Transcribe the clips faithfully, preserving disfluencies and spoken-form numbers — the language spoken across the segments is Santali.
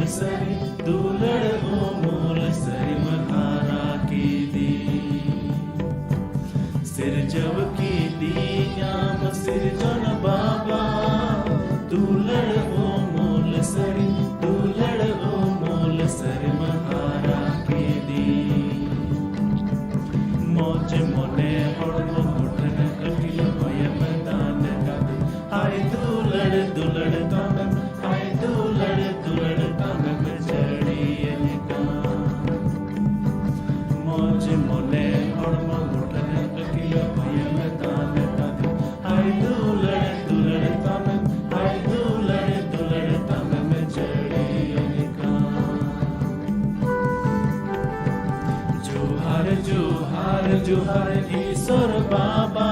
ᱥᱟᱹᱨᱤ ᱫᱩᱞᱟᱹᱲ ᱩᱢᱩᱞ ᱥᱟᱹᱨᱤᱢ ᱦᱟᱨᱟ ᱠᱤᱫᱤᱧ᱾ ᱥᱤᱨᱡᱟᱹᱣ ᱠᱤᱫᱤᱧᱟᱢ ᱥᱤᱨᱡᱚᱱ ᱵᱟᱵᱟ, ᱫᱩᱞᱟᱹᱲ ᱩᱢᱩᱞ ᱥᱟᱹᱨᱤ, ᱫᱩᱞᱟᱹᱲ ᱩᱢᱩᱞ ᱥᱟᱹᱨᱤᱢ ᱦᱟᱨᱟ ᱠᱤᱫᱤᱧ᱾ ᱢᱚᱡᱽ ᱢᱚᱱᱮ ᱦᱚᱲᱢᱚ ᱢᱩᱴᱷᱟᱹᱱ ᱟᱹᱠᱤᱞ ᱢᱟᱭᱟᱢ ᱫᱟᱱ ᱠᱟᱫᱮ, ᱟᱭ ᱫᱩᱞᱟᱹᱲ ᱫᱩᱞᱟᱹᱲ ᱛᱟᱢᱮᱢ, ᱟᱭ ᱫᱩᱞᱟᱹᱲ ᱫᱩᱞᱟᱹᱲ ᱛᱟᱢᱮᱢ ᱡᱟᱹᱲᱤᱭᱟᱹᱧ ᱠᱟᱱ᱾ ᱢᱚᱡᱽ ᱢᱚᱱᱮ ᱦᱚᱲᱢᱚ ᱢᱩᱴᱷᱟᱹᱱ ᱟᱹᱠᱤᱞ ᱢᱟᱭᱟᱢ ᱫᱟᱱ ᱠᱟᱫᱮ, ᱟᱭ ᱫᱩᱞᱟᱹᱲ ᱫᱩᱞᱟᱹᱲ ᱛᱟᱢᱮᱢ, ᱟᱭ ᱫᱩᱞᱟᱹᱲ ᱫᱩᱞᱟᱹᱲ ᱛᱟᱢᱮᱢ ᱡᱟᱹᱲᱤᱭᱟᱹᱧ ᱠᱟᱱ᱾ ᱡᱚᱦᱟᱨ ᱡᱚᱦᱟᱨ ᱡᱚᱦᱟᱨ ᱤᱥᱚᱨ ᱵᱟᱵᱟ,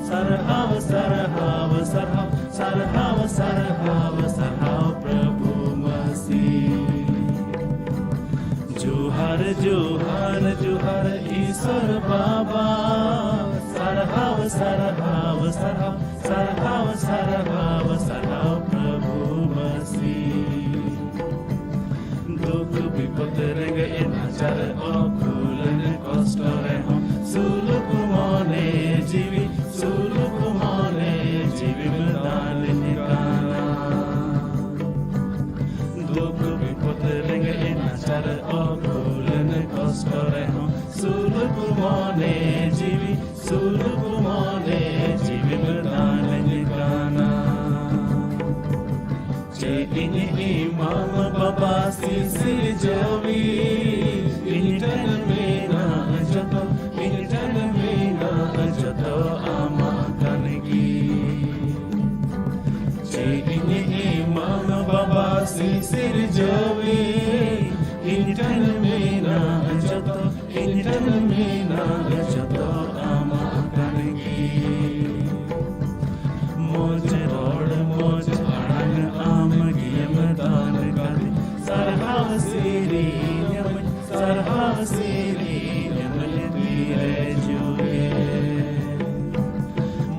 ᱥᱟᱨᱦᱟᱣ ᱥᱟᱨᱦᱟᱣ ᱥᱟᱨᱦᱟᱣ ᱥᱟᱨᱦᱟᱣ ᱥᱟᱨᱦᱟᱣ ᱥᱟᱨᱦᱟᱣ ᱯᱨᱚᱵᱷᱩ ᱢᱟᱥᱤ᱾ ᱡᱚᱦᱟᱨ ᱡᱚᱦᱟᱨ ᱡᱚᱦᱟᱨ ᱤᱥᱚᱨ ᱵᱟᱵᱟ, ᱥᱟᱨᱦᱟᱣ ᱥᱟᱨᱦᱟᱣ ᱥᱟᱨᱦᱟᱣ ᱥᱟᱨᱦᱟᱣ ᱥᱟᱨᱦᱟᱣ ᱥᱟᱨᱦᱟᱣ ᱯᱨᱚᱵᱷᱩ ᱢᱟᱥᱤ᱾ ᱫᱩᱠ ᱵᱤᱯᱚᱫ ᱨᱮᱸᱜᱮᱡ ᱱᱟᱪᱟᱨ ᱚᱠᱩᱞᱟᱹᱱ ᱠᱚᱥᱴᱚ ᱨᱮᱦᱚᱸ ᱥᱩᱞᱩᱠ ᱢᱚᱱᱮ ᱡᱤᱣᱤ, ᱥᱩᱞᱩᱠ ᱢᱚᱱᱮ ᱡᱤᱣᱤᱢ ᱫᱟᱱᱤᱧ ᱠᱟᱱᱟ᱾ ᱫᱩᱠ ᱵᱤᱯᱚᱫ ᱨᱮᱸᱜᱮᱡ ᱱᱟᱪᱟᱨ ᱚᱠᱩᱞᱟᱹᱱ ᱠᱚᱥᱴᱚ ᱨᱮᱦᱚᱸ ᱥᱩᱞᱩᱠ ᱢᱚᱱᱮ ᱡᱤᱣᱤ, ᱥᱩᱞᱩᱠ ᱢᱚᱱᱮ ᱡᱤᱣᱤᱢ ᱫᱟᱱᱤᱧ ᱠᱟᱱᱟ᱾ ᱪᱮᱫ ᱤᱧ ᱮᱢᱟᱢ ᱵᱟᱵᱟ ᱥᱤᱥᱤᱨ ᱡᱟᱹᱣᱤ, ᱤᱧ ᱴᱷᱮᱱ ᱢᱮᱱᱟᱜ ᱡᱚᱛᱚ, ᱤᱧ ᱴᱷᱮᱱ ᱢᱮᱱᱟᱜ ᱡᱚᱛᱚ ᱟᱢᱟᱜ ᱠᱟᱱ ᱜᱮ᱾ ᱪᱮᱫ ᱤᱧ ᱮᱢᱟᱢ ᱵᱟᱵᱟ ᱥᱤᱥᱤᱨ ᱡᱟᱹᱣᱤ, ᱤᱧ ᱴᱷᱮᱱ ᱢᱮᱱᱟᱜ ᱡᱚᱛᱚ, ᱤᱧ ᱴᱷᱮᱱ ᱢᱮᱱᱟᱜ ᱡᱚᱛᱚ ᱟᱢᱟᱜ ᱠᱟᱱ ᱜᱮ᱾ ᱢᱚᱡᱽ ᱨᱚᱲ ᱢᱚᱡᱽ ᱟᱲᱟᱝ ᱟᱢ ᱜᱮᱢ ᱫᱟᱱ ᱠᱟᱫᱮ, ᱥᱟᱨᱦᱟᱣ ᱥᱮᱨᱮᱧ ᱟᱢ, ᱥᱟᱨᱦᱟᱣ ᱥᱮᱨᱮᱧ ᱟᱢ ᱛᱤᱨᱮ ᱡᱩᱜᱮ᱾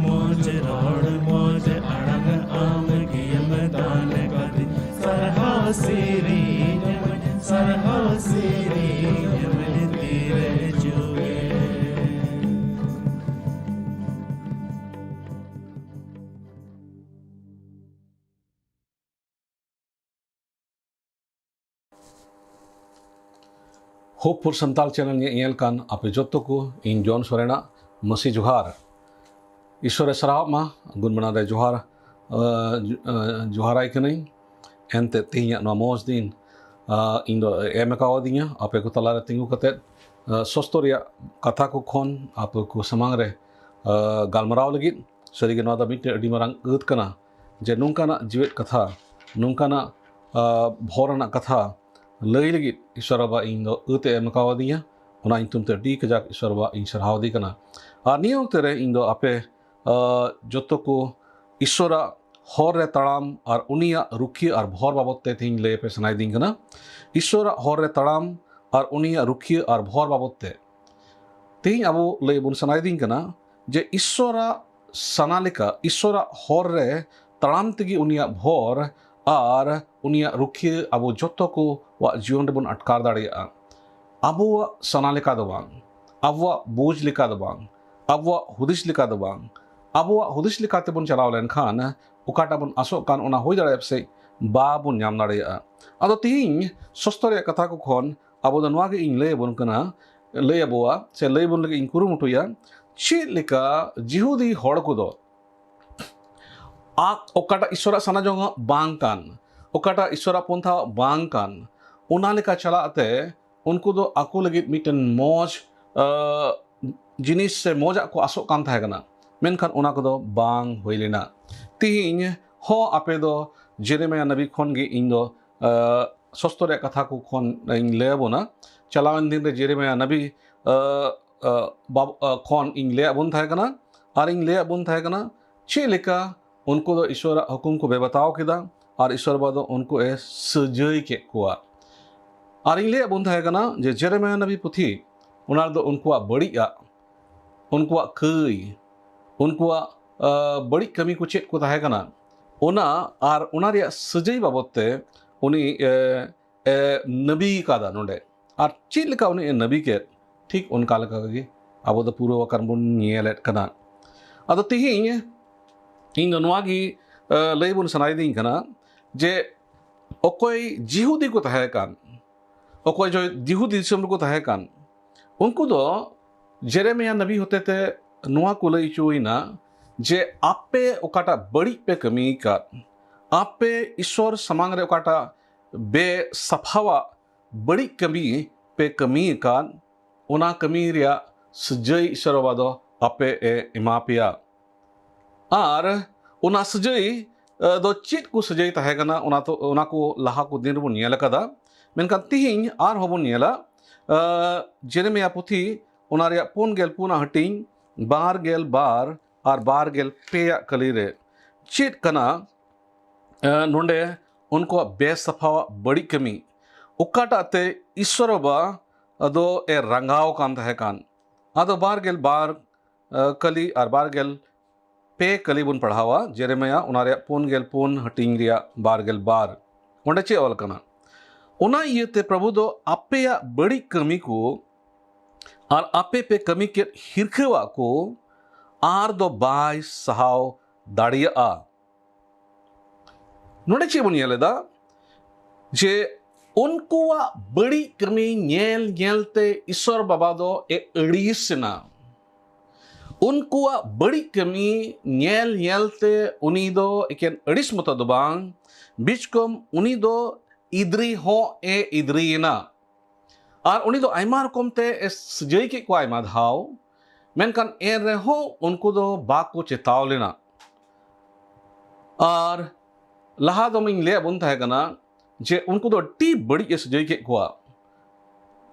ᱢᱚᱡᱽ ᱨᱚᱲ ᱢᱚᱡᱽ ᱟᱲᱟᱝ ᱟᱢ ᱜᱮᱢ ᱫᱟᱱ ᱠᱟᱫᱮ, ᱥᱟᱨᱦᱟᱣ ᱥᱮᱨᱮᱧ ᱥᱟᱨᱦᱟᱣ ᱥᱮᱨᱮᱧ ᱛᱤᱨᱮ ᱡᱩᱜᱮ᱾ Hope for Santal channel ᱧᱮ-, ᱧᱮᱞ ᱠᱟᱱ ᱟᱯᱮ ᱡᱚᱛᱚ ᱠᱚ, ᱤᱧ ᱡᱚᱱ ᱥᱚᱨᱮᱱᱟᱜ ᱢᱟᱹᱥᱤ ᱡᱚᱦᱟᱨ᱾ ᱤᱥᱥᱚᱨᱮ ᱥᱟᱨᱦᱟᱣ ᱢᱟ, ᱜᱩᱱ ᱢᱟᱱᱟᱣ ᱨᱮ ᱡᱚᱦᱟᱨ, ᱟ, ᱡᱚ-, ᱟ, ᱡᱚᱦᱟᱨᱟᱭ ᱠᱟᱹᱱᱟᱹᱧ᱾ ᱮᱱᱛᱮ ᱛᱮᱦᱮᱧᱟᱜ ᱱᱚᱣᱟ ᱢᱚᱡᱽ ᱫᱤᱱ, ᱟ, ᱤᱧ ᱫᱚ ᱮᱢ ᱟᱠᱟᱣᱟᱫᱤᱧᱟ ᱟᱯᱮ ᱠᱚ ᱛᱟᱞᱟᱨᱮ ᱛᱤᱸᱜᱩ ᱠᱟᱛᱮᱫ, ᱟ, ᱥᱚᱥᱛᱚ ᱨᱮᱭᱟᱜ ᱠᱟᱛᱷᱟ ᱠᱚ ᱠᱷᱚᱱ ᱟᱯᱮ ᱠᱚ ᱥᱟᱢᱟᱝ ᱨᱮ, ᱟ, ᱜᱟᱞᱢᱟᱨᱟᱣ ᱞᱟᱹᱜᱤᱫ᱾ ᱥᱟᱹᱨᱤᱜᱮ ᱱᱚᱣᱟ ᱫᱚ ᱢᱤᱫᱴᱮᱱ ᱟᱹᱰᱤ ᱢᱟᱨᱟᱝ ᱟᱹᱛ ᱠᱟᱱᱟ, ᱡᱮ ᱱᱚᱝᱠᱟᱱᱟᱜ ᱡᱤᱣᱮᱫ ᱠᱟᱛᱷᱟ, ᱱᱚᱝᱠᱟᱱᱟᱜ, ᱟ, ᱵᱷᱚᱨ ᱟᱱᱟᱜ ᱠᱟᱛᱷᱟ ᱞᱟᱹᱭ ᱞᱟᱹᱜᱤᱫ ᱤᱥᱥᱚᱨ ᱵᱟᱵᱟ ᱤᱧ ᱫᱚ ᱟᱹᱛ ᱮ ᱮᱢ ᱠᱟᱣᱫᱤᱧᱟ᱾ ᱚᱱᱟ ᱧᱩᱛᱩᱢ ᱛᱮ ᱟᱹᱰᱤ ᱠᱟᱡᱟᱠ ᱤᱥᱥᱚᱨ ᱵᱟᱵᱟ ᱤᱧ ᱥᱟᱨᱦᱟᱣ ᱫᱮ ᱠᱟᱱᱟ᱾ ᱟᱨ ᱱᱤᱭᱟᱹ ᱚᱠᱛᱮ ᱨᱮ ᱤᱧ ᱫᱚ ᱟᱯᱮ, ᱟ, ᱡᱚᱛᱚ ᱠᱚ ᱤᱥᱥᱚᱨᱟᱜ ᱦᱚᱨ ᱨᱮ ᱛᱟᱲᱟᱢ ᱟᱨ ᱩᱱᱤᱭᱟᱜ ᱨᱩᱠᱷᱤᱭᱟᱹ ᱟᱨ ᱵᱷᱚᱨ ᱵᱟᱵᱚᱫ ᱛᱮ ᱛᱮᱦᱮᱧ ᱞᱟᱹᱭ ᱟᱯᱮ ᱥᱟᱱᱟᱭᱮᱫᱤᱧ ᱠᱟᱱᱟ᱾ ᱤᱥᱥᱚᱨᱟᱜ ᱦᱚᱨ ᱨᱮ ᱛᱟᱲᱟᱢ ᱟᱨ ᱩᱱᱤᱭᱟᱜ ᱨᱩᱠᱷᱤᱭᱟᱹ ᱟᱨ ᱵᱷᱚᱨ ᱵᱟᱵᱚᱫ ᱛᱮ ᱛᱮᱦᱮᱧ ᱟᱵᱚ ᱞᱟᱹᱭ ᱵᱚᱱ ᱥᱟᱱᱟᱭᱮᱫᱤᱧ ᱠᱟᱱᱟ ᱡᱮ ᱤᱥᱥᱚᱨᱟᱜ ᱥᱟᱱᱟ ᱞᱮᱠᱟ, ᱤᱥᱥᱚᱨᱟᱜ ᱦᱚᱨ ᱨᱮ ᱛᱟᱲᱟᱢ ᱛᱮᱜᱮ ᱩᱱᱤᱭᱟᱜ ᱵᱷᱚᱨ ᱟᱨ ᱩᱱᱤᱭᱟᱜ ᱨᱩᱠᱷᱤᱭᱟᱹ ᱟᱵᱚ ᱡᱚᱛᱚ ᱠᱚᱣᱟᱜ ᱡᱤᱭᱚᱱ ᱨᱮᱵᱚᱱ ᱟᱴᱠᱟᱨ ᱫᱟᱲᱮᱭᱟᱜᱼᱟ᱾ ᱟᱵᱚᱣᱟᱜ ᱥᱟᱱᱟ ᱞᱮᱠᱟ ᱫᱚ ᱵᱟᱝ, ᱟᱵᱚᱣᱟᱜ ᱵᱩᱡᱽ ᱞᱮᱠᱟ ᱫᱚ ᱵᱟᱝ, ᱟᱵᱚᱣᱟᱜ ᱦᱩᱫᱤᱥ ᱞᱮᱠᱟ ᱫᱚ ᱵᱟᱝ, ᱟᱵᱚᱣᱟᱜ ᱦᱩᱫᱤᱥ ᱞᱮᱠᱟ ᱛᱮᱵᱚᱱ ᱪᱟᱞᱟᱣ ᱞᱮᱱᱠᱷᱟᱱ ᱚᱠᱟᱴᱟᱜ ᱵᱚᱱ ᱟᱥᱚᱜ ᱠᱟᱱ ᱚᱱᱟ ᱦᱩᱭ ᱫᱟᱲᱮᱭᱟᱜᱼᱟ ᱯᱟᱥᱮᱡ ᱵᱟᱵᱚᱱ ᱧᱟᱢ ᱫᱟᱲᱮᱭᱟᱜᱼᱟ᱾ ᱟᱫᱚ ᱛᱤᱦᱤᱧ ᱥᱚᱥᱛᱚ ᱨᱮᱭᱟᱜ ᱠᱟᱛᱷᱟ ᱠᱚ ᱠᱷᱚᱱ ᱟᱵᱚ ᱫᱚ ᱱᱚᱣᱟ ᱜᱮ ᱤᱧ ᱞᱟᱹᱭ ᱟᱵᱚᱱ ᱠᱟᱱᱟ, ᱞᱟᱹᱭ ᱟᱵᱚᱣᱟ ᱥᱮ ᱞᱟᱹᱭ ᱵᱚᱱ ᱞᱟᱹᱜᱤᱫ ᱤᱧ ᱠᱩᱨᱩᱢᱩᱴᱩᱭᱟ, ᱪᱮᱫ ᱞᱮᱠᱟ ᱡᱤᱦᱩᱫᱤ ᱦᱚᱲ ᱠᱚᱫᱚ ᱟᱠ-, ᱚᱠᱟᱴᱟᱜ ᱤᱥᱥᱚᱨᱟᱜ ᱥᱟᱱᱟ ᱡᱚᱝ ᱵᱟᱝ ᱠᱟᱱ, ᱚᱠᱟᱴᱟᱜ ᱤᱥᱥᱚᱨᱟᱜ ᱯᱚᱱᱛᱷᱟ ᱵᱟᱝ ᱠᱟᱱ, ᱚᱱᱟ ᱞᱮᱠᱟ ᱪᱟᱞᱟᱜ ᱛᱮ ᱩᱱᱠᱩ ᱫᱚ ᱟᱠᱚ ᱞᱟᱹᱜᱤᱫ ᱢᱤᱫᱴᱮᱱ ᱢᱚᱡᱽ, ᱟ, ᱡᱤᱱᱤᱥ ᱥᱮ ᱢᱚᱡᱟᱜ ᱠᱚ ᱟᱥᱚᱜ ᱠᱟᱱ ᱛᱟᱦᱮᱸ ᱠᱟᱱᱟ, ᱢᱮᱱᱠᱷᱟᱱ ᱚᱱᱟ ᱠᱚᱫᱚ ᱵᱟᱝ ᱦᱩᱭ ᱞᱮᱱᱟ᱾ ᱛᱤᱦᱤᱧ ᱦᱚᱸ ᱟᱯᱮ ᱫᱚ ᱡᱮᱨᱮᱢᱤᱭᱟ ᱱᱟᱵᱤ ᱠᱷᱚᱱ ᱜᱮ ᱤᱧ ᱫᱚ, ᱟ, ᱥᱚᱥᱛᱚ ᱨᱮᱭᱟᱜ ᱠᱟᱛᱷᱟ ᱠᱚ ᱠᱷᱚᱱ ᱤᱧ ᱞᱟᱹᱭ ᱟᱵᱚᱱᱟ᱾ ᱪᱟᱞᱟᱣᱮᱱ ᱫᱤᱱ ᱨᱮ ᱡᱮᱨᱮᱢᱤᱭᱟ ᱱᱟᱵᱤ, ᱟ, ᱟ, ᱵᱟᱵ-, ᱟ, ᱠᱷᱚᱱ ᱤᱧ ᱞᱟᱹᱭᱟᱫ ᱵᱚᱱ ᱛᱟᱦᱮᱸ ᱠᱟᱱᱟ, ᱟᱨ ᱤᱧ ᱞᱟᱹᱭᱟᱫ ᱵᱚᱱ ᱛᱟᱦᱮᱸ ᱠᱟᱱᱟ ᱪᱮᱫ ᱞᱮᱠᱟ ᱩᱱᱠᱩ ᱫᱚ ᱤᱥᱥᱚᱨᱟᱜ ᱦᱩᱠᱩᱢ ᱠᱚ ᱵᱮᱵᱟᱛᱟᱣ ᱠᱮᱫᱟ ᱟᱨ ᱤᱥᱥᱚᱨ ᱵᱟᱵᱟ ᱫᱚ ᱩᱱᱠᱩ ᱮ ᱥᱟᱹᱡᱟᱹᱭ ᱠᱮᱫ ᱠᱚᱣᱟ᱾ ᱟᱨ ᱤᱧ ᱞᱟᱹᱭᱟᱫ ᱵᱚᱱ ᱛᱟᱦᱮᱸ ᱠᱟᱱᱟ ᱡᱮ ᱡᱮᱨᱮᱢᱤᱭᱟ ᱱᱟᱵᱤ ᱯᱩᱛᱷᱤ, ᱚᱱᱟ ᱨᱮᱫᱚ ᱩᱱᱠᱩᱣᱟᱜ ᱵᱟᱹᱲᱤᱡ ᱟᱜ, ᱩᱱᱠᱩᱣᱟᱜ ᱠᱟᱹᱭ, ᱩᱱᱠᱩᱣᱟᱜ, ᱟ, ᱵᱟᱹᱲᱤᱡ ᱠᱟᱹᱢᱤ ᱠᱚ ᱪᱮᱫ ᱠᱚ ᱛᱟᱦᱮᱸ ᱠᱟᱱᱟ, ᱚᱱᱟ ᱟᱨ ᱚᱱᱟ ᱨᱮᱭᱟᱜ ᱥᱟᱹᱡᱟᱹᱭ ᱵᱟᱵᱚᱫ ᱛᱮ ᱩᱱᱤ ᱮ, ᱮ, ᱱᱟᱵᱤ ᱠᱟᱫᱟ ᱱᱚᱰᱮ᱾ ᱟᱨ ᱪᱮᱫ ᱞᱮᱠᱟ ᱩᱱᱤ ᱮ ᱱᱟᱵᱤ ᱠᱮᱫ, ᱴᱷᱤᱠ ᱚᱱᱠᱟ ᱞᱮᱠᱟ ᱜᱮ ᱟᱵᱚ ᱫᱚ ᱯᱩᱨᱟᱹᱣ ᱟᱠᱟᱱ ᱵᱚᱱ ᱧᱮᱞᱮᱫ ᱠᱟᱱᱟ᱾ ᱟᱫᱚ ᱛᱤᱦᱤᱧ ᱤᱧ ᱫᱚ ᱱᱚᱣᱟ ᱜᱮ, ᱮ, ᱞᱟᱹᱭ ᱵᱚᱱ ᱥᱟᱱᱟᱭᱮᱫᱤᱧ ᱠᱟᱱᱟ ᱡᱮ ᱚᱠᱚᱭ ᱡᱤᱦᱩᱫᱤ ᱠᱚ ᱛᱟᱦᱮᱸ ᱠᱟᱱ, ᱚᱠᱚᱭ ᱡᱚ-, ᱡᱤᱦᱩᱫᱤ ᱫᱤᱥᱚᱢ ᱨᱮᱠᱚ ᱛᱟᱦᱮᱸ ᱠᱟᱱ, ᱩᱱᱠᱩ ᱫᱚ ᱡᱮᱨᱮᱢᱤᱭᱟ ᱱᱟᱵᱤ ᱦᱚᱛᱮᱛᱮ ᱱᱚᱣᱟ ᱠᱚ ᱞᱟᱹᱭ ᱦᱚᱪᱚᱭᱮᱱᱟ ᱡᱮ ᱟᱯᱮ ᱚᱠᱟᱴᱟᱜ ᱵᱟᱹᱲᱤᱡ ᱯᱮ ᱠᱟᱹᱢᱤ ᱟᱠᱟᱫ, ᱟᱯᱮ ᱤᱥᱚᱨ ᱥᱟᱢᱟᱝ ᱨᱮ ᱚᱠᱟᱴᱟᱜ ᱵᱮᱥᱟᱯᱷᱟᱣᱟᱜ ᱵᱟᱹᱲᱤᱡ ᱠᱟᱹᱢᱤ ᱯᱮ ᱠᱟᱹᱢᱤ ᱟᱠᱟᱫ, ᱚᱱᱟ ᱠᱟᱹᱢᱤ ᱨᱮᱭᱟᱜ ᱥᱟᱹᱡᱟᱹᱭ ᱤᱥᱚᱨ ᱵᱟᱵᱟ ᱫᱚ ᱟᱯᱮ ᱮ ᱮᱢᱟ ᱯᱮᱭᱟ᱾ ᱟᱨ ᱚᱱᱟ ᱥᱟᱹᱡᱟᱹᱭ, ᱮ, ᱫᱚ ᱪᱮᱫ ᱠᱚ ᱥᱟᱹᱡᱟᱹᱭ ᱛᱟᱦᱮᱸ ᱠᱟᱱᱟ, ᱚᱱᱟ ᱛᱚ, ᱚᱱᱟ ᱠᱚ ᱞᱟᱦᱟ ᱠᱚ ᱫᱤᱱ ᱨᱮᱵᱚᱱ ᱧᱮᱞ ᱟᱠᱟᱫᱟ᱾ ᱢᱮᱱᱠᱷᱟᱱ ᱛᱤᱦᱤᱧ ᱟᱨᱦᱚᱸ ᱵᱚᱱ ᱧᱮᱞᱟ, ᱮ, ᱡᱮᱨᱮᱢᱤᱭᱟ ᱯᱩᱛᱷᱤ, ᱚᱱᱟ ᱨᱮᱭᱟᱜ ᱯᱩᱱ ᱜᱮᱞ ᱯᱩᱱᱟᱜ ᱦᱟᱹᱴᱤᱧ, ᱵᱟᱨ ᱜᱮᱞ ᱵᱟᱨ ᱟᱨ ᱵᱟᱨ ᱜᱮᱞ ᱯᱮᱭᱟᱜ ᱠᱟᱹᱞᱤ ᱨᱮ ᱪᱮᱫ ᱠᱟᱱᱟ, ᱮ, ᱱᱚᱰᱮ ᱩᱱᱠᱩᱣᱟᱜ ᱵᱮᱥᱟᱯᱷᱟᱣᱟᱜ ᱵᱟᱹᱲᱤᱡ ᱠᱟᱹᱢᱤ, ᱚᱠᱟᱴᱟᱜ ᱛᱮ ᱤᱥᱥᱚᱨ ᱵᱟᱵᱟ ᱫᱚ ᱮ ᱨᱟᱸᱜᱟᱣ ᱠᱟᱱ ᱛᱟᱦᱮᱸ ᱠᱟᱱ᱾ ᱟᱫᱚ ᱵᱟᱨ ᱜᱮᱞ ᱵᱟᱨ, ᱮ, ᱠᱟᱹᱞᱤ ᱟᱨ ᱵᱟᱨ ᱜᱮᱞ ᱯᱮ ᱠᱟᱹᱞᱤ ᱵᱚᱱ ᱯᱟᱲᱦᱟᱣᱟ, ᱡᱮᱨᱮᱢᱤᱭᱟ ᱚᱱᱟ ᱨᱮᱭᱟᱜ ᱯᱩᱱ ᱜᱮᱞ ᱯᱩᱱ ᱦᱟᱹᱴᱤᱧ ᱨᱮᱭᱟᱜ ᱵᱟᱨ ᱜᱮᱞ ᱵᱟᱨ᱾ ᱚᱸᱰᱮ ᱪᱮᱫ ᱚᱞ ᱠᱟᱱᱟ? ᱚᱱᱟ ᱤᱭᱟᱹᱛᱮ ᱯᱨᱚᱵᱷᱩ ᱫᱚ ᱟᱯᱮᱭᱟᱜ ᱵᱟᱹᱲᱤᱡ ᱠᱟᱹᱢᱤ ᱠᱚ ᱟᱨ ᱟᱯᱮ ᱯᱮ ᱠᱟᱹᱢᱤ ᱠᱮᱫ ᱦᱤᱨᱠᱷᱟᱹᱣᱟᱜ ᱠᱚ ᱟᱨ ᱫᱚ ᱵᱟᱭ ᱥᱟᱦᱟᱣ ᱫᱟᱲᱮᱭᱟᱜᱼᱟ᱾ ᱱᱚᱰᱮ ᱪᱮᱫ ᱵᱚᱱ ᱧᱮᱞ ᱮᱫᱟ? ᱡᱮ ᱩᱱᱠᱩᱣᱟᱜ ᱵᱟᱹᱲᱤᱡ ᱠᱟᱹᱢᱤ ᱧᱮᱞ ᱧᱮᱞ ᱛᱮ ᱤᱥᱚᱨ ᱵᱟᱵᱟ ᱫᱚ ᱮ ᱟᱹᱲᱤᱥ ᱮᱱᱟ᱾ ᱩᱱᱠᱩᱣᱟᱜ ᱵᱟᱹᱲᱤᱡ ᱠᱟᱹᱢᱤ ᱧᱮᱞ ᱧᱮᱞ ᱛᱮ ᱩᱱᱤ ᱫᱚ ᱮᱠᱮᱱ ᱟᱹᱲᱤᱥ ᱢᱚᱛᱚ ᱫᱚ ᱵᱟᱝ, ᱵᱤᱪᱠᱚᱢ ᱩᱱᱤ ᱫᱚ ᱤᱫᱽᱨᱤ ᱦᱚᱸ ᱮ ᱤᱫᱽᱨᱤᱭᱮᱱᱟ᱾ ᱟᱨ ᱩᱱᱤ ᱫᱚ ᱟᱭᱢᱟ ᱨᱚᱠᱚᱢ ᱛᱮ ᱮ ᱥᱟᱹᱡᱟᱹᱭ ᱠᱮᱫ ᱠᱚᱣᱟ ᱟᱭᱢᱟ ᱫᱷᱟᱣ, ᱢᱮᱱᱠᱷᱟᱱ ᱮᱱ ᱨᱮᱦᱚᱸ ᱩᱱᱠᱩ ᱫᱚ ᱵᱟᱠᱚ ᱪᱮᱛᱟᱣ ᱞᱮᱱᱟ᱾ ᱟᱨ ᱞᱟᱦᱟ ᱫᱚᱢᱤᱧ ᱞᱟᱹᱭᱟᱫ ᱵᱚᱱ ᱛᱟᱦᱮᱸ ᱠᱟᱱᱟ ᱡᱮ ᱩᱱᱠᱩ ᱫᱚ ᱟᱹᱰᱤ ᱵᱟᱹᱲᱤᱡ ᱮ ᱥᱟᱹᱡᱟᱹᱭ ᱠᱮᱫ ᱠᱚᱣᱟ᱾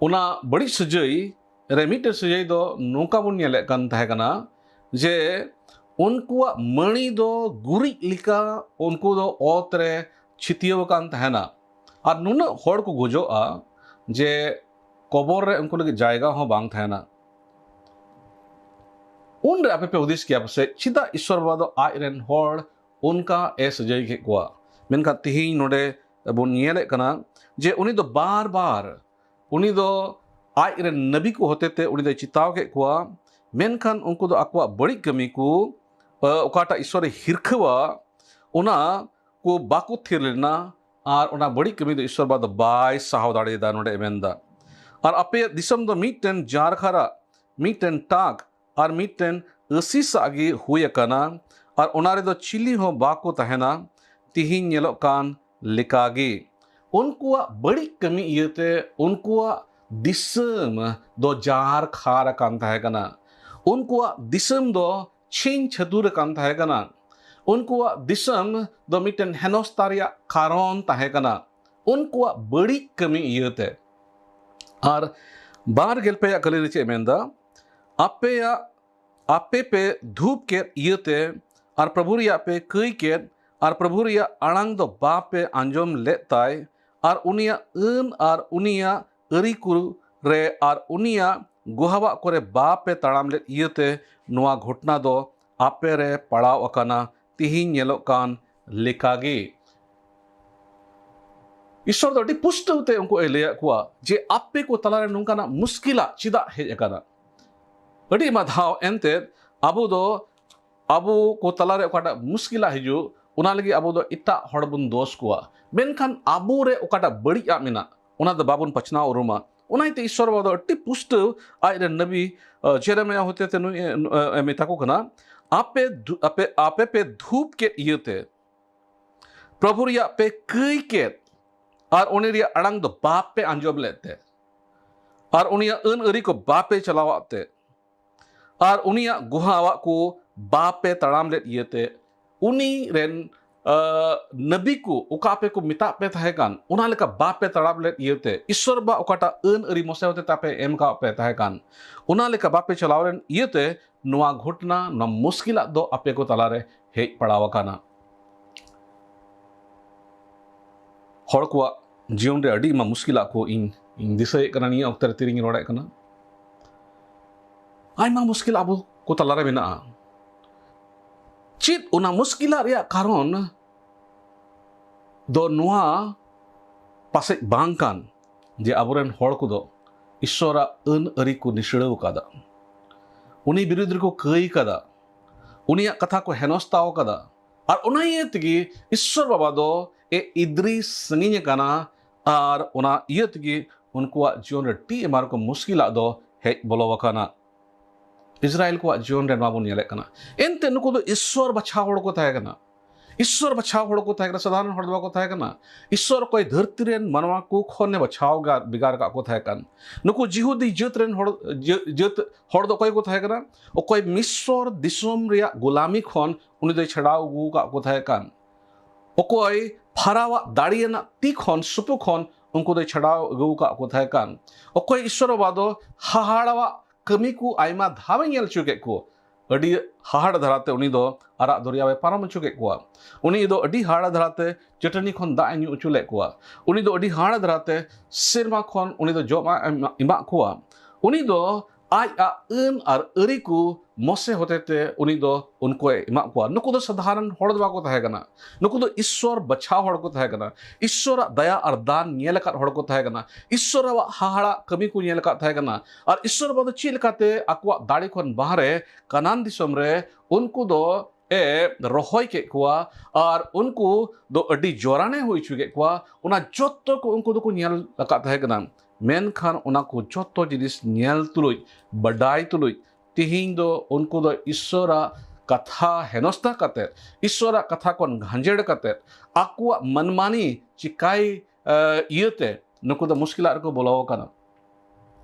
ᱚᱱᱟ ᱵᱟᱹᱲᱤᱡ ᱥᱟᱹᱡᱟᱹᱭ ᱨᱮ ᱢᱤᱫᱴᱮᱱ ᱥᱟᱹᱡᱟᱹᱭ ᱫᱚ ᱱᱚᱝᱠᱟ ᱵᱚᱱ ᱧᱮᱞᱮᱫ ᱠᱟᱱ ᱛᱟᱦᱮᱸ ᱠᱟᱱᱟ ᱡᱮ ᱩᱱᱠᱩᱣᱟᱜ ᱢᱟᱹᱬᱤ ᱫᱚ ᱜᱩᱨᱤᱡ ᱞᱮᱠᱟ ᱩᱱᱠᱩ ᱫᱚ ᱚᱛ ᱨᱮ ᱪᱷᱤᱛᱭᱟᱹᱣ ᱟᱠᱟᱱ ᱛᱟᱦᱮᱱᱟ᱾ ᱟᱨ ᱱᱩᱱᱟᱹᱜ ᱦᱚᱲ ᱠᱚ ᱜᱚᱡᱚᱜᱼᱟ ᱡᱮ ᱠᱚᱵᱚᱨ ᱨᱮ ᱩᱱᱠᱩ ᱞᱟᱹᱜᱤᱫ ᱡᱟᱭᱜᱟ ᱦᱚᱸ ᱵᱟᱝ ᱛᱟᱦᱮᱱᱟ᱾ ᱩᱱᱨᱮ ᱟᱯᱮ ᱯᱮ ᱦᱩᱫᱤᱥ ᱠᱮᱭᱟ ᱯᱟᱥᱮᱡ, ᱪᱮᱫᱟᱜ ᱤᱥᱥᱚᱨ ᱵᱟᱵᱟ ᱫᱚ ᱟᱡ ᱨᱮᱱ ᱦᱚᱲ ᱚᱱᱠᱟ ᱮ ᱥᱟᱹᱡᱟᱹᱭ ᱠᱮᱫ ᱠᱚᱣᱟ? ᱢᱮᱱᱠᱷᱟᱱ ᱛᱤᱦᱤᱧ ᱱᱚᱰᱮ ᱵᱚᱱ ᱧᱮᱞᱮᱫ ᱠᱟᱱᱟ ᱡᱮ ᱩᱱᱤ ᱫᱚ ᱵᱟᱨ ᱵᱟᱨ, ᱩᱱᱤ ᱫᱚ ᱟᱡ ᱨᱮᱱ ᱱᱟᱵᱤ ᱠᱚ ᱦᱚᱛᱮᱛᱮ ᱩᱱᱤ ᱫᱚᱭ ᱪᱮᱛᱟᱣ ᱠᱮᱫ ᱠᱚᱣᱟ, ᱢᱮᱱᱠᱷᱟᱱ ᱩᱱᱠᱩ ᱫᱚ ᱟᱠᱚᱣᱟᱜ ᱵᱟᱹᱲᱤᱡ ᱠᱟᱹᱢᱤ ᱠᱚ, ᱚᱠᱟᱴᱟᱜ ᱤᱥᱥᱚᱨᱮ ᱦᱤᱨᱠᱷᱟᱹᱣᱟ, ᱚᱱᱟ ᱠᱚ ᱵᱟᱠᱚ ᱛᱷᱤᱨ ᱞᱮᱱᱟ᱾ ᱟᱨ ᱚᱱᱟ ᱵᱟᱹᱲᱤᱡ ᱠᱟᱹᱢᱤ ᱫᱚ ᱤᱥᱥᱚᱨ ᱵᱟᱵᱟ ᱫᱚ ᱵᱟᱭ ᱥᱟᱦᱟᱣ ᱫᱟᱲᱮᱭᱟᱫᱟ᱾ ᱱᱚᱰᱮ ᱢᱮᱱᱫᱟ, ᱟᱨ ᱟᱯᱮᱭᱟᱜ ᱫᱤᱥᱚᱢ ᱫᱚ ᱢᱤᱫᱴᱮᱱ ᱡᱟᱨ ᱠᱷᱟᱨᱟ, ᱢᱤᱫᱴᱮᱱ ᱴᱟᱜ ᱟᱨ ᱢᱤᱫᱴᱮᱱ ᱟᱹᱥᱤᱥᱟᱜ ᱜᱮ ᱦᱩᱭ ᱟᱠᱟᱱᱟ, ᱟᱨ ᱚᱱᱟ ᱨᱮᱫᱚ ᱪᱤᱞᱤ ᱦᱚᱸ ᱵᱟᱠᱚ ᱛᱟᱦᱮᱱᱟ, ᱛᱤᱦᱤᱧ ᱧᱮᱞᱚᱜ ᱠᱟᱱ ᱞᱮᱠᱟᱜᱮ᱾ ᱩᱱᱠᱩᱣᱟᱜ ᱵᱟᱹᱲᱤᱡ ᱠᱟᱹᱢᱤ ᱤᱭᱟᱹᱛᱮ ᱩᱱᱠᱩᱣᱟᱜ ᱫᱤᱥᱚᱢ ᱫᱚ ᱡᱟᱨ ᱠᱷᱟᱨ ᱟᱠᱟᱱ ᱛᱟᱦᱮᱸ ᱠᱟᱱᱟ᱾ ᱩᱱᱠᱩᱣᱟᱜ ᱫᱤᱥᱚᱢ ᱫᱚ ᱪᱷᱤᱝ ᱪᱷᱟᱹᱛᱩᱨ ᱟᱠᱟᱱ ᱛᱟᱦᱮᱸ ᱠᱟᱱᱟ᱾ ᱩᱱᱠᱩᱣᱟᱜ ᱫᱤᱥᱚᱢ ᱫᱚ ᱢᱤᱫᱴᱮᱱ ᱦᱮᱱᱚᱥᱛᱟ ᱨᱮᱭᱟᱜ ᱠᱟᱨᱚᱱ ᱛᱟᱦᱮᱸ ᱠᱟᱱᱟ, ᱩᱱᱠᱩᱣᱟᱜ ᱵᱟᱹᱲᱤᱡ ᱠᱟᱹᱢᱤ ᱤᱭᱟᱹᱛᱮ᱾ ᱟᱨ ᱵᱟᱨ ᱜᱮᱞ ᱯᱮᱭᱟᱜ ᱠᱟᱹᱞᱤ ᱨᱮ ᱪᱮᱫ ᱮ ᱢᱮᱱᱫᱟ? ᱟᱯᱮᱭᱟᱜ, ᱟᱯᱮ ᱯᱮ ᱫᱷᱩᱯ ᱠᱮᱫ ᱤᱭᱟᱹᱛᱮ ᱟᱨ ᱯᱨᱚᱵᱷᱩ ᱨᱮᱭᱟᱜ ᱯᱮ ᱠᱟᱹᱭ ᱠᱮᱫ ᱟᱨ ᱯᱨᱚᱵᱷᱩ ᱨᱮᱭᱟᱜ ᱟᱲᱟᱝ ᱫᱚ ᱵᱟᱯᱮ ᱟᱸᱡᱚᱢ ᱞᱮᱫ ᱛᱟᱭ, ᱟᱨ ᱩᱱᱤᱭᱟᱜ ᱟᱹᱱ ᱟᱨ ᱩᱱᱤᱭᱟᱜ ᱟᱹᱨᱤ ᱠᱚ ᱨᱮ ᱟᱨ ᱩᱱᱤᱭᱟᱜ ᱜᱩᱦᱟᱣᱟᱜ ᱠᱚᱨᱮ ᱵᱟᱯᱮ ᱛᱟᱲᱟᱢ ᱞᱮᱫ ᱤᱭᱟᱹᱛᱮ ᱱᱚᱣᱟ ᱜᱷᱚᱴᱱᱟ ᱫᱚ ᱟᱯᱮ ᱨᱮ ᱯᱟᱲᱟᱣ ᱟᱠᱟᱱᱟ, ᱛᱤᱦᱤᱧ ᱧᱮᱞᱚᱜ ᱠᱟᱱ ᱞᱮᱠᱟᱜᱮ᱾ ᱤᱥᱥᱚᱨ ᱫᱚ ᱟᱹᱰᱤ ᱯᱩᱥᱴᱟᱹᱣ ᱛᱮ ᱩᱱᱠᱩ ᱮ ᱞᱟᱹᱭᱟᱫ ᱠᱚᱣᱟ ᱡᱮ ᱟᱯᱮ ᱠᱚ ᱛᱟᱞᱟᱨᱮ ᱱᱚᱝᱠᱟᱱᱟᱜ ᱢᱩᱥᱠᱤᱞᱟᱜ ᱪᱮᱫᱟᱜ ᱦᱮᱡ ᱟᱠᱟᱱᱟ᱾ ᱟᱹᱰᱤ ᱟᱭᱢᱟ ᱫᱷᱟᱣ ᱮᱱᱛᱮᱫ ᱟᱵᱚ ᱫᱚ, ᱟᱵᱚ ᱠᱚ ᱛᱟᱞᱟᱨᱮ ᱚᱠᱟᱴᱟᱜ ᱢᱩᱥᱠᱤᱞᱟᱜ ᱦᱤᱡᱩᱜ, ᱚᱱᱟ ᱞᱟᱹᱜᱤᱫ ᱟᱵᱚ ᱫᱚ ᱮᱴᱟᱜ ᱦᱚᱲ ᱵᱚᱱ ᱫᱳᱥ ᱠᱚᱣᱟ᱾ ᱢᱮᱱᱠᱷᱟᱱ ᱟᱵᱚ ᱨᱮ ᱚᱠᱟᱴᱟᱜ ᱵᱟᱹᱲᱤᱡᱟᱜ ᱢᱮᱱᱟᱜ, ᱚᱱᱟ ᱫᱚ ᱵᱟᱵᱚᱱ ᱯᱟᱪᱷᱱᱟᱣ ᱩᱨᱩᱢᱟ᱾ ᱚᱱᱟ ᱤᱭᱟᱹᱛᱮ ᱤᱥᱥᱚᱨ ᱵᱟᱵᱟ ᱫᱚ ᱟᱹᱰᱤ ᱯᱩᱥᱴᱟᱹᱣ ᱟᱡ ᱨᱮᱱ ᱱᱟᱵᱤ, ᱟᱸ, ᱡᱮᱨᱮᱢᱤᱭᱟ ᱦᱚᱛᱮᱛᱮ ᱱᱩᱭ ᱮ, ᱮ, ᱢᱮᱛᱟ ᱠᱚ ᱠᱟᱱᱟ, ᱟᱯᱮ ᱫᱷᱩ-, ᱟᱯᱮ, ᱟᱯᱮ ᱯᱮ ᱫᱷᱩᱯ ᱠᱮᱫ ᱤᱭᱟᱹᱛᱮ, ᱯᱨᱚᱵᱷᱩ ᱨᱮᱭᱟᱜ ᱯᱮ ᱠᱟᱹᱭ ᱠᱮᱫ, ᱟᱨ ᱩᱱᱤ ᱨᱮᱭᱟᱜ ᱟᱲᱟᱝ ᱫᱚ ᱵᱟᱯᱮ ᱟᱸᱡᱚᱢ ᱞᱮᱫ ᱛᱮ, ᱟᱨ ᱩᱱᱤᱭᱟᱜ ᱟᱹᱱ ᱟᱹᱨᱤ ᱠᱚ ᱵᱟᱯᱮ ᱪᱟᱞᱟᱣᱟᱜ ᱛᱮ, ᱟᱨ ᱩᱱᱤᱭᱟᱜ ᱜᱩᱦᱟᱣᱟᱜ ᱠᱚ ᱵᱟᱯᱮ ᱛᱟᱲᱟᱢ ᱞᱮᱫ ᱤᱭᱟᱹᱛᱮ, ᱩᱱᱤ ᱨᱮᱱ, ᱟᱸ, ᱱᱟᱵᱤ ᱠᱚ ᱚᱠᱟ ᱟᱯᱮ ᱠᱚ ᱢᱮᱛᱟᱜ ᱯᱮ ᱛᱟᱦᱮᱸ ᱠᱟᱱ, ᱚᱱᱟ ᱞᱮᱠᱟ ᱵᱟᱯᱮ ᱛᱟᱲᱟᱢ ᱞᱮᱫ ᱤᱭᱟᱹᱛᱮ, ᱤᱥᱥᱚᱨ ᱵᱟ ᱚᱠᱟᱴᱟᱜ ᱟᱹᱱ ᱟᱹᱨᱤ ᱢᱚᱥᱮ ᱦᱚᱛᱮ ᱛᱮ ᱟᱯᱮ ᱮᱢ ᱠᱟᱜ ᱯᱮ ᱛᱟᱦᱮᱸ ᱠᱟᱱ, ᱚᱱᱟ ᱞᱮᱠᱟ ᱵᱟᱯᱮ ᱪᱟᱞᱟᱣ ᱞᱮᱱ ᱤᱭᱟᱹᱛᱮ, ᱱᱚᱣᱟ ᱜᱷᱚᱴᱱᱟ, ᱱᱚᱣᱟ ᱢᱩᱥᱠᱤᱞᱟᱜ ᱫᱚ ᱟᱯᱮ ᱠᱚ ᱛᱟᱞᱟᱨᱮ ᱦᱮᱡ ᱯᱟᱲᱟᱣ ᱟᱠᱟᱱᱟ᱾ ᱦᱚᱲ ᱠᱚᱣᱟᱜ ᱡᱤᱭᱚᱱ ᱨᱮ ᱟᱹᱰᱤ ᱟᱭᱢᱟ ᱢᱩᱥᱠᱤᱞᱟᱜ ᱠᱚ ᱤᱧ, ᱤᱧ ᱫᱤᱥᱟᱹᱭᱮᱫ ᱠᱟᱱᱟ ᱱᱤᱭᱟᱹ ᱚᱠᱛᱮ ᱨᱮ ᱛᱤᱨᱤᱧ ᱨᱚᱲᱮᱫ ᱠᱟᱱᱟ᱾ ᱟᱭᱢᱟ ᱢᱩᱥᱠᱤᱞ ᱟᱵᱚ ᱠᱚ ᱛᱟᱞᱟᱨᱮ ᱢᱮᱱᱟᱜᱼᱟ᱾ ᱪᱮᱫ ᱚᱱᱟ ᱢᱩᱥᱠᱤᱞᱟᱜ ᱨᱮᱭᱟᱜ ᱠᱟᱨᱚᱱ ᱫᱚ ᱱᱚᱣᱟ ᱯᱟᱥᱮᱡ ᱵᱟᱝ ᱠᱟᱱ ᱡᱮ ᱟᱵᱚᱨᱮᱱ ᱦᱚᱲ ᱠᱚᱫᱚ ᱤᱥᱥᱚᱨᱟᱜ ᱟᱹᱱ ᱟᱹᱨᱤ ᱠᱚ ᱱᱤᱥᱲᱟᱹᱣ ᱟᱠᱟᱫᱟ, ᱩᱱᱤ ᱵᱤᱨᱩᱫᱽ ᱨᱮᱠᱚ ᱠᱟᱹᱭ ᱟᱠᱟᱫᱟ, ᱩᱱᱤᱭᱟᱜ ᱠᱟᱛᱷᱟ ᱠᱚ ᱦᱮᱱᱚᱥᱛᱟᱣ ᱟᱠᱟᱫᱟ᱾ ᱟᱨ ᱚᱱᱟ ᱤᱭᱟᱹ ᱛᱮᱜᱮ ᱤᱥᱥᱚᱨ ᱵᱟᱵᱟ ᱫᱚ ᱮ ᱤᱫᱨᱤ ᱥᱟᱺᱜᱤᱧ ᱟᱠᱟᱱᱟ᱾ ᱟᱨ ᱚᱱᱟ ᱤᱭᱟᱹ ᱛᱮᱜᱮ ᱩᱱᱠᱩᱣᱟᱜ ᱡᱤᱭᱚᱱ ᱨᱮ ᱟᱹᱰᱤ ᱟᱭᱢᱟ ᱨᱚᱠᱚᱢ ᱢᱩᱥᱠᱤᱞᱟᱜ ᱫᱚ ᱦᱮᱡ ᱵᱚᱞᱚ ᱟᱠᱟᱱᱟ᱾ ᱤᱥᱨᱟᱭᱮᱞ ᱠᱚᱣᱟᱜ ᱡᱤᱭᱚᱱ ᱨᱮ ᱱᱚᱣᱟ ᱵᱚᱱ ᱧᱮᱞᱮᱫ ᱠᱟᱱᱟ᱾ ᱮᱱᱛᱮ ᱱᱩᱠᱩ ᱫᱚ ᱤᱥᱥᱚᱨ ᱵᱟᱪᱷᱟᱣ ᱦᱚᱲ ᱠᱚ ᱛᱟᱦᱮᱸ ᱠᱟᱱᱟ᱾ ᱤᱥᱥᱚᱨ ᱵᱟᱪᱷᱟᱣ ᱦᱚᱲ ᱠᱚ ᱛᱟᱦᱮᱸ ᱠᱟᱱᱟ, ᱥᱟᱫᱷᱟᱨᱚᱱ ᱦᱚᱲ ᱫᱚ ᱵᱟᱠᱚ ᱛᱟᱦᱮᱸ ᱠᱟᱱᱟ᱾ ᱤᱥᱥᱚᱨ ᱚᱠᱚᱭ ᱫᱷᱟᱹᱨᱛᱤ ᱨᱮᱱ ᱢᱟᱱᱣᱟ ᱠᱚ ᱠᱷᱚᱱᱮ ᱵᱟᱪᱷᱟᱣ ᱜᱟᱨ-, ᱵᱷᱮᱜᱟᱨ ᱠᱟᱜ ᱠᱚ ᱛᱟᱦᱮᱸ ᱠᱟᱱ᱾ ᱱᱩᱠᱩ ᱡᱤᱦᱩᱫᱤ ᱡᱟᱹᱛ ᱨᱮᱱ ᱦᱚᱲ, ᱡᱟᱹ-, ᱡᱟᱹᱛ ᱦᱚᱲ ᱫᱚ ᱚᱠᱚᱭ ᱠᱚ ᱛᱟᱦᱮᱸ ᱠᱟᱱᱟ? ᱚᱠᱚᱭ ᱢᱤᱥᱚᱨ ᱫᱤᱥᱚᱢ ᱨᱮᱭᱟᱜ ᱜᱩᱞᱟᱢᱤ ᱠᱷᱚᱱ ᱩᱱᱤ ᱫᱚᱭ ᱪᱷᱟᱰᱟᱣ ᱟᱹᱜᱩ ᱟᱠᱟᱫ ᱠᱚ ᱛᱟᱦᱮᱸ ᱠᱟᱱ᱾ ᱚᱠᱚᱭ ᱯᱷᱟᱨᱟᱣᱟᱜ ᱫᱟᱲᱮᱭᱟᱱᱟᱜ ᱛᱤ ᱠᱷᱚᱱ, ᱥᱩᱯᱩ ᱠᱷᱚᱱ ᱩᱱᱠᱩ ᱫᱚᱭ ᱪᱷᱟᱰᱟᱣ ᱟᱹᱜᱩ ᱟᱠᱟᱫ ᱠᱚ ᱛᱟᱦᱮᱸ ᱠᱟᱱ᱾ ᱚᱠᱚᱭ ᱤᱥᱥᱚᱨ ᱵᱟᱵᱟ ᱫᱚ ᱦᱟᱦᱟᱲᱟᱣᱟᱜ ᱠᱟᱹᱢᱤ ᱠᱚ ᱟᱭᱢᱟ ᱫᱷᱟᱣᱮ ᱧᱮᱞ ᱦᱚᱪᱚ ᱠᱮᱫ ᱠᱚ᱾ ᱟᱹᱰᱤ ᱦᱟᱦᱟᱲ ᱫᱷᱟᱨᱟᱛᱮ ᱩᱱᱤ ᱫᱚ ᱟᱨᱟᱜ ᱫᱚᱨᱭᱟᱣᱮ ᱯᱟᱨᱚᱢ ᱦᱚᱪᱚ ᱠᱮᱫ ᱠᱚᱣᱟ᱾ ᱩᱱᱤ ᱫᱚ ᱟᱹᱰᱤ ᱦᱟᱦᱟᱲ ᱫᱷᱟᱨᱟᱛᱮ ᱪᱟᱹᱴᱟᱹᱱᱤ ᱠᱷᱚᱱ ᱫᱟᱜ ᱮ ᱧᱩ ᱦᱚᱪᱚ ᱞᱮᱫ ᱠᱚᱣᱟ᱾ ᱩᱱᱤ ᱫᱚ ᱟᱹᱰᱤ ᱦᱟᱦᱟᱲ ᱫᱷᱟᱨᱟᱛᱮ ᱥᱮᱨᱢᱟ ᱠᱷᱚᱱ ᱩᱱᱤ ᱫᱚ ᱡᱚᱢᱟᱜ ᱮ ᱮᱢᱟ-, ᱮᱢᱟᱜ ᱠᱚᱣᱟ᱾ ᱩᱱᱤ ᱫᱚ ᱟᱡ ᱟᱜ ᱟᱹᱱ ᱟᱨ ᱟᱹᱨᱤ ᱠᱚ ᱢᱚᱥᱮ ᱦᱚᱛᱮᱛᱮ ᱩᱱᱤ ᱫᱚ ᱩᱱᱠᱩᱭ ᱮᱢᱟᱜ ᱠᱚᱣᱟ᱾ ᱱᱩᱠᱩ ᱫᱚ ᱥᱟᱫᱷᱟᱨᱚᱱ ᱦᱚᱲ ᱫᱚ ᱵᱟᱠᱚ ᱛᱟᱦᱮᱸ ᱠᱟᱱᱟ᱾ ᱱᱩᱠᱩ ᱫᱚ ᱤᱥᱥᱚᱨ ᱵᱟᱪᱷᱟᱣ ᱦᱚᱲ ᱠᱚ ᱛᱟᱦᱮᱸ ᱠᱟᱱᱟ᱾ ᱤᱥᱥᱚᱨᱟᱜ ᱫᱟᱭᱟ ᱟᱨ ᱫᱟᱱ ᱧᱮᱞ ᱟᱠᱟᱫ ᱦᱚᱲ ᱠᱚ ᱛᱟᱦᱮᱸ ᱠᱟᱱᱟ᱾ ᱤᱥᱥᱚᱨᱟᱜ ᱦᱟᱦᱟᱲᱟᱜ ᱠᱟᱹᱢᱤ ᱠᱚ ᱧᱮᱞ ᱟᱠᱟᱫ ᱛᱟᱦᱮᱸ ᱠᱟᱱᱟ᱾ ᱟᱨ ᱤᱥᱥᱚᱨ ᱵᱟᱵᱟ ᱫᱚ ᱪᱮᱫ ᱞᱮᱠᱟᱛᱮ ᱟᱠᱚᱣᱟᱜ ᱫᱟᱲᱮ ᱠᱷᱚᱱ ᱵᱟᱦᱨᱮ ᱠᱟᱱᱟᱱ ᱫᱤᱥᱚᱢ ᱨᱮ ᱩᱱᱠᱩ ᱫᱚ ᱮ ᱨᱚᱦᱚᱭ ᱠᱮᱫ ᱠᱚᱣᱟ ᱟᱨ ᱩᱱᱠᱩ ᱫᱚ ᱟᱹᱰᱤ ᱡᱚᱨᱟᱱᱮ ᱦᱩᱭ ᱦᱚᱪᱚ ᱠᱮᱫ ᱠᱚᱣᱟ᱾ ᱚᱱᱟ ᱡᱚᱛᱚ ᱠᱚ ᱩᱱᱠᱩ ᱫᱚᱠᱚ ᱧᱮᱞ ᱟᱠᱟᱫ ᱛᱟᱦᱮᱸ ᱠᱟᱱᱟ᱾ ᱢᱮᱱᱠᱷᱟᱱ ᱚᱱᱟ ᱠᱚ ᱡᱚᱛᱚ ᱡᱤᱱᱤᱥ ᱧᱮᱞ ᱛᱩᱞᱩᱡ, ᱵᱟᱰᱟᱭ ᱛᱩᱞᱩᱡ, ᱛᱤᱦᱤᱧ ᱫᱚ ᱩᱱᱠᱩ ᱫᱚ ᱤᱥᱥᱚᱨᱟᱜ ᱠᱟᱛᱷᱟ ᱦᱮᱱᱚᱥᱛᱟ ᱠᱟᱛᱮ, ᱤᱥᱥᱚᱨᱟᱜ ᱠᱟᱛᱷᱟ ᱠᱷᱚᱱ ᱜᱷᱟᱸᱡᱮᱲ ᱠᱟᱛᱮ, ᱟᱠᱚᱣᱟᱜ ᱢᱟᱱᱢᱟᱱᱤ ᱪᱤᱠᱟᱭ, ᱮ, ᱤᱭᱟᱹᱛᱮ ᱱᱩᱠᱩ ᱫᱚ ᱢᱩᱥᱠᱤᱞᱟᱜ ᱨᱮᱠᱚ ᱵᱚᱞᱚ ᱟᱠᱟᱱᱟ᱾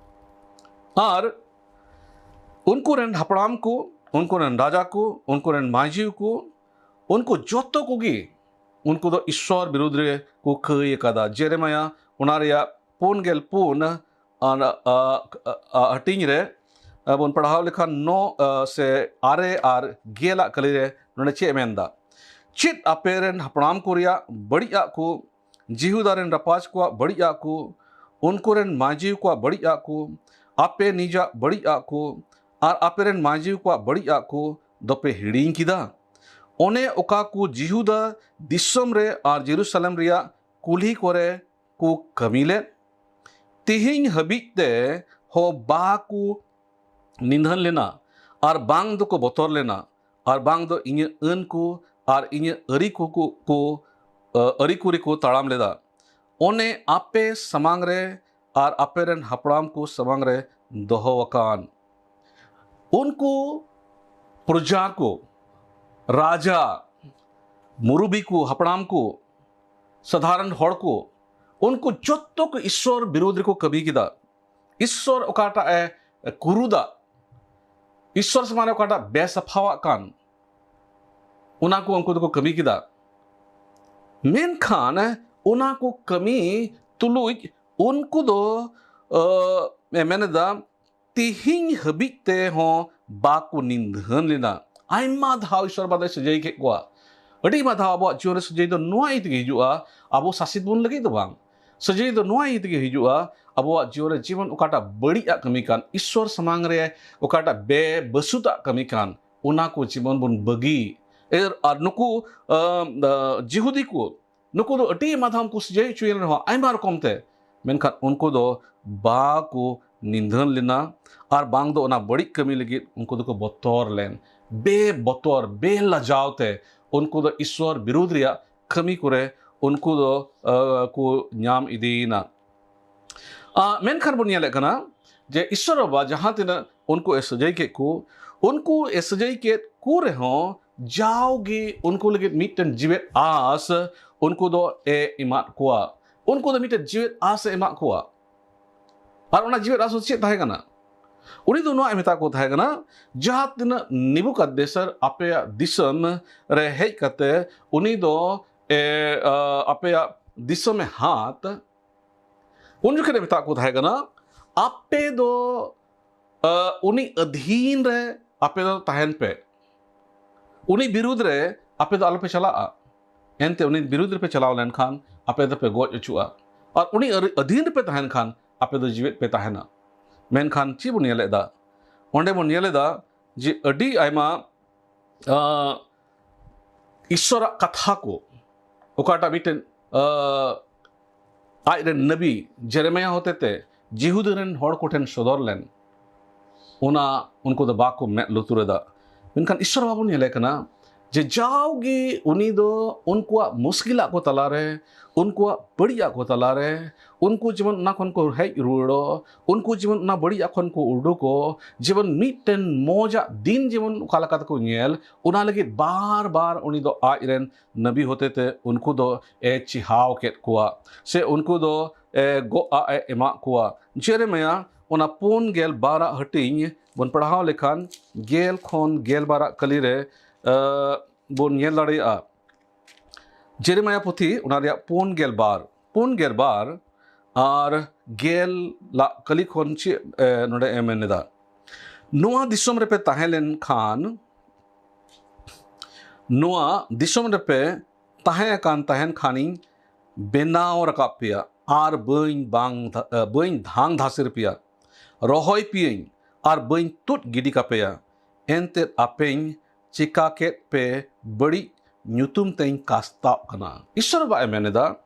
ᱟᱨ ᱩᱱᱠᱩ ᱨᱮᱱ ᱦᱟᱯᱲᱟᱢ ᱠᱚ, ᱩᱱᱠᱩ ᱨᱮᱱ ᱨᱟᱡᱟ ᱠᱚ, ᱩᱱᱠᱩ ᱨᱮᱱ ᱢᱟᱹᱡᱷᱤ ᱠᱚ, ᱩᱱᱠᱩ ᱡᱚᱛᱚ ᱠᱚᱜᱮ ᱩᱱᱠᱩ ᱫᱚ ᱤᱥᱥᱚᱨ ᱵᱤᱨᱩᱫᱽ ᱨᱮ ᱠᱚ ᱠᱟᱹᱭ ᱟᱠᱟᱫᱟ᱾ ᱡᱮᱨᱮᱢᱟᱭᱟ ᱚᱱᱟ ᱨᱮᱭᱟᱜ ᱯᱩᱱ ᱜᱮᱞ ᱯᱩᱱ ᱟᱨ, ᱟ, ᱟ, ᱟ, ᱦᱟᱹᱴᱤᱧ ᱨᱮ, ᱟ, ᱵᱚᱱ ᱯᱟᱲᱦᱟᱣ ᱞᱮᱠᱷᱟᱱ ᱱᱚ, ᱟ, ᱥᱮ ᱟᱨᱮ ᱟᱨ ᱜᱮᱞᱟᱜ ᱠᱟᱹᱞᱤ ᱨᱮ ᱱᱚᱰᱮ ᱪᱮᱫ ᱮ ᱢᱮᱱᱫᱟ? ᱪᱮᱫ ᱟᱯᱮ ᱨᱮᱱ ᱦᱟᱯᱲᱟᱢ ᱠᱚ ᱨᱮᱭᱟᱜ ᱵᱟᱹᱲᱤᱡ ᱟᱜ ᱠᱚ, ᱡᱤᱦᱩᱫᱟ ᱨᱮᱱ ᱨᱟᱯᱟᱡᱽ ᱠᱚᱣᱟᱜ ᱵᱟᱹᱲᱤᱡ ᱟᱜ ᱠᱚ, ᱩᱱᱠᱩ ᱨᱮᱱ ᱢᱟᱹᱡᱷᱤ ᱠᱚᱣᱟᱜ ᱵᱟᱹᱲᱤᱡ ᱟᱜ ᱠᱚ, ᱟᱯᱮ ᱱᱤᱡᱟᱜ ᱵᱟᱹᱲᱤᱡ ᱟᱜ ᱠᱚ ᱟᱨ ᱟᱯᱮ ᱨᱮᱱ ᱢᱟᱹᱡᱷᱤ ᱠᱚᱣᱟᱜ ᱵᱟᱹᱲᱤᱡ ᱟᱜ ᱠᱚ ᱫᱚᱯᱮ ᱦᱤᱲᱤᱧ ᱠᱮᱫᱟ? ᱚᱱᱮ ᱚᱠᱟ ᱠᱚ ᱡᱤᱦᱩᱫᱟ ᱫᱤᱥᱚᱢ ᱨᱮ ᱟᱨ ᱡᱮᱨᱩᱥᱟᱞᱮᱢ ᱨᱮᱭᱟᱜ ᱠᱩᱞᱦᱤ ᱠᱚᱨᱮ ᱠᱚ ᱠᱟᱹᱢᱤ ᱞᱮᱫ᱾ ᱛᱮᱦᱮᱧ ᱦᱟᱹᱵᱤᱡ ᱛᱮ ᱦᱚᱸ ᱵᱟᱠᱚ ᱱᱤᱫᱷᱟᱹᱱ ᱞᱮᱱᱟ, ᱟᱨ ᱵᱟᱝ ᱫᱚᱠᱚ ᱵᱚᱛᱚᱨ ᱞᱮᱱᱟ, ᱟᱨ ᱵᱟᱝ ᱫᱚ ᱤᱧᱟᱹᱜ ᱟᱹᱱ ᱠᱚ ᱟᱨ ᱤᱧᱟᱹᱜ ᱟᱹᱨᱤ ᱠᱚ, ᱠᱚ, ᱠᱚ, ᱟᱹ, ᱟᱹᱨᱤ ᱠᱚ ᱨᱮᱠᱚ ᱛᱟᱲᱟᱢ ᱞᱮᱫᱟ᱾ ᱚᱱᱮ ᱟᱯᱮ ᱥᱟᱢᱟᱝ ᱨᱮ ᱟᱨ ᱟᱯᱮ ᱨᱮᱱ ᱦᱟᱯᱲᱟᱢ ᱠᱚ ᱥᱟᱢᱟᱝ ᱨᱮ ᱫᱚᱦᱚ ᱟᱠᱟᱱ᱾ ᱩᱱᱠᱩ ᱯᱨᱚᱡᱟ ᱠᱚ, ᱨᱟᱡᱟ, ᱢᱩᱨᱩᱵᱤ ᱠᱚ, ᱦᱟᱯᱲᱟᱢ ᱠᱚ, ᱥᱟᱫᱷᱟᱨᱚᱱ ᱦᱚᱲ ᱠᱚ, ᱩᱱᱠᱩ ᱡᱚᱛᱚ ᱠᱚ ᱤᱥᱥᱚᱨ ᱵᱤᱨᱩᱫᱽ ᱨᱮᱠᱚ ᱠᱟᱹᱢᱤ ᱠᱮᱫᱟ᱾ ᱤᱥᱥᱚᱨ ᱚᱠᱟᱴᱟᱜ ᱮ ᱠᱩᱨᱩᱫᱟ, ᱤᱥᱥᱚᱨ ᱥᱟᱢᱟᱝ ᱨᱮ ᱚᱠᱟᱴᱟᱜ ᱵᱮᱥᱟᱯᱷᱟᱣᱟᱜ ᱠᱟᱱ, ᱚᱱᱟ ᱠᱚ ᱩᱱᱠᱩ ᱫᱚᱠᱚ ᱠᱟᱹᱢᱤ ᱠᱮᱫᱟ᱾ ᱢᱮᱱᱠᱷᱟᱱ ᱚᱱᱟ ᱠᱚ ᱠᱟᱹᱢᱤ ᱛᱩᱞᱩᱡ ᱩᱱᱠᱩ ᱫᱚ, ᱟᱹ, ᱢᱮᱱᱮᱫᱟ, ᱛᱮᱦᱮᱧ ᱦᱟᱹᱵᱤᱡ ᱛᱮᱦᱚᱸ ᱵᱟᱠᱚ ᱱᱤᱫᱷᱟᱹᱱ ᱞᱮᱱᱟ᱾ ᱟᱭᱢᱟ ᱫᱷᱟᱣ ᱤᱥᱥᱚᱨ ᱵᱟᱵᱟ ᱫᱚᱭ ᱥᱟᱹᱡᱟᱹᱭ ᱠᱮᱫ ᱠᱚᱣᱟ᱾ ᱟᱹᱰᱤ ᱟᱭᱢᱟ ᱫᱷᱟᱣ ᱟᱵᱚᱣᱟᱜ ᱡᱤᱭᱚᱱ ᱨᱮ ᱥᱟᱹᱡᱟᱹᱭ ᱫᱚ ᱱᱚᱣᱟ ᱤᱭᱟᱹ ᱛᱮᱜᱮ ᱦᱤᱡᱩᱜᱼᱟ, ᱟᱵᱚ ᱥᱟᱥᱮᱛ ᱵᱚᱱ ᱞᱟᱹᱜᱤᱫ ᱫᱚ ᱵᱟᱝ᱾ ᱥᱟᱹᱡᱟᱹᱭ ᱫᱚ ᱱᱚᱣᱟ ᱤᱭᱟᱹ ᱛᱮᱜᱮ ᱦᱤᱡᱩᱜᱼᱟ, ᱟᱵᱚᱣᱟᱜ ᱡᱤᱭᱚᱱ ᱨᱮ ᱡᱮᱢᱚᱱ ᱚᱠᱟᱴᱟᱜ ᱵᱟᱹᱲᱤᱡ ᱟᱜ ᱠᱟᱹᱢᱤ ᱠᱟᱱ, ᱤᱥᱥᱚᱨ ᱥᱟᱢᱟᱝ ᱨᱮ ᱚᱠᱟᱴᱟᱜ ᱵᱮᱵᱟᱹᱥᱩᱛᱟᱜ ᱠᱟᱹᱢᱤ ᱠᱟᱱ, ᱚᱱᱟ ᱠᱚ ᱡᱮᱢᱚᱱ ᱵᱚᱱ ᱵᱟᱹᱜᱤ᱾ ᱮᱨ, ᱟᱨ ᱱᱩᱠᱩ, ᱟᱸ, ᱟᱸ, ᱡᱤᱦᱩᱫᱤ ᱠᱚ, ᱱᱩᱠᱩ ᱫᱚ ᱟᱹᱰᱤ ᱟᱭᱢᱟ ᱫᱷᱟᱣ ᱠᱚ ᱥᱟᱹᱡᱟᱹᱭ ᱦᱚᱪᱚᱭᱮᱱ ᱨᱮᱦᱚᱸ ᱟᱭᱢᱟ ᱨᱚᱠᱚᱢ ᱛᱮ, ᱢᱮᱱᱠᱷᱟᱱ ᱩᱱᱠᱩ ᱫᱚ ᱵᱟᱠᱚ ᱱᱤᱫᱷᱟᱹᱱ ᱞᱮᱱᱟ, ᱟᱨ ᱵᱟᱝ ᱫᱚ ᱚᱱᱟ ᱵᱟᱹᱲᱤᱡ ᱠᱟᱹᱢᱤ ᱞᱟᱹᱜᱤᱫ ᱩᱱᱠᱩ ᱫᱚᱠᱚ ᱵᱚᱛᱚᱨ ᱞᱮᱱ᱾ ᱵᱮᱵᱚᱛᱚᱨ, ᱵᱮᱞᱟᱡᱟᱣ ᱛᱮ ᱩᱱᱠᱩ ᱫᱚ ᱤᱥᱥᱚᱨ ᱵᱤᱨᱩᱫᱽ ᱨᱮᱭᱟᱜ ᱠᱟᱹᱢᱤ ᱠᱚᱨᱮ ᱩᱱᱠᱩ ᱫᱚ, ᱟᱸ, ᱠᱚ ᱧᱟᱢ ᱤᱫᱤᱭᱮᱱᱟ᱾ ᱟᱸ, ᱢᱮᱱᱠᱷᱟᱱ ᱵᱚᱱ ᱧᱮᱞᱮᱫ ᱠᱟᱱᱟ ᱡᱮ ᱤᱥᱥᱚᱨ ᱵᱟᱵᱟ ᱡᱟᱦᱟᱸ ᱛᱤᱱᱟᱹᱜ ᱩᱱᱠᱩ ᱮ ᱥᱟᱹᱡᱟᱹᱭ ᱠᱮᱫ ᱠᱚ, ᱩᱱᱠᱩ ᱮ ᱥᱟᱹᱡᱟᱹᱭ ᱠᱮᱫ ᱠᱚ ᱨᱮᱦᱚᱸ ᱡᱟᱣᱜᱮ ᱩᱱᱠᱩ ᱞᱟᱹᱜᱤᱫ ᱢᱤᱫᱴᱮᱱ ᱡᱤᱣᱮᱫ ᱟᱸᱥ ᱩᱱᱠᱩ ᱫᱚ ᱮ ᱮᱢᱟᱫ ᱠᱚᱣᱟ᱾ ᱩᱱᱠᱩ ᱫᱚ ᱢᱤᱫᱴᱮᱱ ᱡᱤᱣᱮᱫ ᱟᱸᱥ ᱮ ᱮᱢᱟᱫ ᱠᱚᱣᱟ᱾ ᱟᱨ ᱚᱱᱟ ᱡᱤᱣᱮᱫ ᱟᱸᱥ ᱫᱚ ᱪᱮᱫ ᱛᱟᱦᱮᱸ ᱠᱟᱱᱟ? ᱩᱱᱤ ᱫᱚ ᱱᱚᱣᱟ ᱮ ᱢᱮᱛᱟ ᱠᱚ ᱛᱟᱦᱮᱸ ᱠᱟᱱᱟ, ᱡᱟᱦᱟᱸ ᱛᱤᱱᱟᱹᱜ ᱱᱮᱵᱩᱠᱟᱫᱱᱮᱥᱟᱨ ᱟᱯᱮᱭᱟᱜ ᱫᱤᱥᱚᱢ ᱨᱮ ᱦᱮᱡ ᱠᱟᱛᱮ ᱩᱱᱤ ᱫᱚ, ᱮ, ᱟ, ᱟᱯᱮᱭᱟᱜ ᱫᱤᱥᱚᱢ ᱮ ᱦᱟᱛ, ᱩᱱ ᱡᱚᱠᱷᱮᱡ ᱮ ᱢᱮᱛᱟᱜ ᱠᱚ ᱛᱟᱦᱮᱸ ᱠᱟᱱᱟ, ᱟᱯᱮ ᱫᱚ, ᱟ, ᱩᱱᱤ ᱟᱹᱫᱷᱤᱱ ᱨᱮ ᱟᱯᱮ ᱫᱚ ᱛᱟᱦᱮᱱ ᱯᱮ᱾ ᱩᱱᱤ ᱵᱤᱨᱩᱫᱽ ᱨᱮ ᱟᱯᱮ ᱫᱚ ᱟᱞᱚᱯᱮ ᱪᱟᱞᱟᱜᱼᱟ᱾ ᱮᱱᱛᱮ ᱩᱱᱤ ᱵᱤᱨᱩᱫᱽ ᱨᱮᱯᱮ ᱪᱟᱞᱟᱣ ᱞᱮᱱᱠᱷᱟᱱ ᱟᱯᱮ ᱫᱚᱯᱮ ᱜᱚᱡ ᱚᱪᱚᱜᱼᱟ᱾ ᱟᱨ ᱩᱱᱤ ᱟᱹᱨ-, ᱟᱹᱫᱷᱤᱱ ᱨᱮᱯᱮ ᱛᱟᱦᱮᱱ ᱠᱷᱟᱱ ᱟᱯᱮ ᱫᱚ ᱡᱤᱣᱮᱫ ᱯᱮ ᱛᱟᱦᱮᱱᱟ᱾ ᱢᱮᱱᱠᱷᱟᱱ ᱪᱮᱫ ᱵᱚᱱ ᱧᱮᱞᱮᱫᱟ? ᱚᱸᱰᱮ ᱵᱚᱱ ᱧᱮᱞᱮᱫᱟ ᱡᱮ ᱟᱹᱰᱤ ᱟᱭᱢᱟ, ᱟᱸ, ᱤᱥᱥᱚᱨᱟᱜ ᱠᱟᱛᱷᱟ ᱠᱚ, ᱚᱠᱟᱴᱟᱜ ᱢᱤᱫᱴᱮᱱ, ᱟᱸ, ᱟᱡ ᱨᱮᱱ ᱱᱟᱵᱤ ᱡᱮᱨᱮᱢᱤᱭᱟ ᱦᱚᱛᱮᱛᱮ ᱡᱤᱦᱩᱫᱤ ᱨᱮᱱ ᱦᱚᱲ ᱠᱚᱴᱷᱮᱱ ᱥᱚᱫᱚᱨ ᱞᱮᱱ, ᱚᱱᱟ ᱩᱱᱠᱩ ᱫᱚ ᱵᱟᱠᱚ ᱢᱮᱫ ᱞᱩᱛᱩᱨ ᱮᱫᱟ᱾ ᱢᱮᱱᱠᱷᱟᱱ ᱤᱥᱥᱚᱨ ᱵᱟᱵᱚᱱ ᱧᱮᱞᱮ ᱠᱟᱱᱟ ᱡᱮ ᱡᱟᱣᱜᱮ ᱩᱱᱤ ᱫᱚ ᱩᱱᱠᱩᱣᱟᱜ ᱢᱩᱥᱠᱤᱞᱟᱜ ᱠᱚ ᱛᱟᱞᱟᱨᱮ, ᱩᱱᱠᱩᱣᱟᱜ ᱵᱟᱹᱲᱤᱡᱟᱜ ᱠᱚ ᱛᱟᱞᱟᱨᱮ, ᱩᱱᱠᱩ ᱡᱮᱢᱚᱱ ᱚᱱᱟ ᱠᱷᱚᱱ ᱠᱚ ᱦᱮᱡ ᱨᱩᱣᱟᱹᱲᱚᱜ, ᱩᱱᱠᱩ ᱡᱮᱢᱚᱱ ᱚᱱᱟ ᱵᱟᱹᱲᱤᱡᱟᱜ ᱠᱷᱚᱱ ᱠᱚ ᱩᱰᱩᱠᱚᱜ, ᱡᱮᱢᱚᱱ ᱢᱤᱫᱴᱮᱱ ᱢᱚᱡᱟᱜ ᱫᱤᱱ ᱡᱮᱢᱚᱱ ᱚᱠᱟ ᱞᱮᱠᱟ ᱛᱮᱠᱚ ᱧᱮᱞ, ᱚᱱᱟ ᱞᱟᱹᱜᱤᱫ ᱵᱟᱨ ᱵᱟᱨ ᱩᱱᱤ ᱫᱚ ᱟᱡ ᱨᱮᱱ ᱱᱟᱵᱤ ᱦᱚᱛᱮᱛᱮ ᱩᱱᱠᱩ ᱫᱚ ᱮ ᱪᱮᱦᱟᱣ ᱠᱮᱫ ᱠᱚᱣᱟ, ᱥᱮ ᱩᱱᱠᱩ ᱫᱚ ᱮ, ᱜᱚᱜ ᱟᱜ ᱮ ᱮᱢᱟᱜ ᱠᱚᱣᱟ᱾ ᱡᱮᱨᱮᱢᱤᱭᱟ ᱚᱱᱟ ᱯᱩᱱ ᱜᱮᱞ ᱵᱟᱨ ᱟᱜ ᱦᱟᱹᱴᱤᱧ ᱵᱚᱱ ᱯᱟᱲᱦᱟᱣ ᱞᱮᱠᱷᱟᱱ, ᱜᱮᱞ ᱠᱷᱚᱱ ᱜᱮᱞ ᱵᱟᱨ ᱟᱜ ᱠᱟᱹᱞᱤ ᱨᱮ, ᱮ, ᱵᱚᱱ ᱧᱮᱞ ᱫᱟᱲᱮᱭᱟᱜᱼᱟ᱾ ᱡᱮᱨᱮᱢᱤᱭᱟ ᱯᱩᱛᱷᱤ ᱚᱱᱟ ᱨᱮᱭᱟᱜ ᱯᱩᱱ ᱜᱮᱞ ᱵᱟᱨ, ᱯᱩᱱ ᱜᱮᱞ ᱵᱟᱨ ᱟᱨ ᱜᱮᱞ ᱞᱟᱜ ᱠᱟᱹᱞᱤ ᱠᱷᱚᱱ ᱪᱮᱫ, ᱮ, ᱱᱚᱰᱮ ᱮ ᱢᱮᱱ ᱮᱫᱟ, ᱱᱚᱣᱟ ᱫᱤᱥᱚᱢ ᱨᱮᱯᱮ ᱛᱟᱦᱮᱸ ᱞᱮᱱ ᱠᱷᱟᱱ, ᱱᱚᱣᱟ ᱫᱤᱥᱚᱢ ᱨᱮᱯᱮ ᱛᱟᱦᱮᱸ ᱟᱠᱟᱱ ᱛᱟᱦᱮᱱ ᱠᱷᱟᱱᱤᱧ ᱵᱮᱱᱟᱣ ᱨᱟᱠᱟᱵ ᱯᱮᱭᱟ ᱟᱨ ᱵᱟᱹᱧ ᱵᱟᱝ ᱫᱷᱟ-, ᱮ, ᱵᱟᱹᱧ ᱫᱷᱟᱝ ᱫᱷᱟᱥᱤᱨ ᱯᱮᱭᱟ, ᱨᱚᱦᱚᱭ ᱯᱮᱭᱟᱹᱧ ᱟᱨ ᱵᱟᱹᱧ ᱛᱩᱫ ᱜᱤᱰᱤ ᱠᱟᱯᱮᱭᱟ᱾ ᱮᱱᱛᱮᱫ ᱟᱯᱮᱧ ᱪᱤᱠᱟ ᱠᱮᱫ ᱯᱮ ᱵᱟᱹᱲᱤᱡ ᱧᱩᱛᱩᱢ ᱛᱮᱧ ᱠᱟᱥᱛᱟᱜ ᱠᱟᱱᱟ᱾ ᱤᱥᱥᱚᱨ ᱵᱟᱵᱟ ᱮ ᱢᱮᱱ ᱮᱫᱟ,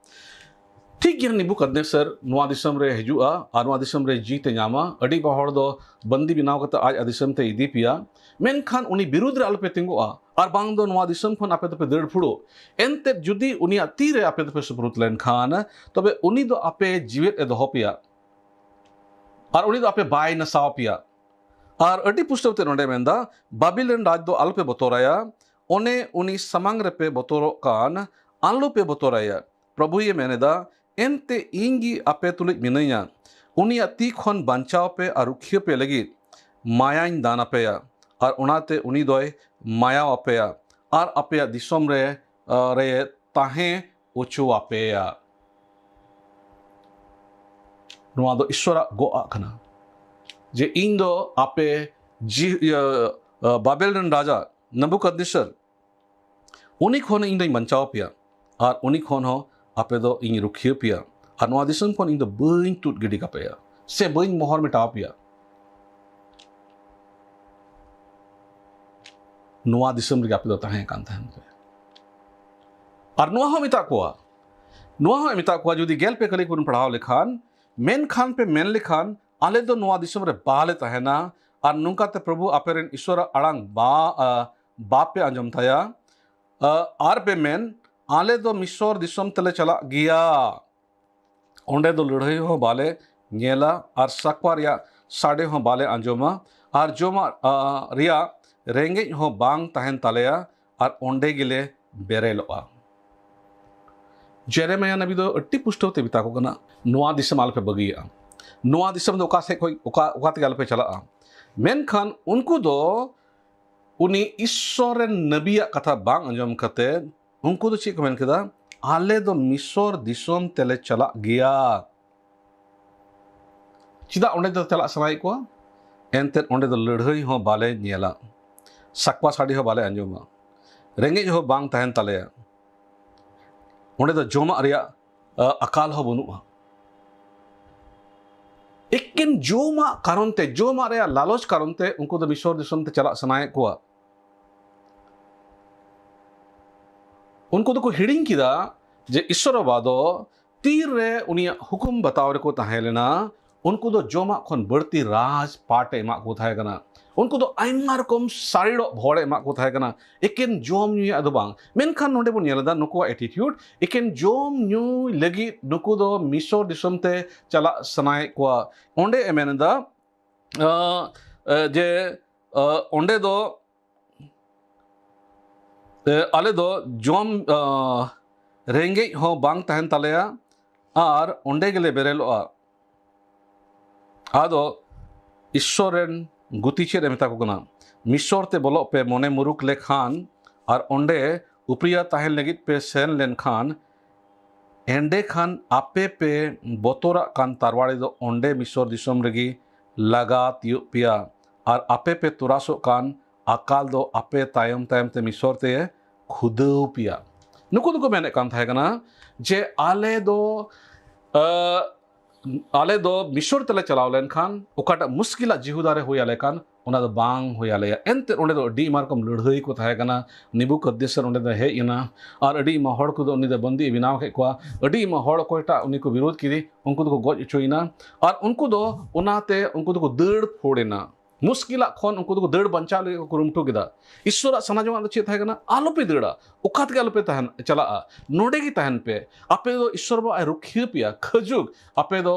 ᱴᱷᱤᱠ ᱜᱮᱭᱟ, ᱱᱮᱵᱩᱠᱟᱫᱱᱮᱥᱟᱨ ᱱᱚᱣᱟ ᱫᱤᱥᱚᱢ ᱨᱮ ᱦᱤᱡᱩᱜᱼᱟ ᱟᱨ ᱱᱚᱣᱟ ᱫᱤᱥᱚᱢ ᱨᱮ ᱡᱤᱛ ᱮ ᱧᱟᱢᱟ᱾ ᱟᱹᱰᱤ ᱵᱟ ᱦᱚᱲ ᱫᱚ ᱵᱟᱹᱱᱫᱤ ᱵᱮᱱᱟᱣ ᱠᱟᱛᱮ ᱟᱡ ᱫᱤᱥᱚᱢ ᱛᱮ ᱤᱫᱤ ᱯᱮᱭᱟ, ᱢᱮᱱᱠᱷᱟᱱ ᱩᱱᱤ ᱵᱤᱨᱩᱫᱽ ᱨᱮ ᱟᱞᱚᱯᱮ ᱛᱤᱸᱜᱩᱜᱼᱟ, ᱟᱨ ᱵᱟᱝ ᱫᱚ ᱱᱚᱣᱟ ᱫᱤᱥᱚᱢ ᱠᱷᱚᱱ ᱟᱯᱮ ᱫᱚᱯᱮ ᱫᱟᱹᱲ ᱯᱷᱩᱲᱩᱜ᱾ ᱮᱱᱛᱮᱫ ᱡᱩᱫᱤ ᱩᱱᱤᱭᱟᱜ ᱛᱤ ᱨᱮ ᱟᱯᱮ ᱫᱚᱯᱮ ᱥᱩᱯᱨᱩᱫ ᱞᱮᱱᱠᱷᱟᱱ, ᱛᱚᱵᱮ ᱩᱱᱤ ᱫᱚ ᱟᱯᱮ ᱡᱤᱣᱮᱫ ᱮ ᱫᱚᱦᱚ ᱯᱮᱭᱟ ᱟᱨ ᱩᱱᱤ ᱫᱚ ᱟᱯᱮ ᱵᱟᱭ ᱱᱟᱥᱟᱣ ᱯᱮᱭᱟ᱾ ᱟᱨ ᱟᱹᱰᱤ ᱯᱩᱥᱴᱟᱹᱣ ᱛᱮ ᱱᱚᱰᱮ ᱢᱮᱱᱫᱟ, ᱵᱟᱵᱤᱞ ᱨᱮᱱ ᱨᱟᱡᱽ ᱫᱚ ᱟᱞᱚᱯᱮ ᱵᱚᱛᱚᱨᱟᱭᱟ, ᱚᱱᱮ ᱩᱱᱤ ᱥᱟᱢᱟᱝ ᱨᱮᱯᱮ ᱵᱚᱛᱚᱨᱚᱜ ᱠᱟᱱ, ᱟᱞᱚᱯᱮ ᱵᱚᱛᱚᱨᱟᱭᱟ᱾ ᱯᱨᱚᱵᱷᱩᱭᱮ ᱢᱮᱱ ᱮᱫᱟ, ᱮᱱᱛᱮ ᱤᱧ ᱜᱮ ᱟᱯᱮ ᱛᱩᱞᱩᱡ ᱢᱤᱱᱟᱹᱧᱟ᱾ ᱩᱱᱤᱭᱟᱜ ᱛᱤ ᱠᱷᱚᱱ ᱵᱟᱧᱪᱟᱣ ᱯᱮ ᱟᱨ ᱨᱩᱠᱷᱤᱭᱟᱹ ᱯᱮ ᱞᱟᱹᱜᱤᱫ ᱢᱟᱭᱟᱧ ᱫᱟᱱ ᱟᱯᱮᱭᱟ, ᱟᱨ ᱚᱱᱟᱛᱮ ᱩᱱᱤ ᱫᱚᱭ ᱢᱟᱭᱟᱣ ᱟᱯᱮᱭᱟ ᱟᱨ ᱟᱯᱮᱭᱟᱜ ᱫᱤᱥᱚᱢ ᱨᱮ, ᱨᱮ ᱛᱟᱦᱮᱸ ᱦᱚᱪᱚ ᱟᱯᱮᱭᱟ᱾ ᱱᱚᱣᱟ ᱫᱚ ᱤᱥᱥᱚᱨᱟᱜ ᱜᱚᱜ ᱟᱜ ᱠᱟᱱᱟ, ᱡᱮ ᱤᱧ ᱫᱚ ᱟᱯᱮ ᱡᱤ-, ᱤᱭᱟᱹ, ᱵᱟᱵᱮᱞ ᱨᱮᱱ ᱨᱟᱡᱟ ᱱᱮᱵᱩᱠᱟᱫᱱᱮᱥᱟᱨ, ᱩᱱᱤ ᱠᱷᱚᱱ ᱤᱧ ᱫᱚᱧ ᱵᱟᱧᱪᱟᱣ ᱯᱮᱭᱟ ᱟᱨ ᱩᱱᱤ ᱠᱷᱚᱱ ᱦᱚᱸ ᱟᱯᱮ ᱫᱚ ᱤᱧ ᱨᱩᱠᱷᱤᱭᱟᱹ ᱯᱮᱭᱟ ᱟᱨ ᱱᱚᱣᱟ ᱫᱤᱥᱚᱢ ᱠᱷᱚᱱ ᱤᱧ ᱫᱚ ᱵᱟᱹᱧ ᱛᱩᱫ ᱜᱤᱰᱤ ᱠᱟᱯᱮᱭᱟ ᱥᱮ ᱵᱟᱹᱧ ᱢᱚᱦᱚᱨ ᱢᱮᱴᱟᱣ ᱯᱮᱭᱟ᱾ ᱱᱚᱣᱟ ᱫᱤᱥᱚᱢ ᱨᱮᱜᱮ ᱟᱯᱮ ᱫᱚ ᱛᱟᱦᱮᱸ ᱠᱟᱱ ᱛᱟᱦᱮᱱ ᱯᱮ᱾ ᱟᱨ ᱱᱚᱣᱟ ᱦᱚᱸ ᱢᱮᱛᱟᱜ ᱠᱚᱣᱟ, ᱱᱚᱣᱟ ᱦᱚᱸᱭ ᱢᱮᱛᱟᱜ ᱠᱚᱣᱟ, ᱡᱩᱫᱤ ᱜᱮᱞ ᱯᱮ ᱠᱷᱟᱹᱞᱤ ᱵᱚᱱ ᱯᱟᱲᱦᱟᱣ ᱞᱮᱠᱷᱟᱱ, ᱢᱮᱱᱠᱷᱟᱱ ᱯᱮ ᱢᱮᱱ ᱞᱮᱠᱷᱟᱱ, ᱟᱞᱮ ᱫᱚ ᱱᱚᱣᱟ ᱫᱤᱥᱚᱢ ᱨᱮ ᱵᱟᱞᱮ ᱛᱟᱦᱮᱱᱟ, ᱟᱨ ᱱᱚᱝᱠᱟᱛᱮ ᱯᱨᱚᱵᱷᱩ ᱟᱯᱮ ᱨᱮᱱ ᱤᱥᱚᱨᱟᱜ ᱟᱲᱟᱝ ᱵᱟ-, ᱟ, ᱵᱟᱯᱮ ᱟᱸᱡᱚᱢ ᱛᱟᱭᱟ, ᱟ, ᱟᱨ ᱯᱮ ᱢᱮᱱ, ᱟᱞᱮ ᱫᱚ ᱢᱤᱥᱚᱨ ᱫᱤᱥᱚᱢ ᱛᱮᱞᱮ ᱪᱟᱞᱟᱜ ᱜᱮᱭᱟ᱾ ᱚᱸᱰᱮ ᱫᱚ ᱞᱟᱹᱲᱦᱟᱹᱭ ᱦᱚᱸ ᱵᱟᱞᱮ ᱧᱮᱞᱟ, ᱟᱨ ᱥᱟᱠᱣᱟ ᱨᱮᱭᱟᱜ ᱥᱟᱰᱮ ᱦᱚᱸ ᱵᱟᱞᱮ ᱟᱸᱡᱚᱢᱟ, ᱟᱨ ᱡᱚᱢᱟᱜ, ᱟ, ᱨᱮᱭᱟᱜ ᱨᱮᱸᱜᱮᱡ ᱦᱚᱸ ᱵᱟᱝ ᱛᱟᱦᱮᱱ ᱛᱟᱞᱮᱭᱟ, ᱟᱨ ᱚᱸᱰᱮ ᱜᱮᱞᱮ ᱵᱮᱨᱮᱞᱚᱜᱼᱟ᱾ ᱡᱮᱨᱮᱢᱟᱭᱟ ᱱᱟᱵᱤ ᱫᱚ ᱟᱹᱰᱤ ᱯᱩᱥᱴᱟᱹᱣ ᱛᱮ ᱢᱮᱛᱟ ᱠᱚ ᱠᱟᱱᱟ, ᱱᱚᱣᱟ ᱫᱤᱥᱚᱢ ᱟᱞᱚᱯᱮ ᱵᱟᱹᱜᱤᱭᱟᱜᱼᱟ, ᱱᱚᱣᱟ ᱫᱤᱥᱚᱢ ᱫᱚ ᱚᱠᱟ ᱥᱮᱫ ᱠᱷᱚᱱ, ᱚᱠᱟ, ᱚᱠᱟ ᱛᱮᱜᱮ ᱟᱞᱚᱯᱮ ᱪᱟᱞᱟᱜᱼᱟ᱾ ᱢᱮᱱᱠᱷᱟᱱ ᱩᱱᱠᱩ ᱫᱚ ᱩᱱᱤ ᱤᱥᱥᱚᱨ ᱨᱮᱱ ᱱᱟᱵᱤᱭᱟᱜ ᱠᱟᱛᱷᱟ ᱵᱟᱝ ᱟᱸᱡᱚᱢ ᱠᱟᱛᱮ, ᱩᱱᱠᱩ ᱫᱚ ᱪᱮᱫ ᱠᱚ ᱢᱮᱱ ᱠᱮᱫᱟ? "ᱟᱞᱮ ᱫᱚ ᱢᱤᱥᱚᱨ ᱫᱤᱥᱚᱢ ᱛᱮᱞᱮ ᱪᱟᱞᱟᱜ ᱜᱮᱭᱟ᱾ ᱪᱮᱫᱟᱜ ᱚᱸᱰᱮ ᱫᱚ ᱪᱟᱞᱟᱜ ᱥᱟᱱᱟᱭᱮᱫ ᱠᱚᱣᱟ? ᱮᱱᱛᱮᱫ ᱚᱸᱰᱮ ᱫᱚ ᱞᱟᱹᱲᱦᱟᱹᱭ ᱦᱚᱸ ᱵᱟᱞᱮ ᱧᱮᱞᱟ, ᱥᱟᱠᱣᱟ ᱥᱟᱰᱮ ᱦᱚᱸ ᱵᱟᱞᱮ ᱟᱸᱡᱚᱢᱟ, ᱨᱮᱸᱜᱮᱡ ᱦᱚᱸ ᱵᱟᱝ ᱛᱟᱦᱮᱱ ᱛᱟᱞᱮᱭᱟ, ᱚᱸᱰᱮ ᱫᱚ ᱡᱚᱢᱟᱜ ᱨᱮᱭᱟᱜ, ᱟ, ᱟᱠᱟᱞ ᱦᱚᱸ ᱵᱟᱹᱱᱩᱜᱼᱟ᱾" ᱮᱠᱮᱱ ᱡᱚᱢᱟᱜ ᱠᱟᱨᱚᱱ ᱛᱮ, ᱡᱚᱢᱟᱜ ᱨᱮᱭᱟᱜ ᱞᱟᱞᱚᱪ ᱠᱟᱨᱚᱱ ᱛᱮ ᱩᱱᱠᱩ ᱫᱚ ᱢᱤᱥᱚᱨ ᱫᱤᱥᱚᱢ ᱛᱮ ᱪᱟᱞᱟᱜ ᱥᱟᱱᱟᱭᱮᱫ ᱠᱚᱣᱟ᱾ ᱩᱱᱠᱩ ᱫᱚᱠᱚ ᱦᱤᱲᱤᱧ ᱠᱮᱫᱟ ᱡᱮ ᱤᱥᱥᱚᱨ ᱵᱟᱵᱟ ᱫᱚ ᱛᱤᱨᱮ ᱩᱱᱤᱭᱟᱜ ᱦᱩᱠᱩᱢ ᱵᱟᱛᱟᱣ ᱨᱮᱠᱚ ᱛᱟᱦᱮᱸ ᱞᱮᱱᱟ, ᱩᱱᱠᱩ ᱫᱚ ᱡᱚᱢᱟᱜ ᱠᱷᱚᱱ ᱵᱟᱹᱲᱛᱤ ᱨᱟᱡᱽ ᱯᱟᱴ ᱮ ᱮᱢᱟᱜ ᱠᱚ ᱛᱟᱦᱮᱸ ᱠᱟᱱᱟ᱾ ᱩᱱᱠᱩ ᱫᱚ ᱟᱭᱢᱟ ᱨᱚᱠᱚᱢ ᱥᱟᱨᱮᱲᱚᱜ ᱵᱷᱚᱲ ᱮ ᱮᱢᱟᱜ ᱠᱚ ᱛᱟᱦᱮᱸ ᱠᱟᱱᱟ, ᱮᱠᱮᱱ ᱡᱚᱢ ᱧᱩᱭᱟᱜ ᱫᱚ ᱵᱟᱝ᱾ ᱢᱮᱱᱠᱷᱟᱱ ᱱᱚᱰᱮ ᱵᱚᱱ ᱧᱮᱞ ᱮᱫᱟ ᱱᱩᱠᱩᱣᱟᱜ attitude, ᱮᱠᱮᱱ ᱡᱚᱢ ᱧᱩ ᱞᱟᱹᱜᱤᱫ ᱱᱩᱠᱩ ᱫᱚ ᱢᱤᱥᱚᱨ ᱫᱤᱥᱚᱢ ᱛᱮ ᱪᱟᱞᱟᱜ ᱥᱟᱱᱟᱭᱮᱫ ᱠᱚᱣᱟ᱾ ᱚᱸᱰᱮ ᱮ ᱢᱮᱱ ᱮᱫᱟ, ᱟᱸ, ᱟᱸ, ᱡᱮ, ᱟᱸ, ᱚᱸᱰᱮ ᱫᱚ, ᱟᱸ, ᱟᱞᱮ ᱫᱚ ᱡᱚᱢ, ᱟᱸ, ᱨᱮᱸᱜᱮᱡ ᱦᱚᱸ ᱵᱟᱝ ᱛᱟᱦᱮᱱ ᱛᱟᱞᱮᱭᱟ ᱟᱨ ᱚᱸᱰᱮ ᱜᱮᱞᱮ ᱵᱮᱨᱮᱞᱚᱜᱼᱟ᱾ ᱟᱫᱚ ᱤᱥᱥᱚᱨ ᱨᱮᱱ ᱜᱩᱛᱤ ᱪᱮᱫ ᱮ ᱢᱮᱛᱟ ᱠᱚ ᱠᱟᱱᱟ? "ᱢᱤᱥᱚᱨ ᱛᱮ ᱵᱚᱞᱚᱜ ᱯᱮ ᱢᱚᱱᱮ ᱢᱩᱨᱩᱠ ᱞᱮᱠᱷᱟᱱ, ᱟᱨ ᱚᱸᱰᱮ ᱩᱯᱨᱤᱭᱟ ᱛᱟᱦᱮᱱ ᱞᱟᱹᱜᱤᱫ ᱯᱮ ᱥᱮᱱ ᱞᱮᱱᱠᱷᱟᱱ, ᱮᱸᱰᱮᱠᱷᱟᱱ ᱟᱯᱮ ᱯᱮ ᱵᱚᱛᱚᱨᱟᱜ ᱠᱟᱱ ᱛᱟᱨᱣᱟᱲᱤ ᱫᱚ ᱚᱸᱰᱮ ᱢᱤᱥᱚᱨ ᱫᱤᱥᱚᱢ ᱨᱮᱜᱮ ᱞᱟᱜᱟ ᱛᱤᱭᱳᱜ ᱯᱮᱭᱟ, ᱟᱨ ᱟᱯᱮ ᱯᱮ ᱛᱚᱨᱟᱥᱚᱜ ᱠᱟᱱ ᱟᱠᱟᱞ ᱫᱚ ᱟᱯᱮ ᱛᱟᱭᱚᱢ ᱛᱟᱭᱚᱢ ᱛᱮ ᱢᱤᱥᱚᱨ ᱛᱮ ᱠᱷᱩᱫᱟᱹᱣ ᱯᱮᱭᱟ᱾" ᱱᱩᱠᱩ ᱫᱚᱠᱚ ᱢᱮᱱᱮᱫ ᱠᱟᱱ ᱛᱟᱦᱮᱸ ᱠᱟᱱᱟ ᱡᱮ ᱟᱞᱮ ᱫᱚ, ᱟᱸ, ᱟᱞᱮ ᱫᱚ ᱢᱤᱥᱚᱨ ᱛᱮᱞᱮ ᱪᱟᱞᱟᱣ ᱞᱮᱱᱠᱷᱟᱱ ᱚᱠᱟᱴᱟᱜ ᱢᱩᱥᱠᱤᱞᱟᱜ ᱡᱤᱦᱩᱫᱟ ᱨᱮ ᱦᱩᱭ ᱟᱞᱮ ᱠᱟᱱ, ᱚᱱᱟ ᱫᱚ ᱵᱟᱝ ᱦᱩᱭ ᱟᱞᱮᱭᱟ᱾ ᱮᱱᱛᱮᱫ ᱚᱸᱰᱮ ᱫᱚ ᱟᱹᱰᱤ ᱟᱭᱢᱟ ᱨᱚᱠᱚᱢ ᱞᱟᱹᱲᱦᱟᱹᱭ ᱠᱚ ᱛᱟᱦᱮᱸ ᱠᱟᱱᱟ᱾ ᱱᱮᱵᱩᱠᱟᱫᱱᱮᱥᱟᱨ ᱚᱸᱰᱮ ᱫᱚ ᱦᱮᱡ ᱮᱱᱟ ᱟᱨ ᱟᱹᱰᱤ ᱟᱭᱢᱟ ᱦᱚᱲ ᱠᱚᱫᱚ ᱩᱱᱤ ᱫᱚ ᱵᱟᱹᱱᱫᱤ ᱮ ᱵᱮᱱᱟᱣ ᱠᱮᱫ ᱠᱚᱣᱟ᱾ ᱟᱹᱰᱤ ᱟᱭᱢᱟ ᱦᱚᱲ ᱚᱠᱚᱭᱴᱟᱜ ᱩᱱᱤ ᱠᱚ ᱵᱤᱨᱳᱫ ᱠᱮᱫᱮ, ᱩᱱᱠᱩ ᱫᱚᱠᱚ ᱜᱚᱡ ᱦᱚᱪᱚᱭᱮᱱᱟ᱾ ᱟᱨ ᱩᱱᱠᱩ ᱫᱚ ᱚᱱᱟᱛᱮ ᱩᱱᱠᱩ ᱫᱚᱠᱚ ᱫᱟᱹᱲ ᱯᱷᱳᱲ ᱮᱱᱟ᱾ ᱢᱩᱥᱠᱤᱞᱟᱜ ᱠᱷᱚᱱ ᱩᱱᱠᱩ ᱫᱚᱠᱚ ᱫᱟᱹᱲ ᱵᱟᱧᱪᱟᱣ ᱞᱟᱹᱜᱤᱫ ᱠᱚ ᱠᱩᱨᱩᱢᱩᱴᱩ ᱠᱮᱫᱟ᱾ ᱤᱥᱥᱚᱨᱟᱜ ᱥᱟᱱᱟ ᱡᱚᱝᱟᱜ ᱫᱚ ᱪᱮᱫ ᱛᱟᱦᱮᱸ ᱠᱟᱱᱟ? ᱟᱞᱚᱯᱮ ᱫᱟᱹᱲᱟ᱾ ᱚᱠᱟ ᱛᱮᱜᱮ ᱟᱞᱚᱯᱮ ᱛᱟᱦᱮᱱ, ᱪᱟᱞᱟᱜᱼᱟ᱾ ᱱᱚᱰᱮ ᱜᱮ ᱛᱟᱦᱮᱱ ᱯᱮ᱾ ᱟᱯᱮ ᱫᱚ ᱤᱥᱥᱚᱨ ᱵᱟᱵᱟ ᱮ ᱨᱩᱠᱷᱤᱭᱟᱹ ᱯᱮᱭᱟ᱾ ᱠᱷᱟᱹᱡᱩᱜ ᱟᱯᱮ ᱫᱚ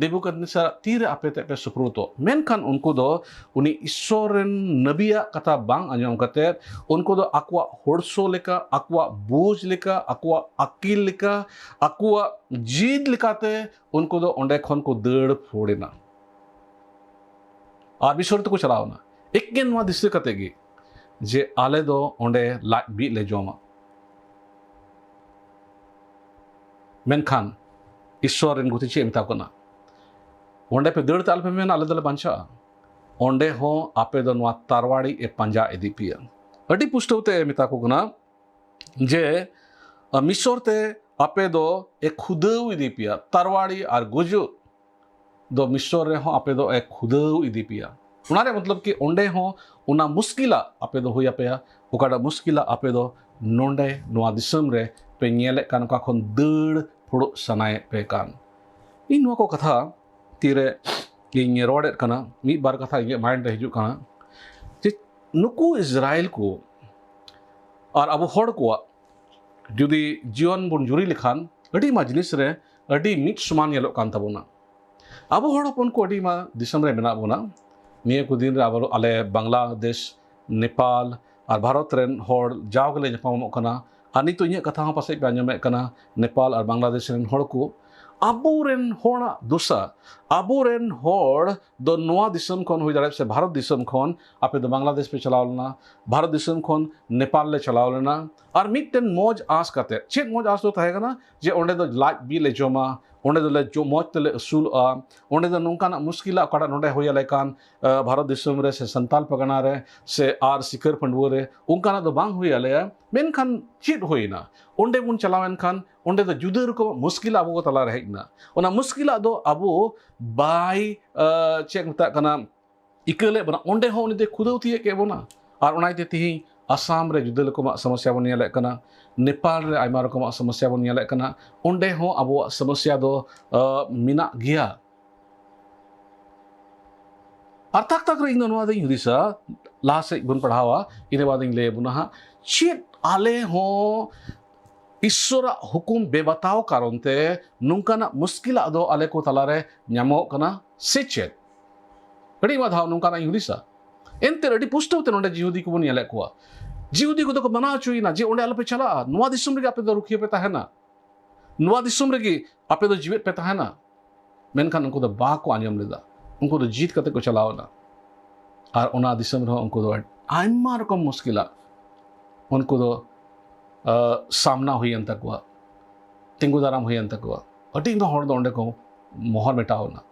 ᱱᱮᱵᱩᱠᱟᱫᱱᱮᱥᱟᱨᱟᱜ ᱛᱤᱨᱮ ᱟᱯᱮ ᱛᱮ ᱯᱮ ᱥᱩᱯᱨᱩᱛᱚᱜ᱾ ᱢᱮᱱᱠᱷᱟᱱ ᱩᱱᱠᱩ ᱫᱚ ᱩᱱᱤ ᱤᱥᱥᱚᱨ ᱨᱮᱱ ᱱᱟᱵᱤᱭᱟᱜ ᱠᱟᱛᱷᱟ ᱵᱟᱝ ᱟᱸᱡᱚᱢ ᱠᱟᱛᱮ, ᱩᱱᱠᱩ ᱫᱚ ᱟᱠᱚᱣᱟᱜ ᱦᱚᱲᱥᱚ ᱞᱮᱠᱟ, ᱟᱠᱚᱣᱟᱜ ᱵᱩᱡᱽ ᱞᱮᱠᱟ, ᱟᱠᱚᱣᱟᱜ ᱟᱹᱠᱤᱞ ᱞᱮᱠᱟ, ᱟᱠᱚᱣᱟᱜ ᱡᱤᱫ ᱞᱮᱠᱟᱛᱮ ᱩᱱᱠᱩ ᱫᱚ ᱚᱸᱰᱮ ᱠᱷᱚᱱ ᱠᱚ ᱫᱟᱹᱲ ᱯᱷᱳᱲ ᱮᱱᱟ᱾ ᱟᱨ ᱢᱤᱥᱚᱨ ᱛᱮᱠᱚ ᱪᱟᱞᱟᱣ ᱮᱱᱟ, ᱮᱠᱮᱱ ᱱᱚᱣᱟ ᱫᱤᱥᱟᱹ ᱠᱟᱛᱮ ᱜᱮ ᱡᱮ ᱟᱞᱮ ᱫᱚ ᱚᱸᱰᱮ ᱞᱟᱡ ᱵᱤᱜ ᱞᱮ ᱡᱚᱢᱟ᱾ ᱢᱮᱱᱠᱷᱟᱱ ᱤᱥᱥᱚᱨ ᱨᱮᱱ ᱜᱩᱛᱤ ᱪᱮᱫ ᱮ ᱢᱮᱛᱟ ᱠᱚ ᱠᱟᱱᱟ? ᱚᱸᱰᱮ ᱯᱮ ᱫᱟᱹᱲ ᱛᱮ ᱟᱞᱚᱯᱮ ᱢᱮᱱᱟ, "ᱟᱞᱮ ᱫᱚᱞᱮ ᱵᱟᱧᱪᱟᱜᱼᱟ᱾" ᱚᱸᱰᱮ ᱦᱚᱸ ᱟᱯᱮ ᱫᱚ ᱱᱚᱣᱟ ᱛᱟᱨᱣᱟᱲᱤ ᱮ ᱯᱟᱸᱡᱟ ᱤᱫᱤ ᱯᱮᱭᱟ᱾ ᱟᱹᱰᱤ ᱯᱩᱥᱴᱟᱹᱣ ᱛᱮ ᱮ ᱢᱮᱛᱟ ᱠᱚ ᱠᱟᱱᱟ ᱡᱮ, ᱟᱹ, ᱢᱤᱥᱚᱨ ᱛᱮ ᱟᱯᱮ ᱫᱚ ᱮ ᱠᱷᱩᱫᱟᱹᱣ ᱤᱫᱤ ᱯᱮᱭᱟ, ᱛᱟᱨᱣᱟᱲᱤ ᱟᱨ ᱜᱩᱡᱩᱜ ᱫᱚ ᱢᱤᱥᱚᱨ ᱨᱮᱦᱚᱸ ᱟᱯᱮ ᱫᱚ ᱮ ᱠᱷᱩᱫᱟᱹᱣ ᱤᱫᱤ ᱯᱮᱭᱟ᱾ ᱚᱱᱟ ᱨᱮᱭᱟᱜ ᱢᱚᱛᱞᱚᱵ ᱠᱤ ᱚᱸᱰᱮ ᱦᱚᱸ ᱚᱱᱟ ᱢᱩᱥᱠᱤᱞᱟᱜ ᱟᱯᱮ ᱫᱚ ᱦᱩᱭ ᱟᱯᱮᱭᱟ, ᱚᱠᱟᱴᱟᱜ ᱢᱩᱥᱠᱤᱞᱟᱜ ᱟᱯᱮ ᱫᱚ ᱱᱚᱰᱮ ᱱᱚᱣᱟ ᱫᱤᱥᱚᱢ ᱨᱮ ᱯᱮ ᱧᱮᱞᱮᱫ ᱠᱟᱱ, ᱚᱠᱟ ᱠᱷᱚᱱ ᱫᱟᱹᱲ ᱯᱷᱩᱲᱩᱜ ᱥᱟᱱᱟᱭᱮᱫ ᱯᱮ ᱠᱟᱱ᱾ ᱤᱧ ᱱᱚᱣᱟ ᱠᱚ ᱠᱟᱛᱷᱟ ᱛᱤᱨᱮ ᱤᱧ ᱨᱚᱲᱮᱫ ᱠᱟᱱᱟ, ᱢᱤᱫ ᱵᱟᱨ ᱠᱟᱛᱷᱟ ᱤᱧᱟᱹᱜ ᱢᱟᱭᱤᱱᱰ ᱨᱮ ᱦᱤᱡᱩᱜ ᱠᱟᱱᱟ ᱡᱮ ᱱᱩᱠᱩ ᱤᱥᱨᱟᱭᱮᱞ ᱠᱚ ᱟᱨ ᱟᱵᱚ ᱦᱚᱲ ᱠᱚᱣᱟᱜ ᱡᱩᱫᱤ ᱡᱤᱭᱚᱱ ᱵᱚᱱ ᱡᱩᱨᱤ ᱞᱮᱠᱷᱟᱱ, ᱟᱹᱰᱤ ᱟᱭᱢᱟ ᱡᱤᱱᱤᱥ ᱨᱮ ᱟᱹᱰᱤ ᱢᱤᱫ ᱥᱚᱢᱟᱱ ᱧᱮᱞᱚᱜ ᱠᱟᱱ ᱛᱟᱵᱚᱱᱟ᱾ ᱟᱵᱚ ᱦᱚᱲ ᱦᱚᱯᱚᱱ ᱠᱚ ᱟᱹᱰᱤ ᱟᱭᱢᱟ ᱫᱤᱥᱚᱢ ᱨᱮ ᱢᱮᱱᱟᱜ ᱵᱚᱱᱟ᱾ ᱱᱤᱭᱟᱹ ᱠᱚ ᱫᱤᱱ ᱨᱮ ᱟᱵᱚ, ᱟᱞᱮ ᱵᱟᱝᱞᱟᱫᱮᱥ, ᱱᱮᱯᱟᱞ ᱟᱨ ᱵᱷᱟᱨᱚᱛ ᱨᱮᱱ ᱦᱚᱲ ᱡᱟᱣ ᱜᱮᱞᱮ ᱧᱟᱯᱟᱢᱚᱜ ᱠᱟᱱᱟ᱾ ᱟᱨ ᱱᱤᱛᱚᱜ ᱤᱧᱟᱹᱜ ᱠᱟᱛᱷᱟ ᱦᱚᱸ ᱯᱟᱥᱮᱡ ᱯᱮ ᱟᱸᱡᱚᱢᱮᱫ ᱠᱟᱱᱟ, ᱱᱮᱯᱟᱞ ᱟᱨ ᱵᱟᱝᱞᱟᱫᱮᱥ ᱨᱮᱱ ᱦᱚᱲ ᱠᱚ, ᱟᱵᱚᱨᱮᱱ ᱦᱚᱲᱟᱜ ᱫᱚᱥᱟ, ᱟᱵᱚᱨᱮᱱ ᱦᱚᱲ ᱫᱚ ᱱᱚᱣᱟ ᱫᱤᱥᱚᱢ ᱠᱷᱚᱱ ᱦᱩᱭ ᱫᱟᱲᱮᱭᱟᱜᱼᱟ ᱥᱮ ᱵᱷᱟᱨᱚᱛ ᱫᱤᱥᱚᱢ ᱠᱷᱚᱱ ᱟᱯᱮ ᱫᱚ ᱵᱟᱝᱞᱟᱫᱮᱥ ᱯᱮ ᱪᱟᱞᱟᱣ ᱞᱮᱱᱟ, ᱵᱷᱟᱨᱚᱛ ᱫᱤᱥᱚᱢ ᱠᱷᱚᱱ ᱱᱮᱯᱟᱞ ᱞᱮ ᱪᱟᱞᱟᱣ ᱞᱮᱱᱟ, ᱟᱨ ᱢᱤᱫᱴᱮᱱ ᱢᱚᱡᱽ ᱟᱸᱥ ᱠᱟᱛᱮ᱾ ᱪᱮᱫ ᱢᱚᱡᱽ ᱟᱸᱥ ᱫᱚ ᱛᱟᱦᱮᱸ ᱠᱟᱱᱟ? ᱡᱮ ᱚᱸᱰᱮ ᱫᱚ ᱞᱟᱡ ᱵᱤ ᱞᱮ ᱡᱚᱢᱟ, ᱚᱸᱰᱮ ᱫᱚᱞᱮ ᱡᱚ-, ᱢᱚᱡᱽ ᱛᱮᱞᱮ ᱟᱹᱥᱩᱞᱚᱜᱼᱟ, ᱚᱸᱰᱮ ᱫᱚ ᱱᱚᱝᱠᱟᱱᱟᱜ ᱢᱩᱥᱠᱤᱞᱟᱜ ᱚᱠᱟᱴᱟᱜ ᱱᱚᱰᱮ ᱦᱩᱭ ᱟᱞᱮ ᱠᱟᱱ, ᱟᱸ, ᱵᱷᱟᱨᱚᱛ ᱫᱤᱥᱚᱢ ᱨᱮ ᱥᱮ ᱥᱟᱱᱛᱟᱞ ᱯᱟᱨᱜᱟᱱᱟ ᱨᱮ ᱥᱮ ᱟᱨ ᱥᱤᱠᱟᱹᱨ ᱯᱟᱺᱰᱩᱣᱟᱹ ᱨᱮ, ᱚᱱᱠᱟᱱᱟᱜ ᱫᱚ ᱵᱟᱝ ᱦᱩᱭ ᱟᱞᱮᱭᱟ᱾ ᱢᱮᱱᱠᱷᱟᱱ ᱪᱮᱫ ᱦᱩᱭᱱᱟ? ᱚᱸᱰᱮ ᱵᱚᱱ ᱪᱟᱞᱟᱣᱮᱱ ᱠᱷᱟᱱ ᱚᱸᱰᱮ ᱫᱚ ᱡᱩᱫᱟᱹ ᱨᱚᱠᱚᱢᱟᱜ ᱢᱩᱥᱠᱤᱞ ᱟᱵᱚ ᱠᱚ ᱛᱟᱞᱟᱨᱮ ᱦᱮᱡ ᱮᱱᱟ᱾ ᱚᱱᱟ ᱢᱩᱥᱠᱤᱞᱟᱜ ᱫᱚ ᱟᱵᱚ ᱵᱟᱭ, ᱟᱸ, ᱪᱮᱫ ᱢᱮᱛᱟᱜ ᱠᱟᱱᱟ, ᱤᱠᱟᱹ ᱞᱮᱫ ᱵᱚᱱᱟ, ᱚᱸᱰᱮ ᱦᱚᱸ ᱩᱱᱤ ᱫᱚᱭ ᱠᱷᱩᱫᱟᱹᱣ ᱛᱤᱭᱳᱜ ᱠᱮᱫ ᱵᱚᱱᱟ᱾ ᱟᱨ ᱚᱱᱟ ᱤᱭᱟᱹᱛᱮ ᱛᱮᱦᱮᱧ ᱟᱥᱟᱢ ᱨᱮ ᱡᱩᱫᱟᱹ ᱨᱚᱠᱚᱢᱟᱜ ᱥᱚᱢᱚᱥᱥᱟ ᱵᱚᱱ ᱧᱮᱞᱮᱫ ᱠᱟᱱᱟ, ᱱᱮᱯᱟᱞ ᱨᱮ ᱟᱭᱢᱟ ᱨᱚᱠᱚᱢᱟᱜ ᱥᱚᱢᱚᱥᱥᱟ ᱵᱚᱱ ᱧᱮᱞᱮᱫ ᱠᱟᱱᱟ, ᱚᱸᱰᱮ ᱦᱚᱸ ᱟᱵᱚᱣᱟᱜ ᱥᱚᱢᱚᱥᱥᱟ ᱫᱚ ᱟᱸ, ᱢᱮᱱᱟᱜ ᱜᱮᱭᱟ᱾ ᱟᱨ ᱛᱟᱠ ᱛᱟᱠ ᱨᱮ ᱤᱧ ᱫᱚ ᱱᱚᱣᱟ ᱫᱚᱧ ᱦᱩᱫᱤᱥᱟ, ᱞᱟᱦᱟ ᱥᱮᱫ ᱵᱚᱱ ᱯᱟᱲᱦᱟᱣᱟ, ᱤᱱᱟᱹ ᱵᱟᱫ ᱤᱧ ᱞᱟᱹᱭ ᱟᱵᱚᱱᱟ ᱦᱟᱸᱜ, ᱪᱮᱫ ᱟᱞᱮ ᱦᱚᱸ ᱤᱥᱥᱚᱨᱟᱜ ᱦᱩᱠᱩᱢ ᱵᱮᱵᱟᱛᱟᱣ ᱠᱟᱨᱚᱱ ᱛᱮ ᱱᱚᱝᱠᱟᱱᱟᱜ ᱢᱩᱥᱠᱤᱞᱟᱜ ᱫᱚ ᱟᱞᱮ ᱠᱚ ᱛᱟᱞᱟᱨᱮ ᱧᱟᱢᱚᱜ ᱠᱟᱱᱟ ᱥᱮ ᱪᱮᱫ? ᱟᱹᱰᱤ ᱟᱭᱢᱟ ᱫᱷᱟᱣ ᱱᱚᱝᱠᱟᱱᱟᱜ ᱤᱧ ᱦᱩᱫᱤᱥᱟ᱾ ᱮᱱᱛᱮ ᱟᱹᱰᱤ ᱯᱩᱥᱴᱟᱹᱣ ᱛᱮ ᱱᱚᱰᱮ ᱡᱤᱦᱩᱫᱤ ᱠᱚᱵᱚᱱ ᱧᱮᱞᱮᱫ ᱠᱚᱣᱟ᱾ ᱡᱤᱦᱩᱫᱤ ᱠᱚᱫᱚ ᱠᱚ ᱢᱟᱱᱟ ᱦᱚᱪᱚᱭᱮᱱᱟ ᱡᱮ ᱚᱸᱰᱮ ᱟᱞᱚᱯᱮ ᱪᱟᱞᱟᱜᱼᱟ, ᱱᱚᱣᱟ ᱫᱤᱥᱚᱢ ᱨᱮᱜᱮ ᱟᱯᱮ ᱫᱚ ᱨᱩᱠᱷᱤᱭᱟᱹ ᱯᱮ ᱛᱟᱦᱮᱱᱟ, ᱱᱚᱣᱟ ᱫᱤᱥᱚᱢ ᱨᱮᱜᱮ ᱟᱯᱮ ᱫᱚ ᱡᱤᱣᱮᱫ ᱯᱮ ᱛᱟᱦᱮᱱᱟ᱾ ᱢᱮᱱᱠᱷᱟᱱ ᱩᱱᱠᱩ ᱫᱚ ᱵᱟᱠᱚ ᱟᱸᱡᱚᱢ ᱞᱮᱫᱟ᱾ ᱩᱱᱠᱩ ᱫᱚ ᱡᱤᱫ ᱠᱟᱛᱮ ᱠᱚ ᱪᱟᱞᱟᱣ ᱮᱱᱟ᱾ ᱟᱨ ᱚᱱᱟ ᱫᱤᱥᱚᱢ ᱨᱮᱦᱚᱸ ᱩᱱᱠᱩ ᱫᱚ ᱟᱭᱢᱟ ᱨᱚᱠᱚᱢ ᱢᱩᱥᱠᱤᱞᱟᱜ ᱩᱱᱠᱩ ᱫᱚ, ᱟᱸ, ᱥᱟᱢᱱᱟ ᱦᱩᱭᱮᱱ ᱛᱟᱠᱚᱣᱟ, ᱛᱤᱸᱜᱩ ᱫᱟᱨᱟᱢ ᱦᱩᱭᱮᱱ ᱛᱟᱠᱚᱣᱟ᱾ ᱟᱹᱰᱤ ᱟᱭᱢᱟ ᱦᱚᱲ ᱫᱚ ᱚᱸᱰᱮ ᱠᱚ ᱢᱚᱦᱚᱨ ᱢᱮᱴᱟᱣ ᱮᱱᱟ᱾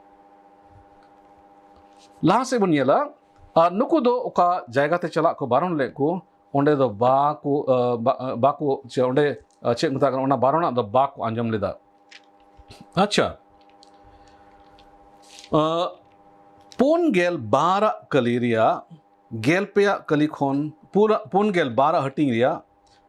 ᱞᱟᱦᱟ ᱥᱮᱫ ᱵᱚᱱ ᱧᱮᱞᱟ, ᱟᱨ ᱱᱩᱠᱩ ᱫᱚ ᱚᱠᱟ ᱡᱟᱭᱜᱟ ᱛᱮ ᱪᱟᱞᱟᱜ ᱠᱚ ᱵᱟᱨᱚᱱ ᱞᱮᱫ ᱠᱚ, ᱚᱸᱰᱮ ᱫᱚ ᱵᱟᱠᱚ, ᱟᱸ, ᱵᱟ-, ᱟᱸ, ᱵᱟᱠᱚ, ᱪᱮ ᱚᱸᱰᱮ, ᱟᱸ, ᱪᱮᱫ ᱢᱮᱛᱟᱜ ᱠᱟᱱᱟ, ᱚᱱᱟ ᱵᱟᱨᱚᱱᱟᱜ ᱫᱚ ᱵᱟᱠᱚ ᱟᱸᱡᱚᱢ ᱞᱮᱫᱟ᱾ ᱟᱪᱪᱷᱟ, ᱟᱸ, ᱯᱩᱱ ᱜᱮᱞ ᱵᱟᱨᱟᱜ ᱠᱟᱹᱞᱤ ᱨᱮᱭᱟᱜ ᱜᱮᱞ ᱯᱮᱭᱟᱜ ᱠᱟᱹᱞᱤ ᱠᱷᱚᱱ, ᱯᱩᱨᱟᱹ ᱯᱩᱱ ᱜᱮᱞ ᱵᱟᱨᱟᱜ ᱦᱟᱹᱴᱤᱧ ᱨᱮᱭᱟᱜ,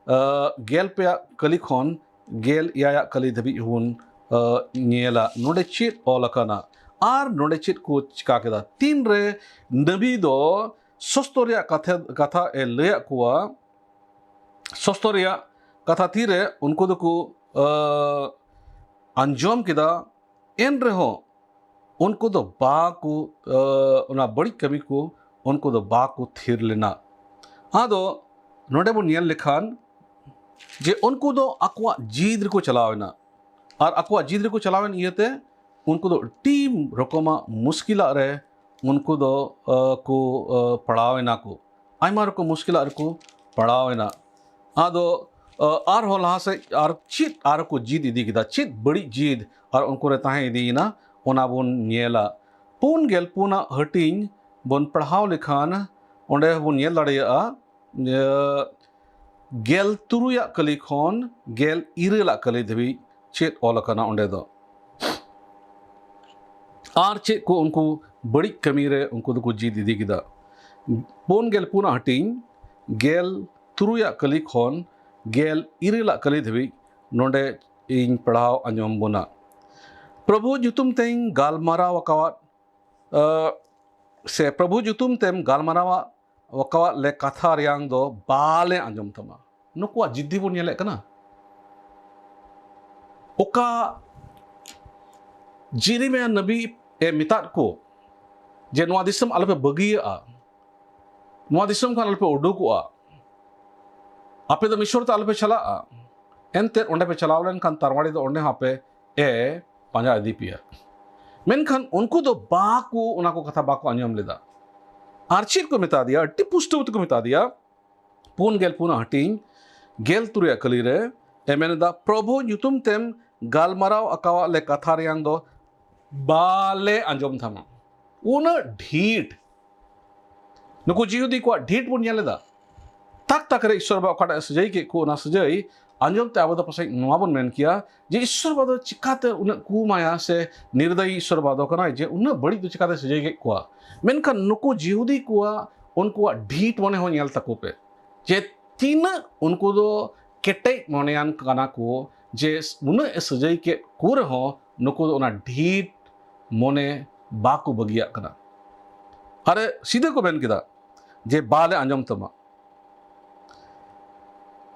ᱟᱸ, ᱜᱮᱞ ᱯᱮᱭᱟᱜ ᱠᱟᱹᱞᱤ ᱠᱷᱚᱱ ᱜᱮᱞ ᱮᱭᱟᱭᱟᱜ ᱠᱟᱹᱞᱤ ᱫᱷᱟᱹᱵᱤᱡ ᱵᱚᱱ, ᱟᱸ, ᱧᱮᱞᱟ᱾ ᱱᱚᱰᱮ ᱪᱮᱫ ᱚᱞ ᱟᱠᱟᱱᱟ ᱟᱨ ᱱᱚᱰᱮ ᱪᱮᱫ ᱠᱚ ᱪᱤᱠᱟ ᱠᱮᱫᱟ? ᱛᱤᱱᱨᱮ ᱱᱟᱵᱤ ᱫᱚ ᱥᱚᱥᱛᱚ ᱨᱮᱭᱟᱜ ᱠᱟᱛᱷᱟ, ᱠᱟᱛᱷᱟ ᱮ ᱞᱟᱹᱭᱟᱫ ᱠᱚᱣᱟ, ᱥᱚᱥᱛᱚ ᱨᱮᱭᱟᱜ ᱠᱟᱛᱷᱟ ᱛᱤᱨᱮ ᱩᱱᱠᱩ ᱫᱚᱠᱚ, ᱟᱸ, ᱟᱸᱡᱚᱢ ᱠᱮᱫᱟ, ᱮᱱ ᱨᱮᱦᱚᱸ ᱩᱱᱠᱩ ᱫᱚ ᱵᱟᱠᱚ, ᱟᱸ, ᱚᱱᱟ ᱵᱟᱹᱲᱤᱡ ᱠᱟᱹᱢᱤ ᱠᱚ ᱩᱱᱠᱩ ᱫᱚ ᱵᱟᱠᱚ ᱛᱷᱤᱨ ᱞᱮᱱᱟ᱾ ᱟᱫᱚ ᱱᱚᱰᱮ ᱵᱚᱱ ᱧᱮᱞ ᱞᱮᱠᱷᱟᱱ ᱡᱮ ᱩᱱᱠᱩ ᱫᱚ ᱟᱠᱚᱣᱟᱜ ᱡᱤᱫ ᱨᱮᱠᱚ ᱪᱟᱞᱟᱣ ᱮᱱᱟ᱾ ᱟᱨ ᱟᱠᱚᱣᱟᱜ ᱡᱤᱫ ᱨᱮᱠᱚ ᱪᱟᱞᱟᱣᱮᱱ ᱤᱭᱟᱹᱛᱮ ᱩᱱᱠᱩ ᱫᱚ ᱟᱹᱰᱤ ᱨᱚᱠᱚᱢᱟᱜ ᱢᱩᱥᱠᱤᱞᱟᱜ ᱨᱮ ᱩᱱᱠᱩ ᱫᱚ, ᱟᱸ, ᱠᱚ, ᱟᱸ, ᱯᱟᱲᱟᱣ ᱮᱱᱟ ᱠᱚ᱾ ᱟᱭᱢᱟ ᱨᱚᱠᱚᱢ ᱢᱩᱥᱠᱤᱞᱟᱜ ᱨᱮᱠᱚ ᱯᱟᱲᱟᱣ ᱮᱱᱟ᱾ ᱟᱫᱚ, ᱟᱸ, ᱟᱨᱦᱚᱸ ᱞᱟᱦᱟ ᱥᱮᱫ ᱟᱨ ᱪᱮᱫ ᱟᱨ ᱠᱚ ᱡᱤᱫ ᱤᱫᱤ ᱠᱮᱫᱟ, ᱪᱮᱫ ᱵᱟᱹᱲᱤᱡ ᱡᱤᱫ ᱟᱨ ᱩᱱᱠᱩ ᱨᱮ ᱛᱟᱦᱮᱸ ᱤᱫᱤᱭᱮᱱᱟ, ᱚᱱᱟ ᱵᱚᱱ ᱧᱮᱞᱟ᱾ ᱯᱩᱱ ᱜᱮᱞ ᱯᱩᱱᱟᱜ ᱦᱟᱹᱴᱤᱧ ᱵᱚᱱ ᱯᱟᱲᱦᱟᱣ ᱞᱮᱠᱷᱟᱱ ᱚᱸᱰᱮ ᱵᱚᱱ ᱧᱮᱞ ᱫᱟᱲᱮᱭᱟᱜᱼᱟ, ᱤᱭᱟᱹ, ᱜᱮᱞ ᱛᱩᱨᱩᱭᱟᱜ ᱠᱟᱹᱞᱤ ᱠᱷᱚᱱ ᱜᱮᱞ ᱤᱨᱟᱹᱞᱟᱜ ᱠᱟᱹᱞᱤ ᱫᱷᱟᱹᱵᱤᱡ ᱪᱮᱫ ᱚᱞ ᱟᱠᱟᱱᱟ ᱚᱸᱰᱮ ᱫᱚ᱾ ᱟᱨ ᱪᱮᱫ ᱠᱚ ᱩᱱᱠᱩ ᱵᱟᱹᱲᱤᱡ ᱠᱟᱹᱢᱤ ᱨᱮ ᱩᱱᱠᱩ ᱫᱚᱠᱚ ᱡᱤᱫ ᱤᱫᱤ ᱠᱮᱫᱟ? ᱯᱩᱱ ᱜᱮᱞ ᱯᱩᱱᱟᱜ ᱦᱟᱹᱴᱤᱧ, ᱜᱮᱞ ᱛᱩᱨᱩᱭᱟᱜ ᱠᱟᱹᱞᱤ ᱠᱷᱚᱱ ᱜᱮᱞ ᱤᱨᱟᱹᱞᱟᱜ ᱠᱟᱹᱞᱤ ᱫᱷᱟᱹᱵᱤᱡ ᱱᱚᱰᱮ ᱤᱧ ᱯᱟᱲᱦᱟᱣ ᱟᱸᱡᱚᱢ ᱵᱚᱱᱟ᱾ ᱯᱨᱚᱵᱷᱩ ᱧᱩᱛᱩᱢ ᱛᱮᱧ ᱜᱟᱞᱢᱟᱨᱟᱣ ᱟᱠᱟᱣᱟᱫ, ᱟᱹ, ᱥᱮ ᱯᱨᱚᱵᱷᱩ ᱧᱩᱛᱩᱢ ᱛᱮᱢ ᱜᱟᱞᱢᱟᱨᱟᱣ ᱟᱠᱟᱣᱟᱫ ᱞᱮ ᱠᱟᱛᱷᱟ ᱨᱮᱭᱟᱝ ᱫᱚ ᱵᱟᱞᱮ ᱟᱸᱡᱚᱢ ᱛᱟᱢᱟ᱾ ᱱᱩᱠᱩᱣᱟᱜ ᱡᱤᱫᱽᱫᱤ ᱵᱚᱱ ᱧᱮᱞᱮᱫ ᱠᱟᱱᱟ᱾ ᱚᱠᱟ ᱡᱤᱨᱤᱢᱤᱭᱟ ᱱᱟᱵᱤ ᱮ ᱢᱮᱛᱟᱫ ᱠᱚ ᱡᱮ ᱱᱚᱣᱟ ᱫᱤᱥᱚᱢ ᱟᱞᱚᱯᱮ ᱵᱟᱹᱜᱤᱭᱟᱜᱼᱟ, ᱱᱚᱣᱟ ᱫᱤᱥᱚᱢ ᱠᱷᱚᱱ ᱟᱞᱚᱯᱮ ᱩᱰᱩᱠᱚᱜᱼᱟ, ᱟᱯᱮ ᱫᱚ ᱢᱤᱥᱚᱨ ᱛᱮ ᱟᱞᱚᱯᱮ ᱪᱟᱞᱟᱜᱼᱟ, ᱮᱱᱛᱮᱫ ᱚᱸᱰᱮ ᱯᱮ ᱪᱟᱞᱟᱣ ᱞᱮᱱᱠᱷᱟᱱ ᱛᱟᱨᱣᱟᱲᱤ ᱫᱚ ᱚᱸᱰᱮ ᱦᱚᱸ ᱟᱯᱮ ᱮ ᱯᱟᱸᱡᱟ ᱤᱫᱤ ᱯᱮᱭᱟ᱾ ᱢᱮᱱᱠᱷᱟᱱ ᱩᱱᱠᱩ ᱫᱚ ᱵᱟᱠᱚ, ᱚᱱᱟ ᱠᱚ ᱠᱟᱛᱷᱟ ᱵᱟᱠᱚ ᱟᱸᱡᱚᱢ ᱞᱮᱫᱟ᱾ ᱟᱨ ᱪᱮᱫ ᱠᱚ ᱢᱮᱛᱟ ᱫᱮᱭᱟ? ᱟᱹᱰᱤ ᱯᱩᱥᱴᱟᱹᱣ ᱛᱮᱠᱚ ᱢᱮᱛᱟ ᱫᱮᱭᱟ, ᱯᱩᱱ ᱜᱮᱞ ᱯᱩᱱᱟᱜ ᱦᱟᱹᱴᱤᱧ, ᱜᱮᱞ ᱛᱩᱨᱩᱭᱟᱜ ᱠᱟᱹᱞᱤ ᱨᱮ ᱮ ᱢᱮᱱ ᱮᱫᱟ, ᱯᱨᱚᱵᱷᱩ ᱧᱩᱛᱩᱢ ᱛᱮᱢ ᱜᱟᱞᱢᱟᱨᱟᱣ ᱟᱠᱟᱣᱟᱫ ᱞᱮ ᱠᱟᱛᱷᱟ ᱨᱮᱭᱟᱝ ᱫᱚ ᱵᱟᱞᱮ ᱟᱸᱡᱚᱢ ᱛᱟᱢᱟ᱾ ᱩᱱᱟᱹᱜ ᱰᱷᱤᱴ, ᱱᱩᱠᱩ ᱡᱤᱦᱩᱫᱤ ᱠᱚᱣᱟᱜ ᱰᱷᱤᱴ ᱵᱚᱱ ᱧᱮᱞ ᱮᱫᱟ᱾ ᱛᱟᱠ ᱛᱟᱠ ᱨᱮ ᱤᱥᱥᱚᱨ ᱵᱟᱵᱟ ᱚᱠᱟᱴᱟᱜ ᱮ ᱥᱟᱹᱡᱟᱹᱭ ᱠᱮᱫ ᱠᱚ, ᱚᱱᱟ ᱥᱟᱹᱡᱟᱹᱭ ᱟᱸᱡᱚᱢ ᱛᱮ ᱟᱵᱚ ᱫᱚ ᱯᱟᱥᱮᱡ ᱱᱚᱣᱟ ᱵᱚᱱ ᱢᱮᱱ ᱠᱮᱭᱟ ᱡᱮ ᱤᱥᱥᱚᱨ ᱵᱟᱵᱟ ᱫᱚ ᱪᱤᱠᱟᱛᱮ ᱩᱱᱟᱹᱜ ᱠᱩᱢᱟᱭᱟ ᱥᱮ ᱱᱤᱨᱫᱟᱭᱤ ᱤᱥᱥᱚᱨ ᱵᱟᱵᱟ ᱫᱚ ᱠᱟᱱᱟᱭ ᱡᱮ ᱩᱱᱟᱹᱜ ᱵᱟᱹᱲᱤᱡ ᱫᱚ ᱪᱤᱠᱟᱛᱮ ᱥᱟᱹᱡᱟᱹᱭ ᱠᱮᱫ ᱠᱚᱣᱟ? ᱢᱮᱱᱠᱷᱟᱱ ᱱᱩᱠᱩ ᱡᱤᱦᱩᱫᱤ ᱠᱚᱣᱟᱜ, ᱩᱱᱠᱩᱣᱟᱜ ᱰᱷᱤᱴ ᱢᱚᱱᱮ ᱦᱚᱸ ᱧᱮᱞ ᱛᱟᱠᱚ ᱯᱮ ᱡᱮ ᱛᱤᱱᱟᱹᱜ ᱩᱱᱠᱩ ᱫᱚ ᱠᱮᱴᱮᱡ ᱢᱚᱱᱮᱭᱟᱱ ᱠᱟᱱᱟ ᱠᱚ, ᱡᱮ ᱩᱱᱟᱹᱜ ᱮ ᱥᱟᱹᱡᱟᱹᱭ ᱠᱮᱫ ᱠᱚ ᱨᱮᱦᱚᱸ ᱱᱩᱠᱩ ᱫᱚ ᱚᱱᱟ ᱰᱷᱤᱴ ᱢᱚᱱᱮ ᱵᱟᱠᱚ ᱵᱟᱹᱜᱤᱭᱟᱜ ᱠᱟᱱᱟ᱾ ᱟᱨᱮ ᱥᱤᱫᱷᱟᱹ ᱠᱚ ᱢᱮᱱ ᱠᱮᱫᱟ ᱡᱮ ᱵᱟᱞᱮ ᱟᱸᱡᱚᱢ ᱛᱟᱢᱟ᱾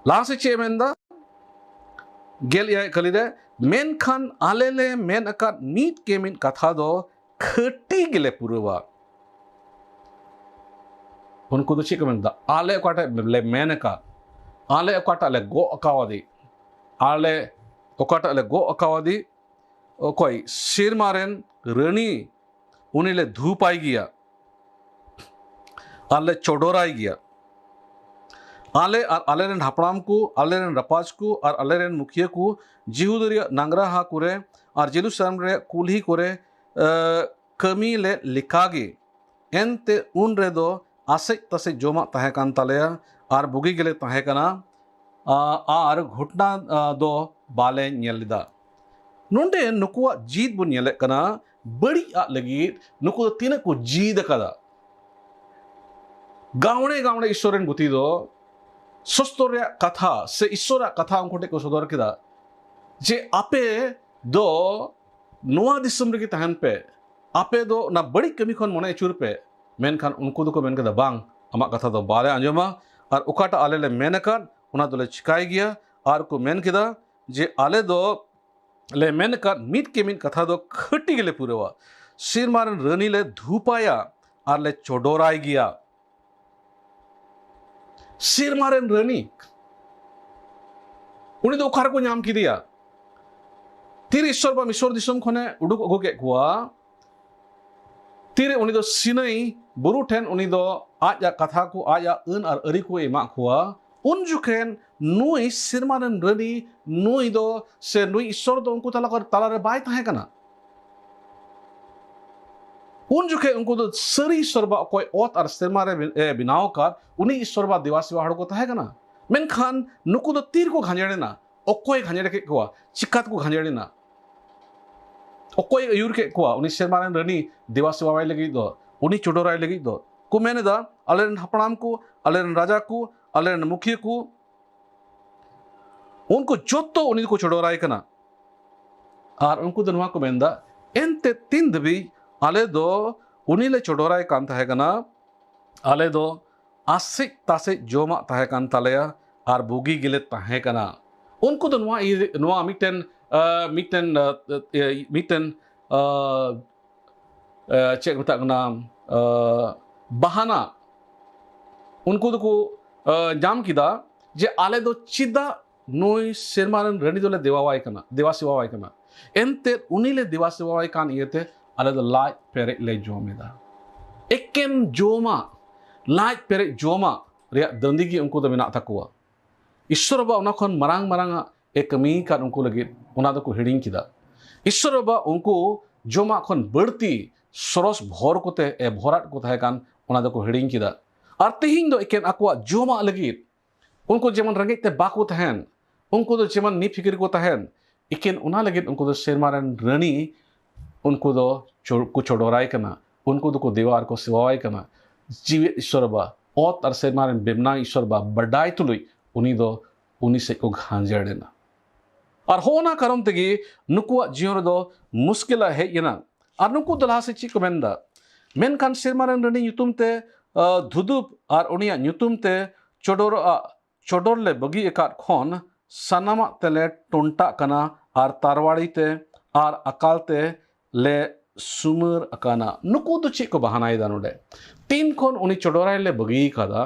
ᱞᱟᱦᱟ ᱥᱮᱫ ᱪᱮᱫ ᱮ ᱢᱮᱱᱫᱟ? ᱜᱮᱞ ᱮᱭᱟᱭ ᱠᱟᱹᱞᱤ ᱨᱮ, ᱢᱮᱱᱠᱷᱟᱱ ᱟᱞᱮ ᱞᱮ ᱢᱮᱱ ᱟᱠᱟᱫ ᱢᱤᱫ ᱠᱮ ᱢᱤᱫ ᱠᱟᱛᱷᱟ ᱫᱚ ᱠᱷᱟᱹᱴᱤ ᱜᱮᱞᱮ ᱯᱩᱨᱟᱹᱣᱟ᱾ ᱩᱱᱠᱩ ᱫᱚ ᱪᱮᱫ ᱠᱚ ᱢᱮᱱᱫᱟ? ᱟᱞᱮ ᱚᱠᱟᱴᱟᱜ ᱞᱮ ᱢᱮᱱ ᱟᱠᱟᱫ, ᱟᱞᱮ ᱚᱠᱟᱴᱟᱜ ᱞᱮ ᱜᱚᱜ ᱟᱠᱟᱣᱟᱫᱮ, ᱟᱞᱮ ᱚᱠᱟᱴᱟᱜ ᱞᱮ ᱜᱚᱜ ᱟᱠᱟᱣᱟᱫᱮ, ᱚᱠᱚᱭ ᱥᱮᱨᱢᱟ ᱨᱮᱱ ᱨᱟᱹᱱᱤ, ᱩᱱᱤ ᱞᱮ ᱫᱷᱩᱯᱟᱭ ᱜᱮᱭᱟ ᱟᱨ ᱞᱮ ᱪᱚᱰᱚᱨᱟᱭ ᱜᱮᱭᱟ᱾ ᱟᱞᱮ ᱟᱨ ᱟᱞᱮ ᱨᱮᱱ ᱦᱟᱯᱲᱟᱢ ᱠᱚ, ᱟᱞᱮ ᱨᱮᱱ ᱨᱟᱯᱟᱡᱽ ᱠᱚ ᱟᱨ ᱟᱞᱮ ᱨᱮᱱ ᱢᱩᱠᱷᱤᱭᱟᱹ ᱠᱚ ᱡᱤᱦᱩᱫᱟ ᱨᱮᱭᱟᱜ ᱱᱟᱝᱨᱟ ᱦᱟ ᱠᱚᱨᱮ ᱟᱨ ᱡᱮᱨᱩᱥᱟᱞᱮᱢ ᱨᱮᱭᱟᱜ ᱠᱩᱞᱦᱤ ᱠᱚᱨᱮ, ᱮ, ᱠᱟᱹᱢᱤ ᱞᱮᱫ ᱞᱮᱠᱟᱜᱮ᱾ ᱮᱱᱛᱮ ᱩᱱ ᱨᱮᱫᱚ ᱟᱥᱮᱡ ᱛᱟᱥᱮᱡ ᱡᱚᱢᱟᱜ ᱛᱟᱦᱮᱸ ᱠᱟᱱ ᱛᱟᱞᱮᱭᱟ ᱟᱨ ᱵᱩᱜᱤ ᱜᱮᱞᱮ ᱛᱟᱦᱮᱸ ᱠᱟᱱᱟ, ᱟ, ᱟᱨ ᱜᱷᱚᱴᱱᱟ, ᱟ, ᱫᱚ ᱵᱟᱞᱮ ᱧᱮᱞ ᱞᱮᱫᱟ᱾ ᱱᱚᱰᱮ ᱱᱩᱠᱩᱣᱟᱜ ᱡᱤᱫ ᱵᱚᱱ ᱧᱮᱞᱮᱫ ᱠᱟᱱᱟ ᱵᱟᱹᱲᱤᱡ ᱟᱜ ᱞᱟᱹᱜᱤᱫ ᱱᱩᱠᱩ ᱫᱚ ᱛᱤᱱᱟᱹᱜ ᱠᱚ ᱡᱤᱫ ᱟᱠᱟᱫᱟ᱾ ᱜᱟᱣᱲᱮ ᱜᱟᱣᱲᱮ ᱤᱥᱥᱚᱨ ᱨᱮᱱ ᱜᱩᱛᱤ ᱫᱚ ᱥᱚᱥᱛᱚᱨ ᱨᱮᱭᱟᱜ ᱠᱟᱛᱷᱟ ᱥᱮ ᱤᱥᱥᱚᱨᱟᱜ ᱠᱟᱛᱷᱟ ᱩᱱᱠᱩ ᱴᱷᱮᱱ ᱠᱚ ᱥᱚᱫᱚᱨ ᱠᱮᱫᱟ ᱡᱮ ᱟᱯᱮ ᱫᱚ ᱱᱚᱣᱟ ᱫᱤᱥᱚᱢ ᱨᱮᱜᱮ ᱛᱟᱦᱮᱱ ᱯᱮ, ᱟᱯᱮ ᱫᱚ ᱚᱱᱟ ᱵᱟᱹᱲᱤᱡ ᱠᱟᱹᱢᱤ ᱠᱷᱚᱱ ᱢᱚᱱᱮ ᱟᱹᱪᱩᱨ ᱯᱮ᱾ ᱢᱮᱱᱠᱷᱟᱱ ᱩᱱᱠᱩ ᱫᱚᱠᱚ ᱢᱮᱱ ᱠᱮᱫᱟ, "ᱵᱟᱝ, ᱟᱢᱟᱜ ᱠᱟᱛᱷᱟ ᱫᱚ ᱵᱟᱞᱮ ᱟᱸᱡᱚᱢᱟ, ᱟᱨ ᱚᱠᱟᱴᱟᱜ ᱟᱞᱮ ᱞᱮ ᱢᱮᱱ ᱟᱠᱟᱫ ᱚᱱᱟ ᱫᱚᱞᱮ ᱪᱤᱠᱟᱭ ᱜᱮᱭᱟ᱾" ᱟᱨ ᱠᱚ ᱢᱮᱱ ᱠᱮᱫᱟ ᱡᱮ, "ᱟᱞᱮ ᱫᱚ ᱞᱮ ᱢᱮᱱ ᱟᱠᱟᱫ ᱢᱤᱫ ᱠᱮ ᱢᱤᱫ ᱠᱟᱛᱷᱟ ᱫᱚ ᱠᱷᱟᱹᱴᱤ ᱜᱮᱞᱮ ᱯᱩᱨᱟᱹᱣᱟ, ᱥᱮᱨᱢᱟ ᱨᱮᱱ ᱨᱟᱹᱱᱤ ᱞᱮ ᱫᱷᱩᱯᱟᱭᱟ ᱟᱨ ᱞᱮ ᱪᱚᱰᱚᱨᱟᱭ ᱜᱮᱭᱟ᱾" ᱥᱮᱨᱢᱟ ᱨᱮᱱ ᱨᱟᱹᱱᱤ, ᱩᱱᱤ ᱫᱚ ᱚᱠᱟ ᱨᱮᱠᱚ ᱧᱟᱢ ᱠᱮᱫᱮᱭᱟ? ᱛᱤᱨ ᱤᱥᱥᱚᱨ ᱵᱟ ᱢᱤᱥᱚᱨ ᱫᱤᱥᱚᱢ ᱠᱷᱚᱱᱮ ᱩᱰᱩᱠ ᱟᱹᱜᱩ ᱠᱮᱫ ᱠᱚᱣᱟ, ᱛᱤᱨᱮ ᱩᱱᱤ ᱫᱚ ᱥᱤᱱᱟᱹᱭ ᱵᱩᱨᱩ ᱴᱷᱮᱱ ᱩᱱᱤ ᱫᱚ ᱟᱡᱟᱜ ᱠᱟᱛᱷᱟ ᱠᱚ, ᱟᱡᱟᱜ ᱟᱹᱱ ᱟᱨ ᱟᱹᱨᱤ ᱠᱚ ᱮᱢᱟᱜ ᱠᱚᱣᱟ, ᱩᱱ ᱡᱚᱠᱷᱮᱱ ᱱᱩᱭ ᱥᱮᱨᱢᱟ ᱨᱮᱱ ᱨᱟᱹᱱᱤ, ᱱᱩᱭ ᱫᱚ ᱥᱮ ᱱᱩᱭ ᱤᱥᱥᱚᱨ ᱫᱚ ᱩᱱᱠᱩ ᱛᱟᱞᱟ ᱠᱚ, ᱛᱟᱞᱟᱨᱮ ᱵᱟᱭ ᱛᱟᱦᱮᱸ ᱠᱟᱱᱟ᱾ ᱩᱱ ᱡᱚᱠᱷᱮᱡ ᱩᱱᱠᱩ ᱫᱚ ᱥᱟᱹᱨᱤ ᱤᱥᱥᱚᱨ ᱵᱟ ᱚᱠᱚᱭ ᱚᱛ ᱟᱨ ᱥᱮᱨᱢᱟ ᱨᱮ ᱵᱮ-, ᱮ, ᱵᱮᱱᱟᱣ ᱟᱠᱟᱫ, ᱩᱱᱤ ᱤᱥᱥᱚᱨ ᱵᱟ ᱫᱮᱵᱟ ᱥᱮᱵᱟ ᱦᱚᱲ ᱠᱚ ᱛᱟᱦᱮᱸ ᱠᱟᱱᱟ᱾ ᱢᱮᱱᱠᱷᱟᱱ ᱱᱩᱠᱩ ᱫᱚ ᱛᱤ ᱨᱮᱠᱚ ᱜᱷᱟᱸᱡᱮᱲ ᱮᱱᱟ᱾ ᱚᱠᱚᱭ ᱜᱷᱟᱸᱡᱮᱲ ᱠᱮᱫ ᱠᱚᱣᱟ? ᱪᱤᱠᱟ ᱛᱮᱠᱚ ᱜᱷᱟᱸᱡᱮᱲ ᱮᱱᱟ? ᱚᱠᱚᱭ ᱟᱹᱭᱩᱨ ᱠᱮᱫ ᱠᱚᱣᱟ ᱩᱱᱤ ᱥᱮᱨᱢᱟ ᱨᱮᱱ ᱨᱟᱹᱱᱤ ᱫᱮᱵᱟ ᱥᱮᱵᱟᱣᱟᱭ ᱞᱟᱹᱜᱤᱫ ᱫᱚ, ᱩᱱᱤ ᱪᱚᱰᱚᱨᱟᱭ ᱞᱟᱹᱜᱤᱫ ᱫᱚ? ᱠᱚ ᱢᱮᱱ ᱮᱫᱟ, ᱟᱞᱮᱨᱮᱱ ᱦᱟᱯᱲᱟᱢ ᱠᱚ, ᱟᱞᱮᱨᱮᱱ ᱨᱟᱡᱟ ᱠᱚ, ᱟᱞᱮᱨᱮᱱ ᱢᱩᱠᱷᱤᱭᱟᱹ ᱠᱚ, ᱩᱱᱠᱩ ᱡᱚᱛᱚ ᱩᱱᱤ ᱫᱚᱠᱚ ᱪᱚᱰᱚᱨᱟᱭ ᱠᱟᱱᱟ᱾ ᱟᱨ ᱩᱱᱠᱩ ᱫᱚ ᱱᱚᱣᱟ ᱠᱚ ᱢᱮᱱᱫᱟ, "ᱮᱱᱛᱮ ᱛᱤᱱ ᱫᱷᱟᱹᱵᱤᱡ ᱟᱞᱮ ᱫᱚ ᱩᱱᱤ ᱞᱮ ᱪᱚᱰᱚᱨᱟᱭ ᱠᱟᱱ ᱛᱟᱦᱮᱸ ᱠᱟᱱᱟ, ᱟᱞᱮ ᱫᱚ ᱟᱥᱮᱡ ᱛᱟᱥᱮᱡ ᱡᱚᱢᱟᱜ ᱛᱟᱦᱮᱸ ᱠᱟᱱ ᱛᱟᱞᱮᱭᱟ ᱟᱨ ᱵᱩᱜᱤ ᱜᱮᱞᱮ ᱛᱟᱦᱮᱸ ᱠᱟᱱᱟ᱾" ᱩᱱᱠᱩ ᱫᱚ ᱱᱚᱣᱟ ᱤᱭᱟᱹ, ᱱᱚᱣᱟ ᱢᱤᱫᱴᱮᱱ, ᱟᱸ, ᱢᱤᱫᱴᱮᱱ, ᱟᱸ, ᱤᱭᱟᱹ, ᱢᱤᱫᱴᱮᱱ, ᱟᱸ, ᱟᱸ, ᱪᱮᱫ ᱠᱚ ᱢᱮᱛᱟᱜ ᱠᱟᱱᱟ, ᱟᱸ, ᱵᱟᱦᱟᱱᱟ᱾ ᱩᱱᱠᱩ ᱫᱚᱠᱚ, ᱟᱸ, ᱧᱟᱢ ᱠᱮᱫᱟ ᱡᱮ ᱟᱞᱮ ᱫᱚ ᱪᱮᱫᱟᱜ ᱱᱩᱭ ᱥᱮᱨᱢᱟ ᱨᱮᱱ ᱨᱟᱹᱱᱤ ᱫᱚᱞᱮ ᱫᱮᱣᱟᱣᱟᱭ ᱠᱟᱱᱟ, ᱫᱮᱣᱟ ᱥᱮᱵᱟᱣᱟᱭ ᱠᱟᱱᱟ᱾ ᱮᱱᱛᱮᱫ ᱩᱱᱤ ᱞᱮ ᱫᱮᱣᱟ ᱥᱮᱵᱟᱣᱟᱭ ᱠᱟᱱ ᱤᱭᱟᱹᱛᱮ ᱟᱞᱮ ᱫᱚ ᱞᱟᱡ ᱯᱮᱨᱮᱡ ᱞᱮ ᱡᱚᱢ ᱮᱫᱟ᱾ ᱮᱠᱮᱱ ᱡᱚᱢᱟᱜ, ᱞᱟᱡ ᱯᱮᱨᱮᱡ ᱡᱚᱢᱟᱜ ᱨᱮᱭᱟᱜ ᱫᱟᱹᱱᱫᱤ ᱜᱮ ᱩᱱᱠᱩ ᱫᱚ ᱢᱮᱱᱟᱜ ᱛᱟᱠᱚᱣᱟ᱾ ᱤᱥᱥᱚᱨ ᱵᱟᱵᱟ ᱚᱱᱟ ᱠᱷᱚᱱ ᱢᱟᱨᱟᱝ ᱢᱟᱨᱟᱝ ᱟᱜ ᱮ ᱠᱟᱹᱢᱤ ᱠᱟᱫ ᱩᱱᱠᱩ ᱞᱟᱹᱜᱤᱫ, ᱚᱱᱟ ᱫᱚᱠᱚ ᱦᱤᱲᱤᱧ ᱠᱮᱫᱟ᱾ ᱤᱥᱥᱚᱨ ᱵᱟᱵᱟ ᱩᱱᱠᱩ ᱡᱚᱢᱟᱜ ᱠᱷᱚᱱ ᱵᱟᱹᱲᱛᱤ ᱥᱚᱨᱚᱥ ᱵᱷᱚᱨ ᱠᱚᱛᱮ ᱮ ᱵᱷᱚᱨᱟᱫ ᱠᱚ ᱛᱟᱦᱮᱸ ᱠᱟᱱ, ᱚᱱᱟ ᱫᱚᱠᱚ ᱦᱤᱲᱤᱧ ᱠᱮᱫᱟ᱾ ᱟᱨ ᱛᱮᱦᱮᱧ ᱫᱚ ᱮᱠᱮᱱ ᱟᱠᱚᱣᱟᱜ ᱡᱚᱢᱟᱜ ᱞᱟᱹᱜᱤᱫ ᱩᱱᱠᱩ ᱡᱮᱢᱚᱱ ᱨᱮᱸᱜᱮᱡ ᱛᱮ ᱵᱟᱠᱚ ᱛᱟᱦᱮᱱ, ᱩᱱᱠᱩ ᱫᱚ ᱡᱮᱢᱚᱱ ᱱᱤᱯᱷᱤᱠᱤᱨ ᱠᱚ ᱛᱟᱦᱮᱱ, ᱮᱠᱮᱱ ᱚᱱᱟ ᱞᱟᱹᱜᱤᱫ ᱩᱱᱠᱩ ᱫᱚ ᱥᱮᱨᱢᱟ ᱨᱮᱱ ᱨᱟᱹᱱᱤ ᱩᱱᱠᱩ ᱫᱚ ᱪᱚ- ᱠᱚ ᱪᱚᱰᱚᱨᱟᱭ ᱠᱟᱱᱟ, ᱩᱱᱠᱩ ᱫᱚᱠᱚ ᱫᱮᱣᱟ ᱟᱨ ᱠᱚ ᱥᱮᱵᱟᱣᱟᱭ ᱠᱟᱱᱟ᱾ ᱡᱤᱣᱮᱫ ᱤᱥᱥᱚᱨ ᱵᱟ, ᱚᱛ ᱟᱨ ᱥᱮᱨᱢᱟ ᱨᱮᱱ ᱵᱮᱵᱽᱱᱟᱣ ᱤᱥᱥᱚᱨ ᱵᱟ ᱵᱟᱰᱟᱭ ᱛᱩᱞᱩᱡ ᱩᱱᱤ ᱫᱚ ᱩᱱᱤ ᱥᱮᱫ ᱠᱚ ᱜᱷᱟᱸᱡᱮᱲ ᱮᱱᱟ᱾ ᱟᱨ ᱦᱚᱸᱜᱼᱚ ᱱᱟ ᱠᱟᱨᱚᱱ ᱛᱮᱜᱮ ᱱᱩᱠᱩᱣᱟᱜ ᱡᱤᱭᱚᱱ ᱨᱮᱫᱚ ᱢᱩᱥᱠᱤᱞᱟ ᱦᱮᱡ ᱮᱱᱟ᱾ ᱟᱨ ᱱᱩᱠᱩ ᱫᱚ ᱞᱟᱦᱟ ᱥᱮᱫ ᱪᱮᱫ ᱠᱚ ᱢᱮᱱᱫᱟ? ᱢᱮᱱᱠᱷᱟᱱ ᱥᱮᱨᱢᱟ ᱨᱮᱱ ᱨᱟᱹᱱᱤ ᱧᱩᱛᱩᱢ ᱛᱮ, ᱟ, ᱫᱷᱩᱫᱩᱯ ᱟᱨ ᱩᱱᱤᱭᱟᱜ ᱧᱩᱛᱩᱢ ᱛᱮ ᱪᱚᱰᱚᱨᱚᱜᱼᱟ, ᱪᱚᱰᱚᱨ ᱞᱮ ᱵᱟᱹᱜᱤ ᱟᱠᱟᱫ ᱠᱷᱚᱱ ᱥᱟᱱᱟᱢᱟᱜ ᱛᱮᱞᱮ ᱴᱚᱱᱴᱟᱜ ᱠᱟᱱᱟ ᱟᱨ ᱛᱟᱨᱣᱟᱲᱤ ᱛᱮ ᱟᱨ ᱟᱠᱟᱞ ᱛᱮ ᱞᱮ ᱥᱩᱢᱟᱹᱨ ᱟᱠᱟᱱᱟ᱾ ᱱᱩᱠᱩ ᱫᱚ ᱪᱮᱫ ᱠᱚ ᱵᱟᱦᱟᱱᱟᱭᱮᱫᱟ ᱱᱚᱰᱮ? ᱛᱤᱱ ᱠᱷᱚᱱ ᱩᱱᱤ ᱪᱚᱰᱚᱨᱟᱭ ᱞᱮ ᱵᱟᱹᱜᱤ ᱟᱠᱟᱫᱟ,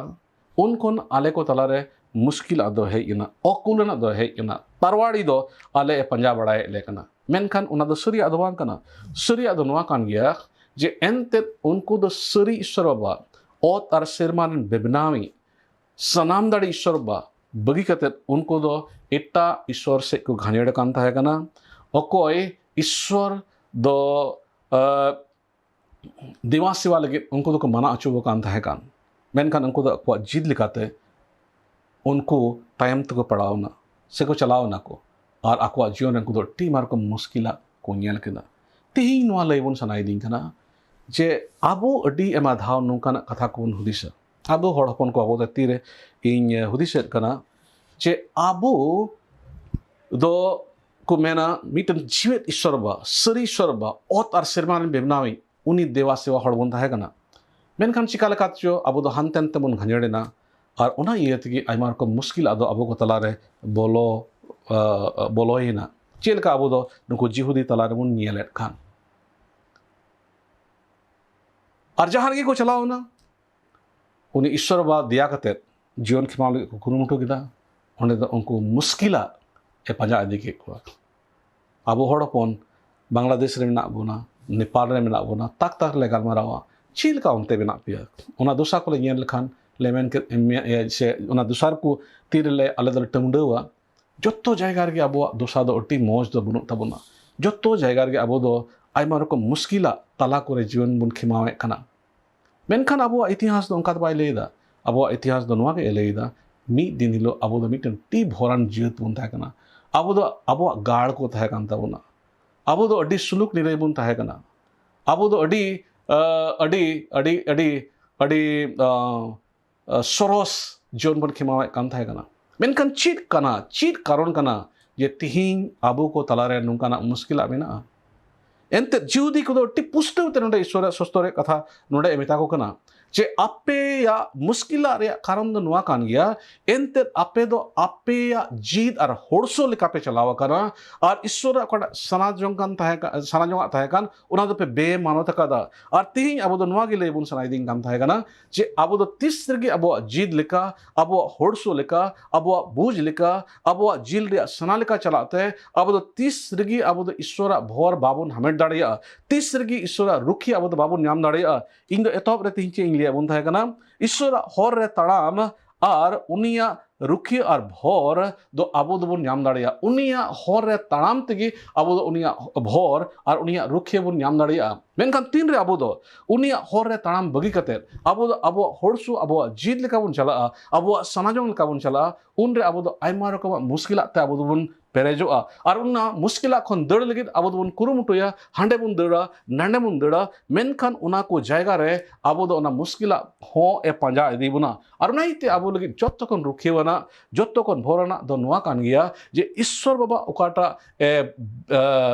ᱩᱱ ᱠᱷᱚᱱ ᱟᱞᱮ ᱠᱚ ᱛᱟᱞᱟᱨᱮ ᱢᱩᱥᱠᱤᱞᱟᱜ ᱫᱚ ᱦᱮᱡ ᱮᱱᱟ, ᱚᱠᱩᱞᱟᱱᱟᱜ ᱫᱚ ᱦᱮᱡ ᱮᱱᱟ, ᱛᱟᱨᱣᱟᱲᱤ ᱫᱚ ᱟᱞᱮ ᱮ ᱯᱟᱸᱡᱟ ᱵᱟᱲᱟᱭᱮᱫ ᱞᱮ ᱠᱟᱱᱟ᱾ ᱢᱮᱱᱠᱷᱟᱱ ᱚᱱᱟ ᱫᱚ ᱥᱟᱹᱨᱤᱭᱟᱜ ᱫᱚ ᱵᱟᱝ ᱠᱟᱱᱟ᱾ ᱥᱟᱹᱨᱤᱭᱟᱜ ᱫᱚ ᱱᱚᱣᱟ ᱠᱟᱱ ᱜᱮᱭᱟ ᱡᱮ ᱮᱱᱛᱮᱫ ᱩᱱᱠᱩ ᱫᱚ ᱥᱟᱹᱨᱤ ᱤᱥᱥᱚᱨ ᱵᱟᱵᱟ, ᱚᱛ ᱟᱨ ᱥᱮᱨᱢᱟ ᱨᱮᱱ ᱵᱮᱵᱽᱱᱟᱣᱤᱡ, ᱥᱟᱱᱟᱢ ᱫᱟᱲᱮ ᱤᱥᱥᱚᱨ ᱵᱟ ᱵᱟᱹᱜᱤ ᱠᱟᱛᱮᱫ ᱩᱱᱠᱩ ᱫᱚ ᱮᱴᱟᱜ ᱤᱥᱥᱚᱨ ᱥᱮᱫ ᱠᱚ ᱜᱷᱟᱸᱡᱮᱲ ᱟᱠᱟᱱ ᱛᱟᱦᱮᱸ ᱠᱟᱱᱟ᱾ ᱚᱠᱚᱭ ᱤᱥᱥᱚᱨ ᱫᱚ, ᱟ, ᱫᱮᱣᱟ ᱥᱮᱣᱟ ᱞᱟᱹᱜᱤᱫ ᱩᱱᱠᱩ ᱫᱚᱠᱚ ᱢᱟᱱᱟ ᱦᱚᱪᱚ ᱟᱠᱟᱱ ᱛᱟᱦᱮᱸ ᱠᱟᱱ, ᱢᱮᱱᱠᱷᱟᱱ ᱩᱱᱠᱩ ᱫᱚ ᱟᱠᱚᱣᱟᱜ ᱡᱤᱫ ᱞᱮᱠᱟᱛᱮ ᱩᱱᱠᱩ ᱛᱟᱭᱚᱢ ᱛᱮᱠᱚ ᱯᱟᱲᱟᱣ ᱮᱱᱟ ᱥᱮᱠᱚ ᱪᱟᱞᱟᱣ ᱮᱱᱟ ᱠᱚ, ᱟᱨ ᱟᱠᱚᱣᱟᱜ ᱡᱤᱭᱚᱱ ᱨᱮ ᱩᱱᱠᱩ ᱫᱚ ᱟᱹᱰᱤ ᱟᱭᱢᱟ ᱨᱚᱠᱚᱢ ᱢᱩᱥᱠᱤᱞᱟᱜ ᱠᱚ ᱧᱮᱞ ᱠᱮᱫᱟ᱾ ᱛᱮᱦᱮᱧ ᱱᱚᱣᱟ ᱞᱟᱹᱭ ᱵᱚᱱ ᱥᱟᱱᱟᱭᱤᱫᱤᱧ ᱠᱟᱱᱟ ᱡᱮ ᱟᱵᱚ ᱟᱹᱰᱤ ᱟᱭᱢᱟ ᱫᱷᱟᱣ ᱱᱚᱝᱠᱟᱱᱟᱜ ᱠᱟᱛᱷᱟ ᱠᱚᱵᱚᱱ ᱦᱩᱫᱤᱥᱟ᱾ ᱟᱵᱚ ᱦᱚᱲ ᱦᱚᱯᱚᱱ ᱠᱚ ᱟᱵᱚ ᱫᱚ ᱛᱤᱨᱮ ᱤᱧ ᱦᱩᱫᱤᱥᱮᱫ ᱠᱟᱱᱟ ᱡᱮ ᱟᱵᱚ ᱫᱚ ᱠᱚ ᱢᱮᱱᱟ ᱢᱤᱫᱴᱮᱱ ᱡᱤᱣᱮᱫ ᱤᱥᱥᱚᱨ ᱵᱟ, ᱥᱟᱹᱨᱤ ᱤᱥᱥᱚᱨ ᱵᱟ, ᱚᱛ ᱟᱨ ᱥᱮᱨᱢᱟ ᱨᱮᱱ ᱵᱮᱵᱽᱱᱟᱣᱤᱡ, ᱩᱱᱤ ᱫᱮᱣᱟ ᱥᱮᱣᱟ ᱦᱚᱲ ᱵᱚᱱ ᱛᱟᱦᱮᱸ ᱠᱟᱱᱟ᱾ ᱢᱮᱱᱠᱷᱟᱱ ᱪᱤᱠᱟ ᱞᱮᱠᱟ ᱪᱚ ᱟᱵᱚ ᱫᱚ ᱦᱟᱱᱛᱮ ᱱᱟᱛᱮ ᱵᱚᱱ ᱜᱷᱟᱸᱡᱮᱲ ᱮᱱᱟ, ᱟᱨ ᱚᱱᱟ ᱤᱭᱟᱹ ᱛᱮᱜᱮ ᱟᱭᱢᱟ ᱨᱚᱠᱚᱢ ᱢᱩᱥᱠᱤᱞ ᱟᱫᱚ ᱟᱵᱚ ᱠᱚ ᱛᱟᱞᱟᱨᱮ ᱵᱚᱞᱚ, ᱟ, ᱵᱚᱞᱚᱭᱮᱱᱟ᱾ ᱪᱮᱫ ᱞᱮᱠᱟ ᱟᱵᱚ ᱫᱚ ᱱᱩᱠᱩ ᱡᱤᱦᱩᱫᱤ ᱛᱟᱞᱟ ᱨᱮᱵᱚᱱ ᱧᱮᱞᱮᱫ ᱠᱟᱱ᱾ ᱟᱨ ᱡᱟᱦᱟᱸ ᱨᱮᱜᱮ ᱠᱚ ᱪᱟᱞᱟᱣ ᱮᱱᱟ, ᱩᱱᱤ ᱤᱥᱥᱚᱨ ᱵᱟᱵᱟ ᱫᱮᱭᱟ ᱠᱟᱛᱮᱫ ᱡᱤᱭᱚᱱ ᱠᱷᱮᱢᱟᱣ ᱞᱟᱹᱜᱤᱫ ᱠᱚ ᱠᱩᱨᱩᱢᱩᱴᱩ ᱠᱮᱫᱟ᱾ ᱚᱸᱰᱮ ᱫᱚ ᱩᱱᱠᱩ ᱢᱩᱥᱠᱤᱞᱟᱜ ᱮ ᱯᱟᱸᱡᱟ ᱤᱫᱤ ᱠᱮᱫ ᱠᱚᱣᱟ᱾ ᱟᱵᱚ ᱦᱚᱲ ᱦᱚᱯᱚᱱ ᱵᱟᱝᱞᱟᱫᱮᱥ ᱨᱮ ᱢᱮᱱᱟᱜ ᱵᱚᱱᱟ, ᱱᱮᱯᱟᱞ ᱨᱮ ᱢᱮᱱᱟᱜ ᱵᱚᱱᱟ, ᱛᱟᱠ ᱛᱟᱠ ᱞᱮ ᱜᱟᱞᱢᱟᱨᱟᱣᱟ, ᱪᱮᱫ ᱞᱮᱠᱟ ᱚᱱᱛᱮ ᱢᱮᱱᱟᱜ ᱯᱮᱭᱟ? ᱚᱱᱟ ᱫᱚᱥᱟ ᱠᱚᱞᱮ ᱧᱮᱞ ᱞᱮᱠᱷᱟᱱ ᱞᱮ ᱢᱮᱱ ᱠᱮᱫ, ᱮ, ᱥᱮ ᱚᱱᱟ ᱫᱚᱥᱟᱨ ᱠᱚ ᱛᱤ ᱨᱮᱞᱮ ᱟᱞᱮ ᱫᱚᱞᱮ ᱴᱟᱹᱢᱰᱟᱹᱣᱟ, ᱡᱚᱛᱚ ᱡᱟᱭᱜᱟ ᱨᱮᱜᱮ ᱟᱵᱚᱣᱟᱜ ᱫᱚᱥᱟ ᱫᱚ ᱟᱹᱰᱤ ᱢᱚᱡᱽ ᱫᱚ ᱵᱟᱹᱱᱩᱜ ᱛᱟᱵᱚᱱᱟ᱾ ᱡᱚᱛᱚ ᱡᱟᱭᱜᱟ ᱨᱮᱜᱮ ᱟᱵᱚ ᱫᱚ ᱟᱭᱢᱟ ᱨᱚᱠᱚᱢ ᱢᱩᱥᱠᱤᱞᱟᱜ ᱛᱟᱞᱟ ᱠᱚᱨᱮ ᱡᱤᱭᱚᱱ ᱵᱚᱱ ᱠᱷᱮᱢᱟᱣᱮᱫ ᱠᱟᱱᱟ᱾ ᱢᱮᱱᱠᱷᱟᱱ ᱟᱵᱚᱣᱟᱜ ᱤᱛᱤᱦᱟᱥ ᱫᱚ ᱚᱱᱠᱟ ᱫᱚ ᱵᱟᱭ ᱞᱟᱹᱭ ᱮᱫᱟ᱾ ᱟᱵᱚᱣᱟᱜ ᱤᱛᱤᱦᱟᱥ ᱫᱚ ᱱᱚᱣᱟ ᱜᱮ ᱞᱟᱹᱭ ᱮᱫᱟ, ᱢᱤᱫ ᱫᱤᱱ ᱦᱤᱞᱳᱜ ᱟᱵᱚ ᱫᱚ ᱢᱤᱫᱴᱮᱱ ᱟᱹᱰᱤ ᱵᱷᱚᱨᱟᱱ ᱡᱟᱹᱛ ᱵᱚᱱ ᱛᱟᱦᱮᱸ ᱠᱟᱱᱟ᱾ ᱟᱵᱚ ᱫᱚ ᱟᱵᱚᱣᱟᱜ ᱜᱟᱲ ᱠᱚ ᱛᱟᱦᱮᱸ ᱠᱟᱱ ᱛᱟᱵᱚᱱᱟ᱾ ᱟᱵᱚ ᱫᱚ ᱟᱹᱰᱤ ᱥᱩᱞᱩᱠ ᱱᱤᱨᱟᱹᱭ ᱵᱚᱱ ᱛᱟᱦᱮᱸ ᱠᱟᱱᱟ᱾ ᱟᱵᱚ ᱫᱚ ᱟᱹᱰᱤ ᱟᱹᱰᱤ ᱟᱹᱰᱤ ᱟᱹᱰᱤ ᱥᱚᱨᱚᱥ ᱡᱤᱭᱚᱱ ᱵᱚᱱ ᱠᱷᱮᱢᱟᱣᱮᱫ ᱠᱟᱱ ᱛᱟᱦᱮᱸ ᱠᱟᱱᱟ᱾ ᱢᱮᱱᱠᱷᱟᱱ ᱪᱮᱫ ᱠᱟᱱᱟ, ᱪᱮᱫ ᱠᱟᱨᱚᱱ ᱠᱟᱱᱟ ᱡᱮ ᱛᱤᱦᱤᱧ ᱟᱵᱚ ᱠᱚ ᱛᱟᱞᱟᱨᱮ ᱱᱚᱝᱠᱟᱱᱟᱜ ᱢᱩᱥᱠᱤᱞᱟᱜ ᱢᱮᱱᱟᱜᱼᱟ? ᱮᱱᱛᱮᱫ ᱡᱤᱦᱩᱫᱤ ᱠᱚᱫᱚ ᱟᱹᱰᱤ ᱯᱩᱥᱴᱟᱹᱣ ᱛᱮ ᱱᱚᱰᱮ ᱤᱥᱚᱨᱟᱜ ᱥᱚᱥᱛᱚ ᱨᱮᱭᱟᱜ ᱠᱟᱛᱷᱟ ᱱᱚᱰᱮ ᱮ ᱢᱮᱛᱟ ᱠᱚ ᱠᱟᱱᱟ ᱡᱮ ᱟᱯᱮᱭᱟᱜ ᱢᱩᱥᱠᱤᱞᱟᱜ ᱨᱮᱭᱟᱜ ᱠᱟᱨᱚᱱ ᱫᱚ ᱱᱚᱣᱟ ᱠᱟᱱ ᱜᱮᱭᱟ, ᱮᱱᱛᱮᱫ ᱟᱯᱮ ᱫᱚ ᱟᱯᱮᱭᱟᱜ ᱡᱤᱫ ᱟᱨ ᱦᱚᱲᱥᱚ ᱞᱮᱠᱟ ᱯᱮ ᱪᱟᱞᱟᱣ ᱟᱠᱟᱱᱟ, ᱟᱨ ᱤᱥᱚᱨᱟᱜ ᱚᱠᱟᱴᱟᱜ ᱥᱟᱱᱟ ᱡᱚᱝ ᱠᱟᱱ ᱛᱟᱦᱮᱸ ᱠᱟ-, ᱥᱟᱱᱟ ᱡᱚᱝᱟᱜ ᱛᱟᱦᱮᱸ ᱠᱟᱱ, ᱚᱱᱟ ᱫᱚᱯᱮ ᱵᱮᱢᱟᱱᱚᱛ ᱟᱠᱟᱫᱟ᱾ ᱟᱨ ᱛᱤᱦᱤᱧ ᱟᱵᱚ ᱫᱚ ᱱᱚᱣᱟ ᱜᱮ ᱞᱟᱹᱭ ᱵᱚᱱ ᱥᱟᱱᱟᱭᱮᱫᱤᱧ ᱠᱟᱱ ᱛᱟᱦᱮᱸ ᱠᱟᱱᱟ ᱡᱮ ᱟᱵᱚ ᱫᱚ ᱛᱤᱥ ᱨᱮᱜᱮ ᱟᱵᱚᱣᱟᱜ ᱡᱤᱫ ᱞᱮᱠᱟ, ᱟᱵᱚᱣᱟᱜ ᱦᱚᱲᱥᱚ ᱞᱮᱠᱟ, ᱟᱵᱚᱣᱟᱜ ᱵᱩᱡᱽ ᱞᱮᱠᱟ, ᱟᱵᱚᱣᱟᱜ ᱡᱤᱞ ᱨᱮᱭᱟᱜ ᱥᱟᱱᱟ ᱞᱮᱠᱟ ᱪᱟᱞᱟᱜ ᱛᱮ ᱟᱵᱚ ᱫᱚ ᱛᱤᱥ ᱨᱮᱜᱮ ᱟᱵᱚ ᱫᱚ ᱤᱥᱚᱨᱟᱜ ᱵᱷᱚᱨ ᱵᱟᱵᱚᱱ ᱦᱟᱢᱮᱴ ᱫᱟᱲᱮᱭᱟᱜᱼᱟ, ᱛᱤᱥ ᱨᱮᱜᱮ ᱤᱥᱚᱨᱟᱜ ᱨᱩᱠᱷᱤᱭᱟᱹ ᱟᱵᱚ ᱫᱚ ᱵᱟᱵᱚᱱ ᱧᱟᱢ ᱫᱟᱲᱮᱭᱟᱜᱼᱟ᱾ ᱤᱧ ᱫᱚ ᱮᱛᱚᱦᱚᱵ ᱨᱮ ᱛᱤᱦᱤᱧ ᱪᱮᱫ ᱤᱧ ᱞᱟᱹᱭᱟᱵᱚᱱ ᱛᱟᱦᱮᱸ ᱠᱟᱱᱟ? ᱤᱥᱚᱨᱟᱜ ᱦᱚᱨ ᱨᱮ ᱛᱟᱲᱟᱢ ᱟᱨ ᱩᱱᱤᱭᱟᱜ ᱨᱩᱠᱷᱤᱭᱟᱹ ᱟᱨ ᱵᱷᱚᱨ ᱫᱚ ᱟᱵᱚ ᱫᱚᱵᱚᱱ ᱧᱟᱢ ᱫᱟᱲᱮᱭᱟᱜᱼᱟ᱾ ᱩᱱᱤᱭᱟᱜ ᱦᱚᱨ ᱨᱮ ᱛᱟᱲᱟᱢ ᱛᱮᱜᱮ ᱟᱵᱚ ᱫᱚ ᱩᱱᱤᱭᱟᱜ ᱵᱷᱚᱨ ᱟᱨ ᱩᱱᱤᱭᱟᱜ ᱨᱩᱠᱷᱤᱭᱟᱹ ᱵᱚᱱ ᱧᱟᱢ ᱫᱟᱲᱮᱭᱟᱜᱼᱟ᱾ ᱢᱮᱱᱠᱷᱟᱱ ᱛᱤᱱᱨᱮ ᱟᱵᱚ ᱫᱚ ᱩᱱᱤᱭᱟᱜ ᱦᱚᱨ ᱨᱮ ᱛᱟᱲᱟᱢ ᱵᱟᱹᱜᱤ ᱠᱟᱛᱮᱫ ᱟᱵᱚ ᱫᱚ ᱟᱵᱚᱣᱟᱜ ᱦᱚᱲᱥᱩ, ᱟᱵᱚᱣᱟᱜ ᱡᱤᱫ ᱞᱮᱠᱟ ᱵᱚᱱ ᱪᱟᱞᱟᱜᱼᱟ, ᱟᱵᱚᱣᱟᱜ ᱥᱟᱱᱟᱡᱚᱝ ᱞᱮᱠᱟ ᱵᱚᱱ ᱪᱟᱞᱟᱜᱼᱟ, ᱩᱱᱨᱮ ᱟᱵᱚ ᱫᱚ ᱟᱭᱢᱟ ᱨᱚᱠᱚᱢᱟᱜ ᱢᱩᱥᱠᱤᱞᱟᱜ ᱛᱮ ᱟᱵᱚ ᱫᱚᱵᱚᱱ ᱯᱮᱨᱮᱡᱚᱜᱼᱟ᱾ ᱟᱨ ᱚᱱᱟ ᱢᱩᱥᱠᱤᱞᱟᱜ ᱠᱷᱚᱱ ᱫᱟᱹᱲ ᱞᱟᱹᱜᱤᱫ ᱟᱵᱚ ᱫᱚᱵᱚᱱ ᱠᱩᱨᱩᱢᱩᱴᱩᱭᱟ, ᱦᱟᱸᱰᱮ ᱵᱚᱱ ᱫᱟᱹᱲᱟ, ᱱᱟᱸᱰᱮ ᱵᱚᱱ ᱫᱟᱹᱲᱟ, ᱢᱮᱱᱠᱷᱟᱱ ᱚᱱᱟ ᱠᱚ ᱡᱟᱭᱜᱟ ᱨᱮ ᱟᱵᱚ ᱫᱚ ᱚᱱᱟ ᱢᱩᱥᱠᱤᱞᱟᱜ ᱦᱚᱸ ᱮ ᱯᱟᱸᱡᱟ ᱤᱫᱤ ᱵᱚᱱᱟ᱾ ᱟᱨ ᱚᱱᱟ ᱤᱭᱟᱹᱛᱮ ᱟᱵᱚ ᱞᱟᱹᱜᱤᱫ ᱡᱚᱛᱚ ᱠᱷᱚᱱ ᱨᱩᱠᱷᱤᱭᱟᱹᱣᱟᱱᱟᱜ, ᱡᱚᱛᱚ ᱠᱷᱚᱱ ᱵᱷᱚᱨᱟᱱᱟᱜ ᱫᱚ ᱱᱚᱣᱟ ᱠᱟᱱ ᱜᱮᱭᱟ ᱡᱮ ᱤᱥᱥᱚᱨ ᱵᱟᱵᱟ ᱚᱠᱟᱴᱟᱜ ᱮ, ᱮ,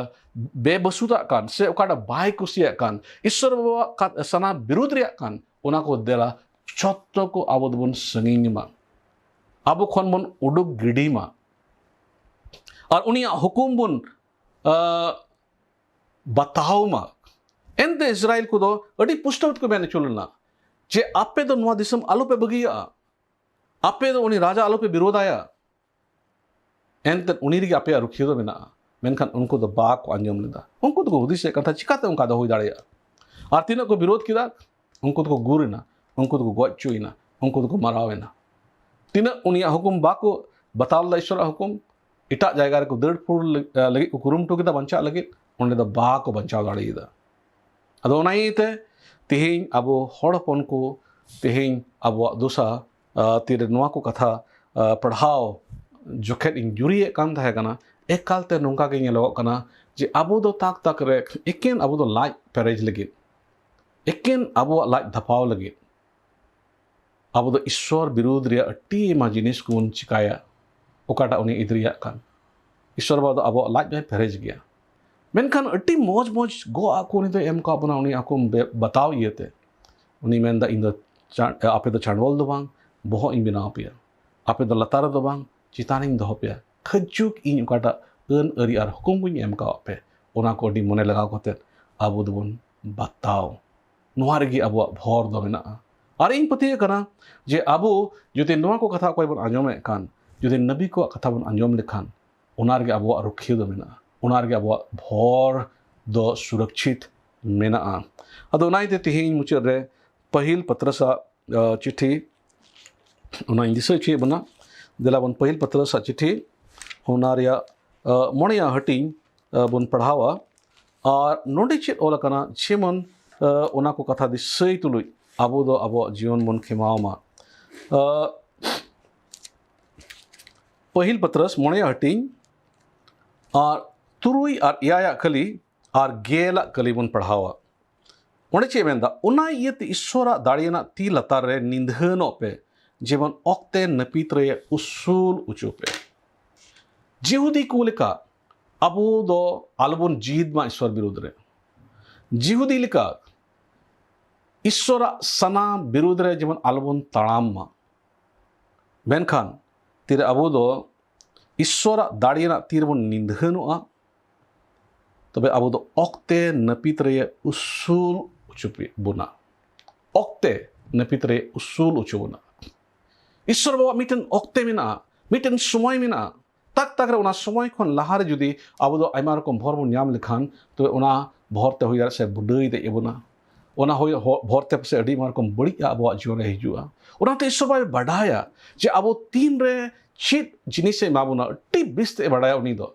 ᱵᱮᱵᱟᱹᱥᱩᱫᱟᱜ ᱠᱟᱱ ᱥᱮ ᱚᱠᱟᱴᱟᱜ ᱵᱟᱭ ᱠᱩᱥᱤᱭᱟᱜ ᱠᱟᱱ, ᱤᱥᱥᱚᱨ ᱵᱟᱵᱟᱣᱟᱜ ᱠᱟ-, ᱥᱟᱱᱟ ᱵᱤᱨᱩᱫᱽ ᱨᱮᱭᱟᱜ ᱠᱟᱱ, ᱚᱱᱟ ᱠᱚ ᱫᱮᱞᱟ ᱡᱚᱛᱚ ᱠᱚ ᱟᱵᱚ ᱫᱚᱵᱚᱱ ᱥᱟᱺᱜᱤᱧ ᱢᱟ, ᱟᱵᱚ ᱠᱷᱚᱱ ᱵᱚᱱ ᱩᱰᱩᱠ ᱜᱤᱰᱤ ᱢᱟ᱾ ᱟᱨ ᱩᱱᱤᱭᱟᱜ ᱦᱩᱠᱩᱢ ᱵᱚᱱ, ᱟ, ᱵᱟᱛᱟᱣ ᱢᱟ᱾ ᱮᱱᱛᱮ ᱤᱥᱨᱟᱭᱮᱞ ᱠᱚᱫᱚ ᱟᱹᱰᱤ ᱯᱩᱥᱴᱟᱹᱣ ᱛᱮᱠᱚ ᱢᱮᱱ ᱦᱚᱪᱚ ᱞᱮᱱᱟ ᱡᱮ ᱟᱯᱮ ᱫᱚ ᱱᱚᱣᱟ ᱫᱤᱥᱚᱢ ᱟᱞᱚᱯᱮ ᱵᱟᱹᱜᱤᱭᱟᱜᱼᱟ, ᱟᱯᱮ ᱫᱚ ᱩᱱᱤ ᱨᱟᱡᱟ ᱟᱞᱚᱯᱮ ᱵᱤᱨᱳᱫᱟᱭᱟ, ᱮᱱᱛᱮᱫ ᱩᱱᱤ ᱨᱮᱜᱮ ᱟᱯᱮᱭᱟᱜ ᱨᱩᱠᱷᱤᱭᱟᱹ ᱫᱚ ᱢᱮᱱᱟᱜᱼᱟ᱾ ᱢᱮᱱᱠᱷᱟᱱ ᱩᱱᱠᱩ ᱫᱚ ᱵᱟᱠᱚ ᱟᱸᱡᱚᱢ ᱞᱮᱫᱟ᱾ ᱩᱱᱠᱩ ᱫᱚᱠᱚ ᱦᱩᱫᱤᱥᱮᱫ ᱠᱟᱱ ᱛᱟᱦᱮᱸᱫ, ᱪᱤᱠᱟᱛᱮ ᱚᱱᱠᱟ ᱫᱚ ᱦᱩᱭ ᱫᱟᱲᱮᱭᱟᱜᱼᱟ? ᱟᱨ ᱛᱤᱱᱟᱹᱜ ᱠᱚ ᱵᱤᱨᱳᱫ ᱠᱮᱫᱟ, ᱩᱱᱠᱩ ᱫᱚᱠᱚ ᱜᱩᱨ ᱮᱱᱟ, ᱩᱱᱠᱩ ᱫᱚᱠᱚ ᱜᱚᱡ ᱦᱚᱪᱚᱭᱮᱱᱟ, ᱩᱱᱠᱩ ᱫᱚᱠᱚ ᱢᱟᱨᱟᱣ ᱮᱱᱟ᱾ ᱛᱤᱱᱟᱹᱜ ᱩᱱᱤᱭᱟᱜ ᱦᱩᱠᱩᱢ ᱵᱟᱠᱚ ᱵᱟᱛᱟᱣ ᱞᱮᱫᱟ, ᱤᱥᱚᱨᱟᱜ ᱦᱩᱠᱩᱢ, ᱮᱴᱟᱜ ᱡᱟᱭᱜᱟ ᱨᱮᱠᱚ ᱫᱟᱹᱲ ᱯᱷᱩᱨ ᱞᱟᱹᱜᱤᱫ ᱠᱚ ᱠᱩᱨᱩᱢᱩᱴᱩ ᱠᱮᱫᱟ ᱵᱟᱧᱪᱟᱜ ᱞᱟᱹᱜᱤᱫ, ᱚᱸᱰᱮ ᱫᱚ ᱵᱟᱠᱚ ᱵᱟᱧᱪᱟᱣ ᱫᱟᱲᱮᱭᱟᱫᱟ᱾ ᱟᱫᱚ ᱚᱱᱟ ᱤᱭᱟᱹᱛᱮ ᱛᱮᱦᱮᱧ ᱟᱵᱚ ᱦᱚᱲ ᱦᱚᱯᱚᱱ ᱠᱚ, ᱛᱮᱦᱮᱧ ᱟᱵᱚᱣᱟᱜ ᱫᱚᱥᱟ, ᱟ, ᱛᱤᱨᱮ ᱱᱚᱣᱟ ᱠᱚ ᱠᱟᱛᱷᱟ, ᱟ, ᱯᱟᱲᱦᱟᱣ ᱡᱚᱠᱷᱮᱡ ᱤᱧ ᱡᱩᱨᱤᱭᱮᱫ ᱠᱟᱱ ᱛᱟᱦᱮᱸ ᱠᱟᱱᱟ, ᱮᱠᱟᱞᱛᱮ ᱱᱚᱝᱠᱟ ᱜᱮ ᱧᱮᱞᱚᱜᱚᱜ ᱠᱟᱱᱟ, ᱡᱮ ᱟᱵᱚ ᱫᱚ ᱛᱟᱠ ᱛᱟᱠ ᱨᱮ ᱮᱠᱮᱱ ᱟᱵᱚ ᱫᱚ ᱞᱟᱡ ᱯᱮᱨᱮᱡ ᱞᱟᱹᱜᱤᱫ, ᱮᱠᱮᱱ ᱟᱵᱚᱣᱟᱜ ᱞᱟᱡ ᱫᱷᱟᱯᱟᱣ ᱞᱟᱹᱜᱤᱫ ᱟᱵᱚ ᱫᱚ ᱤᱥᱥᱚᱨ ᱵᱤᱨᱩᱫᱷ ᱨᱮᱭᱟᱜ ᱟᱹᱰᱤ ᱟᱭᱢᱟ ᱡᱤᱱᱤᱥ ᱠᱚᱵᱚᱱ ᱪᱤᱠᱟᱭᱟ, ᱚᱠᱟᱴᱟᱜ ᱩᱱᱤ ᱤᱫᱨᱤᱭᱟᱜ ᱠᱟᱱ᱾ ᱤᱥᱥᱚᱨ ᱵᱟᱵᱟ ᱫᱚ ᱟᱵᱚᱣᱟᱜ ᱞᱟᱡ ᱫᱚᱭ ᱯᱮᱨᱮᱡ ᱜᱮᱭᱟ, ᱢᱮᱱᱠᱷᱟᱱ ᱟᱹᱰᱤ ᱢᱚᱡᱽ ᱢᱚᱡᱽ ᱜᱚ ᱟᱜ ᱠᱚ ᱩᱱᱤ ᱫᱚᱭ ᱮᱢ ᱠᱟᱜ ᱵᱚᱱᱟ᱾ ᱩᱱᱤ ᱟᱠᱚ ᱵᱮ- ᱵᱟᱛᱟᱣ ᱤᱭᱟᱹᱛᱮ ᱩᱱᱤ ᱢᱮᱱᱫᱟ, "ᱤᱧ ᱫᱚ ᱪᱟ- ᱟᱯᱮ ᱫᱚ ᱪᱟᱸᱰᱵᱚᱞ ᱫᱚ ᱵᱟᱝ, ᱵᱚᱦᱚᱜ ᱤᱧ ᱵᱮᱱᱟᱣ ᱯᱮᱭᱟ, ᱟᱯᱮ ᱫᱚ ᱞᱟᱛᱟᱨ ᱨᱮᱫᱚ ᱵᱟᱝ, ᱪᱮᱛᱟᱱ ᱨᱤᱧ ᱫᱚᱦᱚ ᱯᱮᱭᱟ, ᱠᱷᱟᱹᱡᱩᱜ ᱤᱧ ᱚᱠᱟᱴᱟᱜ ᱟᱹᱱ ᱟᱹᱨᱤ ᱟᱨ ᱦᱩᱠᱩᱢ ᱠᱚᱧ ᱮᱢ ᱠᱟᱣᱟᱫ ᱯᱮ, ᱚᱱᱟ ᱠᱚ ᱟᱹᱰᱤ ᱢᱚᱱᱮ ᱞᱟᱜᱟᱣ ᱠᱟᱛᱮ ᱟᱵᱚ ᱫᱚᱵᱚᱱ ᱵᱟᱛᱟᱣ᱾ ᱱᱚᱣᱟ ᱨᱮᱜᱮ ᱟᱵᱚᱣᱟᱜ ᱵᱷᱚᱨ ᱫᱚ ᱢᱮᱱᱟᱜᱼᱟ᱾ ᱟᱨ ᱤᱧ ᱯᱟᱹᱛᱭᱟᱹᱜ ᱠᱟᱱᱟ ᱡᱮ ᱟᱵᱚ ᱡᱩᱫᱤ ᱱᱚᱣᱟ ᱠᱚ ᱠᱟᱛᱷᱟ ᱚᱠᱚᱭ ᱵᱚᱱ ᱟᱸᱡᱚᱢᱮᱫ ᱠᱟᱱ, ᱡᱩᱫᱤ ᱱᱟᱵᱤ ᱠᱚᱣᱟᱜ ᱠᱟᱛᱷᱟ ᱵᱚᱱ ᱟᱸᱡᱚᱢ ᱞᱮᱠᱷᱟᱱ, ᱚᱱᱟ ᱨᱮᱜᱮ ᱟᱵᱚᱣᱟᱜ ᱨᱩᱠᱷᱤᱭᱟᱹ ᱫᱚ ᱢᱮᱱᱟᱜᱼᱟ, ᱚᱱᱟ ᱨᱮᱜᱮ ᱟᱵᱚᱣᱟᱜ ᱵᱷᱚᱨ ᱫᱚ ᱥᱩᱨᱚᱠᱪᱷᱤᱛ ᱢᱮᱱᱟᱜᱼᱟ᱾ ᱟᱫᱚ ᱚᱱᱟ ᱤᱭᱟᱹᱛᱮ ᱛᱮᱦᱮᱧ ᱢᱩᱪᱟᱹᱫ ᱨᱮ ᱯᱟᱹᱦᱤᱞ ᱯᱟᱛᱨᱟᱥᱟᱜ ᱪᱤᱴᱷᱤ, ᱚᱱᱟᱧ ᱫᱤᱥᱟᱹ ᱦᱚᱪᱚᱭᱮᱫ ᱵᱚᱱᱟ᱾ ᱫᱮᱞᱟ ᱵᱚᱱ ᱯᱟᱹᱦᱤᱞ ᱯᱟᱛᱨᱟᱥᱟᱜ ᱪᱤᱴᱷᱤ, ᱚᱱᱟ ᱨᱮᱭᱟᱜ ᱢᱚᱬᱮᱭᱟᱜ ᱦᱟᱹᱴᱤᱧ ᱵᱚᱱ ᱯᱟᱲᱦᱟᱣᱟ᱾ ᱟᱨ ᱱᱚᱰᱮ ᱪᱮᱫ ᱚᱞ ᱟᱠᱟᱱᱟ, ᱡᱮᱢᱚᱱ ᱚᱱᱟ ᱠᱚ ᱠᱟᱛᱷᱟ ᱫᱤᱥᱟᱹᱭ ᱛᱩᱞᱩᱡ ᱟᱵᱚ ᱫᱚ ᱟᱵᱚᱣᱟᱜ ᱡᱤᱭᱚᱱ ᱵᱚᱱ ᱠᱷᱮᱢᱟᱣ ᱢᱟ᱾ ᱯᱟᱹᱦᱤᱞ ᱯᱟᱛᱨᱟᱥ ᱢᱚᱬᱮᱭᱟᱜ ᱦᱟᱹᱴᱤᱧ ᱟᱨ ᱛᱩᱨᱩᱭ ᱟᱨ ᱮᱭᱟᱭᱟᱜ ᱠᱟᱹᱞᱤ ᱟᱨ ᱜᱮᱞᱟᱜ ᱠᱟᱹᱞᱤ ᱵᱚᱱ ᱯᱟᱲᱦᱟᱣᱟ᱾ ᱚᱸᱰᱮ ᱪᱮᱫ ᱮ ᱢᱮᱱᱫᱟ? "ᱚᱱᱟ ᱤᱭᱟᱹᱛᱮ ᱤᱥᱥᱚᱨᱟᱜ ᱫᱟᱲᱮᱭᱟᱱᱟᱜ ᱛᱤ ᱞᱟᱛᱟᱨ ᱨᱮ ᱱᱤᱫᱷᱟᱹᱱᱚᱜ ᱯᱮ, ᱡᱮᱢᱚᱱ ᱚᱠᱛᱮ ᱱᱟᱹᱯᱤᱛ ᱨᱮ ᱩᱥᱩᱞ ᱚᱪᱚ ᱯᱮ᱾" ᱡᱤᱦᱩᱫᱤ ᱠᱚ ᱞᱮᱠᱟ ᱟᱵᱚ ᱫᱚ ᱟᱞᱚᱵᱚᱱ ᱡᱤᱫ ᱢᱟ ᱤᱥᱥᱚᱨ ᱵᱤᱨᱩᱫᱽ ᱨᱮ᱾ ᱡᱤᱦᱩᱫᱤ ᱞᱮᱠᱟ ᱤᱥᱥᱚᱨᱟᱜ ᱥᱟᱱᱟ ᱵᱤᱨᱩᱫᱽ ᱨᱮ ᱡᱮᱢᱚᱱ ᱟᱞᱚᱵᱚᱱ ᱛᱟᱲᱟᱢ ᱢᱟ᱾ ᱢᱮᱱᱠᱷᱟᱱ ᱛᱤᱨᱮ ᱟᱵᱚ ᱫᱚ ᱤᱥᱥᱚᱨᱟᱜ ᱫᱟᱲᱮ ᱨᱮᱱᱟᱜ ᱛᱤ ᱨᱮᱵᱚᱱ ᱱᱤᱫᱷᱟᱹᱱᱚᱜᱼᱟ, ᱛᱚᱵᱮ ᱟᱵᱚ ᱫᱚ ᱚᱠᱛᱮ ᱱᱟᱹᱯᱤᱛ ᱨᱮ ᱩᱥᱩᱞ ᱚᱪᱚ ᱵᱚᱱᱟ᱾ ᱚᱠᱛᱮ ᱱᱟᱹᱯᱤᱛ ᱨᱮ ᱩᱥᱩᱞ ᱚᱪᱚ ᱵᱚᱱᱟ᱾ ᱤᱥᱥᱚᱨ ᱵᱟᱵᱟᱣᱟᱜ ᱢᱤᱫᱴᱮᱱ ᱚᱠᱛᱮ ᱢᱮᱱᱟᱜᱼᱟ, ᱢᱤᱫᱴᱮᱱ ᱥᱚᱢᱚᱭ ᱢᱮᱱᱟᱜᱼᱟ᱾ ᱛᱟᱠ ᱛᱟᱠ ᱨᱮ ᱚᱱᱟ ᱥᱚᱢᱚᱭ ᱠᱷᱚᱱ ᱞᱟᱦᱟᱨᱮ ᱡᱩᱫᱤ ᱟᱵᱚ ᱫᱚ ᱟᱭᱢᱟ ᱨᱚᱠᱚᱢ ᱵᱷᱚᱨ ᱵᱚᱱ ᱧᱟᱢ ᱞᱮᱠᱷᱟᱱ, ᱛᱚᱵᱮ ᱚᱱᱟ ᱵᱷᱚᱨ ᱛᱮ ᱦᱩᱭ ᱫᱟᱲᱮᱭᱟᱜᱼᱟ ᱥᱮ ᱵᱩᱰᱟᱹᱭ ᱫᱮᱡ ᱟᱵᱚᱱᱟ, ᱚᱱᱟ ᱦᱩᱭ ᱦᱚ- ᱵᱷᱚᱨ ᱛᱮ ᱯᱟᱥᱮᱡ ᱟᱹᱰᱤ ᱟᱭᱢᱟ ᱨᱚᱠᱚᱢ ᱵᱟᱹᱲᱤᱡ ᱟᱵᱚᱣᱟᱜ ᱡᱤᱭᱚᱱ ᱨᱮ ᱦᱤᱡᱩᱜᱼᱟ᱾ ᱚᱱᱟᱛᱮ ᱤᱥᱥᱚᱨ ᱵᱟᱵᱟᱭ ᱵᱟᱰᱟᱭᱟ ᱡᱮ ᱟᱵᱚ ᱛᱤᱱ ᱨᱮ ᱪᱮᱫ ᱡᱤᱱᱤᱥᱮ ᱮᱢᱟ ᱵᱚᱱᱟ, ᱟᱹᱰᱤ ᱵᱮᱥ ᱛᱮ ᱵᱟᱰᱟᱭᱟ ᱩᱱᱤ ᱫᱚ᱾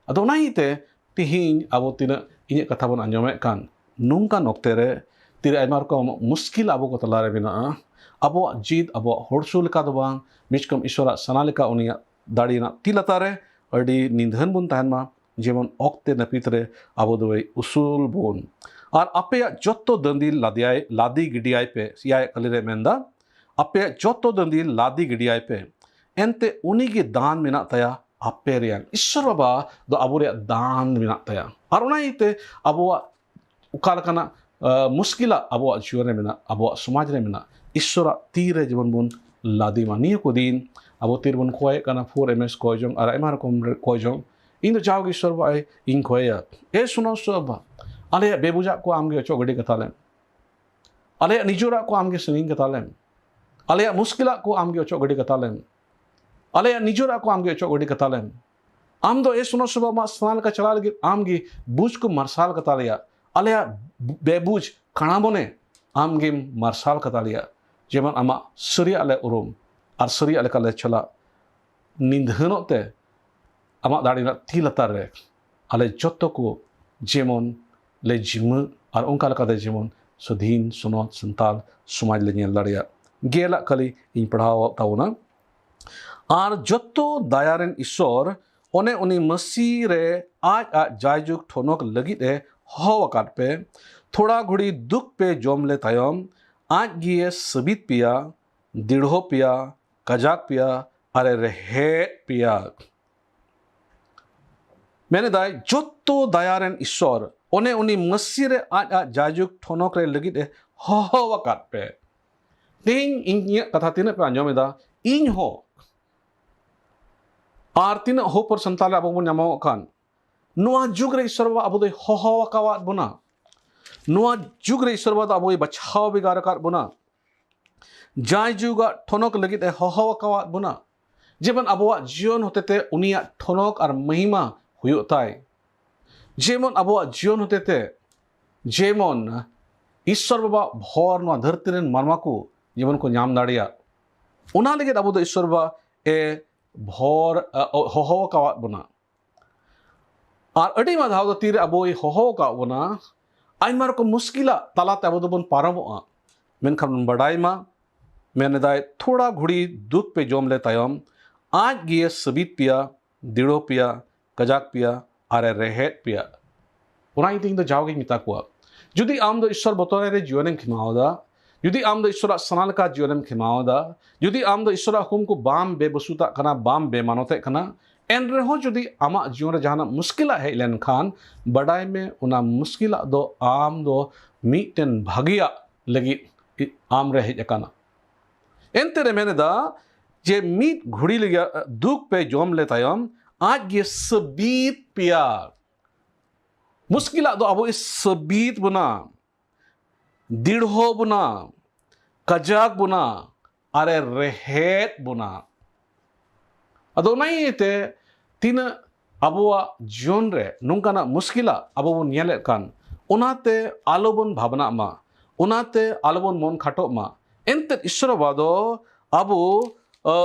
ᱟᱫᱚ ᱚᱱᱟ ᱤᱭᱟᱹᱛᱮ ᱛᱤᱦᱤᱧ ᱟᱵᱚ ᱛᱤᱱᱟᱹᱜ ᱤᱧᱟᱹᱜ ᱠᱟᱛᱷᱟ ᱵᱚᱱ ᱟᱸᱡᱚᱢᱮᱫ ᱠᱟᱱ, ᱱᱚᱝᱠᱟᱱ ᱚᱠᱛᱮ ᱨᱮ ᱛᱤᱨᱮ ᱟᱭᱢᱟ ᱨᱚᱠᱚᱢ ᱢᱩᱥᱠᱤᱞ ᱟᱵᱚ ᱠᱚ ᱛᱟᱞᱟᱨᱮ ᱢᱮᱱᱟᱜᱼᱟ, ᱟᱵᱚᱣᱟᱜ ᱡᱤᱫ ᱟᱵᱚᱣᱟᱜ ᱦᱚᱲ ᱥᱩᱨ ᱞᱮᱠᱟ ᱫᱚ ᱵᱟᱝ, ᱢᱤᱪᱠᱚᱢ ᱤᱥᱥᱚᱨᱟᱜ ᱥᱟᱱᱟ ᱞᱮᱠᱟ ᱩᱱᱤᱭᱟᱜ ᱫᱟᱲᱮ ᱨᱮᱱᱟᱜ ᱛᱤ ᱞᱟᱛᱟᱨ ᱨᱮ ᱟᱹᱰᱤ ᱱᱤᱫᱷᱟᱹᱱ ᱵᱚᱱ ᱛᱟᱦᱮᱱ ᱢᱟ᱾ ᱡᱮᱢᱚᱱ ᱚᱠᱛᱮ ᱱᱟᱹᱯᱤᱛ ᱨᱮ ᱟᱵᱚ ᱫᱚᱭ ᱩᱥᱩᱞ ᱵᱚᱱ᱾ ᱟᱨ ᱟᱯᱮᱭᱟᱜ ᱡᱚᱛᱚ ᱫᱟᱹᱱᱫᱤ ᱞᱟᱫᱮᱭᱟᱭ, ᱞᱟᱫᱮ ᱜᱤᱰᱤᱭᱟᱭ ᱯᱮ, ᱥᱮᱭᱟᱭ ᱠᱟᱹᱞᱤ ᱨᱮ ᱢᱮᱱᱫᱟ, ᱟᱯᱮᱭᱟᱜ ᱡᱚᱛᱚ ᱫᱟᱹᱱᱫᱤ ᱞᱟᱫᱮ ᱜᱤᱰᱤᱭᱟᱭ ᱯᱮ, ᱮᱱᱛᱮ ᱩᱱᱤ ᱜᱮ ᱫᱟᱱ ᱢᱮᱱᱟᱜ ᱛᱟᱭᱟ ᱟᱯᱮ ᱨᱮᱭᱟᱜ᱾ ᱤᱥᱥᱚᱨ ᱵᱟᱵᱟ ᱫᱚ ᱟᱵᱚ ᱨᱮᱭᱟᱜ ᱫᱟᱱ ᱢᱮᱱᱟᱜ ᱛᱟᱭᱟ᱾ ᱟᱨ ᱚᱱᱟ ᱤᱭᱟᱹᱛᱮ ᱟᱵᱚᱣᱟᱜ ᱚᱠᱟ ᱞᱮᱠᱟᱱᱟᱜ, ᱟ, ᱢᱩᱥᱠᱤᱞᱟᱜ ᱟᱵᱚᱣᱟᱜ ᱡᱤᱭᱚᱱ ᱨᱮ ᱢᱮᱱᱟᱜ, ᱟᱵᱚᱣᱟᱜ ᱥᱚᱢᱟᱡᱽ ᱨᱮ ᱢᱮᱱᱟᱜ, ᱤᱥᱥᱚᱨᱟᱜ ᱛᱤ ᱨᱮ ᱡᱮᱢᱚᱱ ᱵᱚᱱ ᱞᱟᱫᱮ ᱢᱟ᱾ ᱱᱤᱭᱟᱹ ᱠᱚ ᱫᱤᱱ ᱟᱵᱚ ᱛᱤ ᱨᱮᱵᱚᱱ ᱠᱚᱭᱮᱫ ᱠᱟᱱᱟ ᱯᱷᱳᱨ ᱮᱢ ᱮᱥ ᱠᱚᱭ ᱡᱚᱝ ᱟᱨ ᱟᱭᱢᱟ ᱨᱚᱠᱚᱢ ᱨᱮ ᱠᱚᱭ ᱡᱚᱝ᱾ ᱤᱧ ᱫᱚ ᱡᱟᱣᱜᱮ ᱤᱥᱥᱚᱨ ᱵᱟᱵᱟ ᱤᱧ ᱠᱚᱭᱮᱭᱟ, ᱮ ᱥᱩᱱᱚ ᱤᱥᱥᱚᱨ ᱵᱟᱵᱟ, ᱟᱞᱮᱭᱟᱜ ᱵᱮᱵᱩᱡᱟᱜ ᱠᱚ ᱟᱢᱜᱮ ᱚᱪᱚᱜ ᱜᱟᱹᱰᱤ ᱠᱟᱛᱟ ᱞᱮᱢ, ᱟᱞᱮᱭᱟᱜ ᱱᱤᱡᱚᱨᱟᱜ ᱠᱚ ᱟᱢᱜᱮ ᱥᱟᱺᱜᱤᱧ ᱠᱟᱛᱟ ᱞᱮᱢ, ᱟᱞᱮᱭᱟᱜ ᱢᱩᱥᱠᱤᱞᱟᱜ ᱠᱚ ᱟᱢᱜᱮ ᱚᱪᱚᱜ ᱜᱟᱹᱰᱤ ᱠᱟᱛᱟ ᱞᱮᱢ, ᱟᱞᱮᱭᱟᱜ ᱱᱤᱡᱚᱨᱟᱜ ᱠᱚ ᱟᱢᱜᱮ ᱚᱪᱚᱜ ᱜᱟᱹᱰᱤ ᱠᱟᱛᱟ ᱞᱮᱢ᱾ ᱟᱢ ᱫᱚ ᱮ ᱥᱩᱱᱚ ᱤᱥᱥᱚᱨ ᱵᱟᱵᱟ ᱟᱢᱟᱜ ᱥᱟᱱᱟ ᱞᱮᱠᱟ ᱪᱟᱞᱟᱜ ᱞᱟᱹᱜᱤᱫ ᱟᱢ ᱜᱮ ᱵᱩᱡᱽ ᱠᱚ ᱢᱟᱨᱥᱟᱞ ᱠᱟᱛᱟ ᱞᱮᱭᱟ᱾ ᱟᱞᱮᱭᱟᱜ ᱵᱮᱵᱩᱡᱽ ᱠᱟᱬᱟ ᱢᱚᱱᱮ ᱟᱢ ᱜᱮᱢ ᱢᱟᱨᱥᱟᱞ ᱠᱟᱛᱟ ᱞᱮᱭᱟ, ᱡᱮᱢᱚᱱ ᱟᱢᱟᱜ ᱥᱟᱹᱨᱤᱭᱟᱜ ᱞᱮ ᱩᱨᱩᱢ ᱟᱨ ᱥᱟᱹᱨᱤᱭᱟᱜ ᱞᱮᱠᱟ ᱞᱮ ᱪᱟᱞᱟᱜ᱾ ᱱᱤᱫᱷᱟᱹᱱᱚᱜ ᱛᱮ ᱟᱢᱟᱜ ᱫᱟᱲᱮ ᱨᱮᱱᱟᱜ ᱛᱤ ᱞᱟᱛᱟᱨ ᱨᱮ ᱟᱞᱮ ᱡᱚᱛᱚ ᱠᱚ ᱡᱮᱢᱚᱱ ᱞᱮ ᱡᱤᱢᱟᱹᱜ ᱟᱨ ᱚᱱᱠᱟ ᱞᱮᱠᱟᱛᱮ ᱡᱮᱢᱚᱱ ᱥᱟᱹᱫᱷᱤᱱ ᱥᱚᱱᱚᱛ ᱥᱟᱱᱛᱟᱲ ᱥᱚᱢᱟᱡᱽ ᱞᱮ ᱧᱮᱞ ᱫᱟᱲᱮᱭᱟᱜ᱾ ᱜᱮᱞᱟᱜ ᱠᱟᱹᱞᱤ ᱤᱧ ᱯᱟᱲᱦᱟᱣ ᱛᱟᱵᱚᱱᱟ᱾ ᱟᱨ ᱡᱚᱛᱚ ᱫᱟᱭᱟ ᱨᱮᱱ ᱤᱥᱥᱚᱨ ᱚᱱᱮ ᱩᱱᱤ ᱢᱟᱹᱥᱤ ᱨᱮ ᱟᱡ ᱟᱡ ᱡᱟᱭᱡᱩᱜᱽ ᱴᱷᱚᱱᱚᱠ ᱞᱟᱹᱜᱤᱫ ᱮ ᱦᱚᱦᱚ ᱟᱠᱟᱫ ᱯᱮ᱾ ᱛᱷᱚᱲᱟ ᱜᱷᱩᱲᱤ ᱫᱩᱠ ᱯᱮ ᱡᱚᱢ ᱞᱮ ᱛᱟᱭᱚᱢ ᱟᱡ ᱜᱮ ᱥᱟᱹᱵᱤᱛ ᱯᱮᱭᱟ, ᱫᱤᱲᱦᱚ ᱯᱮᱭᱟ, ᱠᱟᱡᱟᱠ ᱯᱮᱭᱟ, ᱟᱨᱮ ᱨᱮᱦᱮᱫ ᱯᱮᱭᱟ᱾ ᱢᱮᱱᱮᱫᱟᱭ, ᱡᱚᱛᱚ ᱫᱟᱭᱟ ᱨᱮᱱ ᱤᱥᱥᱚᱨ ᱚᱱᱮ ᱩᱱᱤ ᱢᱟᱹᱥᱤ ᱨᱮ ᱟᱡ ᱟᱡ ᱡᱟᱭᱡᱩᱜᱽ ᱴᱷᱚᱱᱚᱠ ᱨᱮ ᱞᱟᱹᱜᱤᱫ ᱮ ᱦᱚᱦᱚ ᱟᱠᱟᱫ ᱯᱮ᱾ ᱛᱮᱦᱮᱧ ᱤᱧᱟᱹᱜ ᱠᱟᱛᱷᱟ ᱛᱤᱱᱟᱹᱜ ᱯᱮ ᱟᱸᱡᱚᱢ ᱮᱫᱟ, ᱤᱧ ᱦᱚᱸ ᱟᱨ ᱛᱤᱱᱟᱹᱜ ᱦᱚᱯᱚᱨ ᱥᱟᱱᱛᱟᱲ ᱨᱮ ᱟᱵᱚ ᱵᱚᱱ ᱧᱟᱢᱚᱜ ᱠᱟᱱ, ᱱᱚᱣᱟ ᱡᱩᱜᱽ ᱨᱮ ᱤᱥᱥᱚᱨ ᱵᱟᱵᱟ ᱟᱵᱚ ᱫᱚᱭ ᱦᱚᱦᱚ ᱟᱠᱟᱣᱟᱫ ᱵᱚᱱᱟ᱾ ᱱᱚᱣᱟ ᱡᱩᱜᱽ ᱨᱮ ᱤᱥᱥᱚᱨ ᱵᱟᱵᱟ ᱫᱚ ᱟᱵᱚᱭ ᱵᱟᱪᱷᱟᱣ ᱵᱷᱮᱜᱟᱨ ᱟᱠᱟᱫ ᱵᱚᱱᱟ᱾ ᱡᱟᱭ ᱡᱩᱜᱟᱜ ᱴᱷᱚᱱᱚᱠ ᱞᱟᱹᱜᱤᱫ ᱮ ᱦᱚᱦᱚ ᱟᱠᱟᱣᱟᱫ ᱵᱚᱱᱟ, ᱡᱮᱢᱚᱱ ᱟᱵᱚᱣᱟᱜ ᱡᱤᱭᱚᱱ ᱦᱚᱛᱮᱛᱮ ᱩᱱᱤᱭᱟᱜ ᱴᱷᱚᱱᱚᱠ ᱟᱨ ᱢᱚᱦᱤᱢᱟ ᱦᱩᱭᱩᱜ ᱛᱟᱭ, ᱡᱮᱢᱚᱱ ᱟᱵᱚᱣᱟᱜ ᱡᱤᱭᱚᱱ ᱦᱚᱛᱮᱛᱮ ᱡᱮᱢᱚᱱ ᱤᱥᱥᱚᱨ ᱵᱟᱵᱟᱣᱟᱜ ᱵᱷᱚᱨ ᱱᱚᱣᱟ ᱫᱷᱟᱹᱨᱛᱤ ᱨᱮᱱ ᱢᱟᱱᱣᱟ ᱠᱚ ᱡᱮᱢᱚᱱ ᱠᱚ ᱧᱟᱢ ᱫᱟᱲᱮᱭᱟᱜ, ᱚᱱᱟ ᱞᱟᱹᱜᱤᱫ ᱟᱵᱚ ᱫᱚ ᱤᱥᱥᱚᱨ ᱵᱟᱵᱟ ᱮ ᱵᱷᱚᱨ, ᱮ, ᱦᱚᱦᱚ ᱟᱠᱟᱣᱟᱫ ᱵᱚᱱᱟ᱾ ᱟᱨ ᱟᱹᱰᱤ ᱢᱟ ᱫᱷᱟᱣ ᱫᱚ ᱛᱤᱨᱮ ᱟᱵᱚᱭ ᱦᱚᱦᱚ ᱟᱠᱟᱫ ᱵᱚᱱᱟ, ᱟᱭᱢᱟ ᱨᱚᱠᱚᱢ ᱢᱩᱥᱠᱤᱞᱟᱜ ᱛᱟᱞᱟᱛᱮ ᱟᱵᱚ ᱫᱚᱵᱚᱱ ᱯᱟᱨᱚᱢᱚᱜᱼᱟ᱾ ᱢᱮᱱᱠᱷᱟᱱ ᱵᱚᱱ ᱵᱟᱰᱟᱭ ᱢᱟ, ᱢᱮᱱ ᱮᱫᱟᱭ, ᱛᱷᱚᱲᱟ ᱜᱷᱩᱲᱤ ᱫᱩᱠ ᱯᱮ ᱡᱚᱢ ᱞᱮ ᱛᱟᱭᱚᱢ, ᱟᱡ ᱜᱮ ᱥᱟᱹᱵᱤᱛ ᱯᱮᱭᱟ, ᱫᱤᱲᱚ ᱯᱮᱭᱟ, ᱠᱟᱡᱟᱠ ᱯᱮᱭᱟ, ᱟᱨᱮ ᱨᱮᱦᱮᱫ ᱯᱮᱭᱟ᱾ ᱚᱱᱟ ᱤᱭᱟᱹᱛᱮ ᱤᱧ ᱫᱚ ᱡᱟᱣᱜᱤᱧ ᱢᱮᱛᱟ ᱠᱚᱣᱟ, ᱡᱩᱫᱤ ᱟᱢ ᱫᱚ ᱤᱥᱥᱚᱨ ᱵᱚᱛᱚᱨ ᱨᱮ ᱡᱤᱭᱚᱱᱮᱢ ᱠᱷᱮᱢᱟᱣ ᱮᱫᱟ, ᱡᱩᱫᱤ ᱟᱢ ᱫᱚ ᱤᱥᱥᱚᱨᱟᱜ ᱥᱟᱱᱟ ᱞᱮᱠᱟ ᱡᱤᱭᱚᱱᱮᱢ ᱠᱷᱮᱢᱟᱣ ᱮᱫᱟ, ᱡᱩᱫᱤ ᱟᱢ ᱫᱚ ᱤᱥᱥᱚᱨᱟᱜ ᱦᱩᱠᱩᱢ ᱠᱚ ᱵᱟᱢ ᱵᱮᱵᱚᱥᱩᱛᱟᱜ ᱠᱟᱱᱟ, ᱵᱟᱢ ᱵᱮᱢᱟᱱᱚᱛᱮᱜ ᱠᱟᱱᱟ, ᱮᱱ ᱨᱮᱦᱚᱸ ᱡᱩᱫᱤ ᱟᱢᱟᱜ ᱡᱤᱭᱚᱱ ᱨᱮ ᱡᱟᱦᱟᱱᱟᱜ ᱢᱩᱥᱠᱤᱞᱟᱜ ᱦᱮᱡ ᱞᱮᱱᱠᱷᱟᱱ, ᱵᱟᱰᱟᱭ ᱢᱮ, ᱚᱱᱟ ᱢᱩᱥᱠᱤᱞᱟᱜ ᱫᱚ ᱟᱢ ᱫᱚ ᱢᱤᱫᱴᱮᱱ ᱵᱷᱟᱹᱜᱤᱭᱟᱜ ᱞᱟᱹᱜᱤᱫ ᱟᱢ ᱨᱮ ᱦᱮᱡ ᱟᱠᱟᱱᱟ᱾ ᱮᱱᱛᱮ ᱨᱮ ᱢᱮᱱ ᱮᱫᱟ ᱡᱮ ᱢᱤᱫ ᱜᱷᱩᱲᱤ ᱞᱟᱹᱜᱤᱫ ᱫᱩᱠ ᱯᱮ ᱡᱚᱢ ᱞᱮ ᱛᱟᱭᱚᱢ ᱟᱡ ᱜᱮ ᱥᱟᱹᱵᱤᱛ ᱯᱮᱭᱟ᱾ ᱢᱩᱥᱠᱤᱞᱟᱜ ᱫᱚ ᱟᱵᱚ ᱥᱟᱹᱵᱤᱛ ᱵᱚᱱᱟ, ᱫᱤᱲᱦᱚ ᱵᱚᱱᱟ, ᱠᱟᱡᱟᱠ ᱵᱚᱱᱟ, ᱟᱨᱮ ᱨᱮᱦᱮᱫ ᱵᱚᱱᱟ᱾ ᱟᱫᱚ ᱚᱱᱟ ᱤᱭᱟᱹᱛᱮ ᱛᱤᱱᱟᱹᱜ ᱟᱵᱚᱣᱟᱜ ᱡᱤᱭᱚᱱ ᱨᱮ ᱱᱚᱝᱠᱟᱱᱟᱜ ᱢᱩᱥᱠᱤᱞᱟᱜ ᱟᱵᱚ ᱵᱚᱱ ᱧᱮᱞᱮᱫ ᱠᱟᱱ, ᱚᱱᱟᱛᱮ ᱟᱞᱚᱵᱚᱱ ᱵᱷᱟᱵᱽᱱᱟᱜ ᱢᱟ, ᱚᱱᱟᱛᱮ ᱟᱞᱚᱵᱚᱱ ᱢᱚᱱ ᱠᱷᱟᱴᱚᱜ ᱢᱟ᱾ ᱮᱱᱛᱮᱫ ᱤᱥᱥᱚᱨ ᱵᱟᱵᱟ ᱫᱚ ᱟᱵᱚ